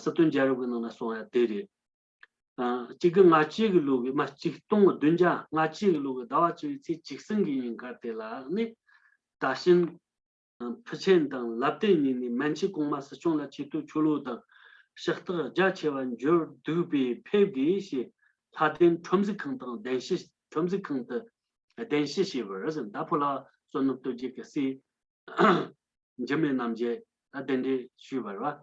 སྲིད་དོན་རྒྱལ་རབས་ཀྱི་ནང་ལ་གསུངས་ཡ་དེ་རེད། གཅིག་དགུ་ལྔ་བཅུ་གི་ལོ་གི་མ་གཅིག་སྟོང་བདུན་བརྒྱ་ལྔ་བཅུ་གི་ལོ་གི་ཟླ་བ་བཅུ་པའི་ཚེས་བཅུ་གསུམ་གྱི་ཉིན་ཁ་དེ་ལ་ནི་ད་ཕྱིན། ཕུ་ཆེན་དང་ལབ་ཏེ་གཉིས་ནས་མན་ཆད་གོང་མ་སྲིད་སྐྱོང་ལ་ཆེ་བསྟོད་ཆོས་ལོ་དང་ཕྱག་རྟགས་རྒྱ་ཆེ་བ་འབྱོར་འདུག་པས་ཕེབས་དགོས་ཞེས་ལྷ་ལྡན་ཁྲོམ་གཟིགས་ཁང་དང་གདན་ཞུ་ཁྲོམ་གཟིགས་ཁང་དུ་གདན་ཞུ་བྱས་པར་ཟིན་ད་ཕོ་ལྷ་བསོད་ནམས་སྟོབས་རྒྱས་ཀྱི་སྲས་འཇིགས་མེད་རྣམ་རྒྱལ་ལ་གདན་འདྲེན་ཞུས་པ་རེད་བ།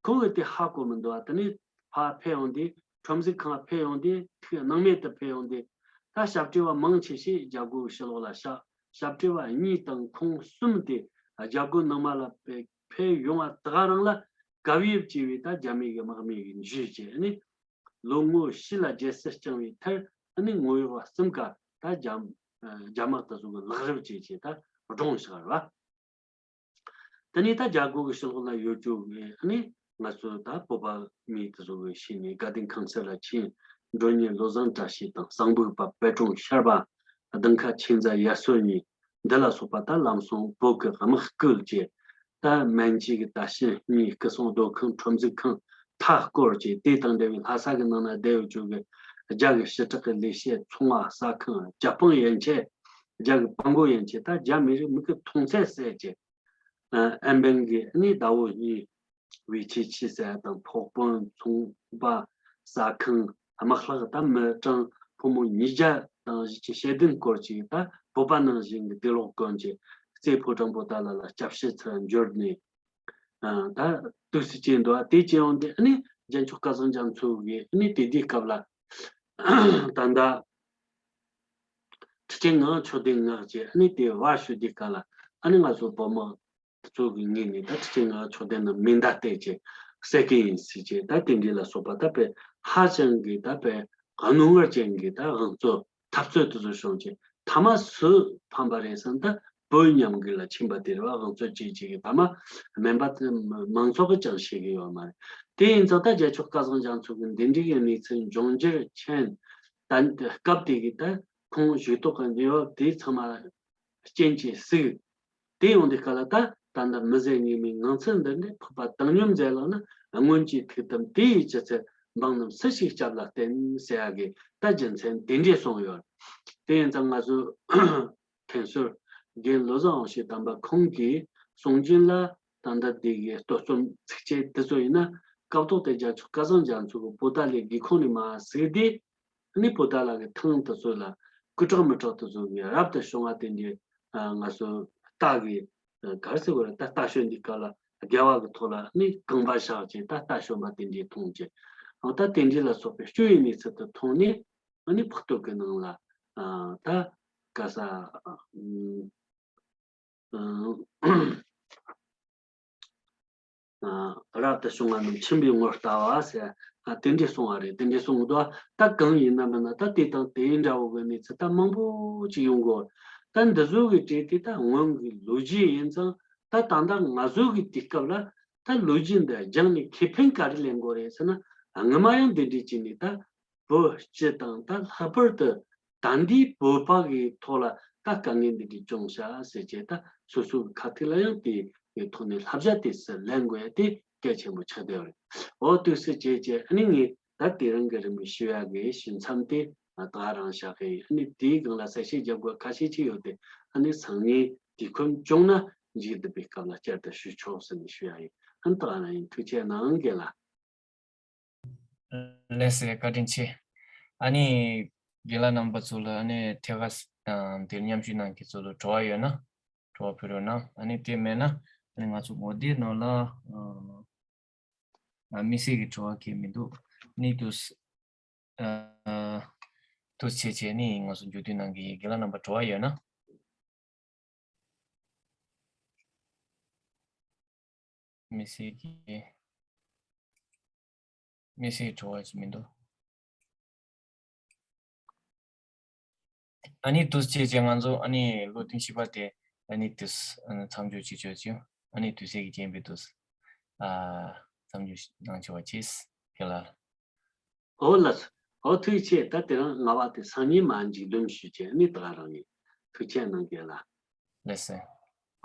ཁོང་གིས་དེ་ཧ་གོ་མི་འདུག་བ། དེ་ནས་ཕར་ཕེབས་ཡོང་དུས་ཁྲོམ་གཟིགས་ཁང་ཕེབས་ཡོང་དུས་ཐུགས་སྣང་མེད་དུ་ཕེབས་ཡོང་དུས་ད་ཞབས་ཕྲེང་བ་མང་ཆེ་ཞིག་རྒྱལ་སྒོའི་ཕྱི་ལོགས་ལ་བཞག་ཞབས་ཁྲི་བ་གཉིས་དང་ཁོང་གསུམ་དེ་རྒྱལ་སྒོ་ནང་མ་ལ་ཕེབས་ཡོང་བ་དེ་ག་རང་ལ་གབ་ཡིབ་བྱས་པའི་ད་རྒྱ་མི་གི་དམག་མི་གི་འཇུས་བྱས་ནི། ལོ་ངོ་བཞི་ལ་རྒྱལ་སྲིད་བསྐྱངས་པའི་མཐར་ཨ་ནི་ངོ་ཡོད་པ་གསུམ་ཀ་ད་རྒྱ་རྒྱ་དམག་དེ་ཚོ་གི་ལག་རིབ་བྱས་བྱས་ད་བཀྲོངས་བཞག་ར། དེ་ནས་ད་རྒྱ་སྒོ་གི་ཕྱི་ལོགས་ལ་ཡོད་རྒྱུ་གི་ཨ་ནི་ང་ཚོ་ད་བོད་པ་མི་དེ་ཚོ་གི་ཤེས་ནས་དགའ་ལྡན་ཁང་གསར་ལ་ཕྱིན། མགྲོན་གཉེར་བློ་བཟང་བཀྲ་ཤིས་དང་གསང་ཕུ་པ་པད་སྒྲོན་ཤར་བ། ལྡིང་ཁ་ཆོས་མཛད་ཡར་སོ་གཉིས། འདི་ལ་སོགས་པ་ད་ལམ་སང་བོད་ཀྱི་དམག་བསྐུལ་གྱིས། ད་མན་ཇུ་གི་ད་ཤིན་གཉིས་སྐུ་སྲུང་སྡོད་ཁང་ཁྲོམ་གཟིགས་ཁང་མཐའ་བསྐོར་གྱིས། དེ་དང་འབྲེལ་བའི་ལྷ་ས་གི་ནང་ན་བསྡད་ཡོད་རྒྱུ་གི་རྒྱ་གི་ཞི་དྲག་གི་ལས་བྱེད་ཚོང་བ་ཟ་ཁང་ཇ་སྤང་ཡན་ཆད། རྒྱ་གི་བ་མགོ་ཡན་ཆད་ད་རྒྱ་མི་རིགས་མི་གི་མཐོང་ཚད་ཟད་ཀྱི། ཨན་བན་གི་ནི་ཟླ་བོ་གཉིས། ཝེ་ཆི་ཆི་ཟེར་དང་ཕོགས་དཔོན་ཚོང་པ། ཟ་ཁང་། དམག་ལྷག་ད་མི་གྲངས་ཕོ་མོ་ཉིས་བརྒྱ་དང་བཞི་བཅུ་ཞེ་བདུན་སྐོར་ཅིག་ད་བོད་པ་ནང་བཞིན་གི་དུག་ལོག་གོན་གྱི་རྩེ་ཕོ་བྲང་པོ་ཏ་ལ་ལ་སྐྱབས་ཕྱི་ཚུར་འབྱོར་ནས། ཨ་ད་དུས་སུ་སྐྱེས་འདུག་དེ་སྐྱེས་ཡོང་དུས་ཨ་ནི་རྒྱལ་མཆོག་སྐལ་བཟང་རྒྱ་མཚོ་གིས་ཨ་ནི་དེ་དུས་སྐབས་ལ་ད་ལྟ་ཁྲི་ཆེན་ངག་ཕྱོགས་ལྡན་ངག་ཅེས་ཨ་ནི་དེ་བར་ཞུ་དུས་སྐབས་ལ་ཨ་ནི་ང་ཚོ་བོད་དམག་གཙོ་གི་ངོས་ནས་ད་ཁྲི་ཆེན་ངག་ཕྱོགས་ལྡན་ནི་མེ་མདའ་གཏད་ཅེས་གསད་ཀྱི་ཡིན་ཟེར་ཅེས་ད་དེ་འདྲའི་ལ་སོགས་པ་ད་དཔེ་ཧ་ཅང་གི་ད་དཔེ་རྣོ་ངར་ཅན་གྱི་ད་དབང་གཙོ་འཐབ་རྩོད་དེ་ཚོ་བྱུང་ཅེས་ཐ་མ་སུ་ཕམ་པ་རེད་ཟེར་ན་ད་བོད་ཉམས་རྒུད་ལ་ཕྱིན་པ་དེ་རེད་བ། དབང་གཙོ་བཅས་ཅིག་གི་ཕ་མ་མིན་པ་དེ་མང་ཚོགས་ཀྱིས་ཀྱང་ཤེས་ཀྱི་ཡོད་མ་རེད། དེ་ཡིན་ཙང་ད་རྒྱལ་མཆོག་སྐལ་བཟང་རྒྱ་མཚོ་གི་འདི་འདྲའི་གི་གནས་ཚུལ་འབྱུང་འགྱུར་མཁྱེན། ད་སྐབས་དེ་གི་ད་ཁོང་བཞུགས་ཐོག་གི་གནས་བབ་དེ་ཚང་མ་རྐྱེན་གྱིས་གཟིགས། དེ་ཡོང་དུས་སྐབས་ལ་ད་ད་ལྟ་མི་ཟད་ངེས་མེད་ངང་ཚུལ་འདི་འདྲའི་ཕུག་པ་བཏང་སྙོམས་མཛད་ལགས་ན་སྔོན་གྱི་ཐུགས་དམ་དེ་ཡི་ཅི་ཚེ་འབངས་རྣམས་སུ་ཞིག་སྐྱབས་ལ་བརྟེན་ཟེར་ཡ་གི་ད་རྒྱུ་མཚན་དེ་འདྲས་གསུངས་ཡོད། དེ་ཡིན་ཙང་ང་ཚོས་མཁན་ཟུར་རྒན་བློ་བཟང་དབང་ཕྱུག་དམ་པ་ཁོང་གིས་གསུང་རྒྱུན་ལ་ད་ལྟ་འདི་གི་ལྟོ་རྩོམ་ཚིགས་བཅད་འདི་ཚོ་ཡིན་ན་སྐབས་ཐོག་དེ་རྒྱལ་མཆོག་སྐལ་བཟང་རྒྱ་མཚོ་གི་པོ་ཏཱ་ལའི་སྒེའུ་ཁུང་ནས་མར་གཟིགས་དུས། ནི་པོ་ཏཱ་ལ་གི་ཐང་དེ་ཚོ་ལ་སྐུ་དྲག་མི་དྲག་དེ་ཚོ་གི་རབ་ཏུ་བྱུང་བ་དེ་འདྲའི་ང་ཚོ་རྟ་གི་ག་རེ་ཟེར་དགོས་རེད། ད་རྟ་ཞོན་འདི་སྐབས་ལ་རྒྱལ་བ་གི་ཐོག་ལ་ནི་རྐང་པ་བཞག་ཅིང་ད་རྟ་ཞོན་པ་དེ་འདྲའི་མཐོང་ཅིང་ད་དེ་འདྲའི་ལ་སོགས་པའི་སྐྱོ་བའི་གནས་ཚུལ་དེ་མཐོང་ནས་ནི་ཕག་ཐོག་གི་ནང་ལ་ད་ག་ས། རབ་ཏུ་བྱུང་བ་རྣམས་ཁྱིམ་པའི་ངོར་ལྟ་བ་ཟེར། དེ་འདྲས་གསུང་བ་རེད། དེ་འདྲས་གསུང་གི་འདུག་ད་གང་ཡིན་ན་མིན་ན་ད་དེ་དང་དེ་འདྲ་བོ་གི་གནས་ཚུལ་ད་མང་པོ་ཅིག་ཡོང་གི་ད་འདི་ཚོ་གི་གྲས་དེ་ད་སྔོན་གྱི་ལོ་རྒྱུས་ཡིན་ཙང་ད་ད་ལྟ་ང་ཚོ་གི་དུས་སྐབས་ལ་ད་ལོ་རྒྱུས་འདི་སྦྱངས་ནས་ཁེ་ཕན་ག་རེ་ལེན་དགོས་རེད་ཟེར་ན། སྔོན་མ་ཡང་འདི་འདྲས་བྱས་ནས་ད་བོད་སྤྱི་དང་ད་ལྷག་པར་དུ་ད་འདིའི་བོད་པ་གི་ཐོག་ལ་ད་དཀའ་ངལ་འདི་འདྲའི་བྱུང་ཤག་ཟེར་བྱས་ད་སོ་སོ་གི་ཁ་ཐུག་ལ་ཡང་དེ་གི་ཐོག་ནས་བསླབ་བྱ་དེ་ཚོ་ལེན་དགོས་ཡ་དེ་གལ་ཆེན་པོ་ཆགས་བསྡད་པ་རེད། འོ་དུས་སུ་བྱས་བྱས་ཨ་ནི་ངས་ད་དེ་རིང་གི་རིན་པོ་ཆེ་ཡ་གི་ཞུ་མཚམས་དེ་ད་ག་རང་བཞག་གི་ཡིན། ཨ་ནི་དེའི་སྒང་ལ་གསལ་བཤད་རྒྱབ་དགོས་ཁ་ཤས་ཅིག་ཡོད་དེ་ཨ་ནི་སང་ཉིན་དུས་ཁོམ་བྱུང་ན་མཇུག་བསྡུ་བའི་སྐབས་ལ་བསྐྱར་དུ་ཞུ་ཆོག་ཟེར་ནས་ཞུ་ཡ་ཡིན། ཨ་ནི་ད་ག་རང་ཡིན། ཐུགས་རྗེ་གནང་རྒན་ལགས། ལགས་སོ། བཀའ་དྲིན་ཆེ། ཨ་ནི་རྒན་ལགས་རྣམ་པ་ཚོ་ལ་ཨ་ནི་ཐད་ཀར་དང་དེར་མཉམ་ཞུགས་གནང་མཁན་ཚོ་ལ་དྲི་བ་ཡོད་ན་དྲི་བ་ཕུལ་རོགས་གནང་། ཨ་ནི་དེ་མེད་ན་ཨ་ནི་ང་ཚོ་ངོ་དེབ་ནང་ལ་ཨ་དམིགས་བསལ་གྱི་དྲི་བ་གང་ཡང་མི་འདུག་ཨ་ནི་དུས་ཨ་དུས་ཆེ་ཆེ་ནི་ང་ཚོ་མཇུག་སྡུད་གནང་གི་ཡིན། རྒན་ལགས་རྣམ་པ་དྲི་བ་ཡོད་ན། མི་སེར་གྱི་མི་སེར་བྲོ་བ་ཅིག་མི་འདུག་ཨ་ནི་དུས་ཚོད་ཅིག་ང་ཚོ་ཨ་ནི་ལོ་ཐེངས་བཞི་པ་དེ་ཨ་ནི་དུས་མཚམས་འཇོག་ཅིག་བྱོས་ཅིག་ཨ་ནི་དུས་ཚོད་ཀྱི་རྐྱེན་པས་དུས་མཚམས་འཇོག་གནང་ཆོག་པ་བྱེད། རྒན་ལགས། ཨོ་ལགས། ཨོ་ཐུགས་རྗེ་ཆེ། ད་དེ་རིང་ང་བ་དེ་སང་ཉིན་མ་མཇུག་སྡོམ་ཞུས་བྱས་ཨ་ནི་ད་ག་རང་ཡིན། ཐུགས་རྗེ་གནང་རྒན་ལགས། ལགས་སོ།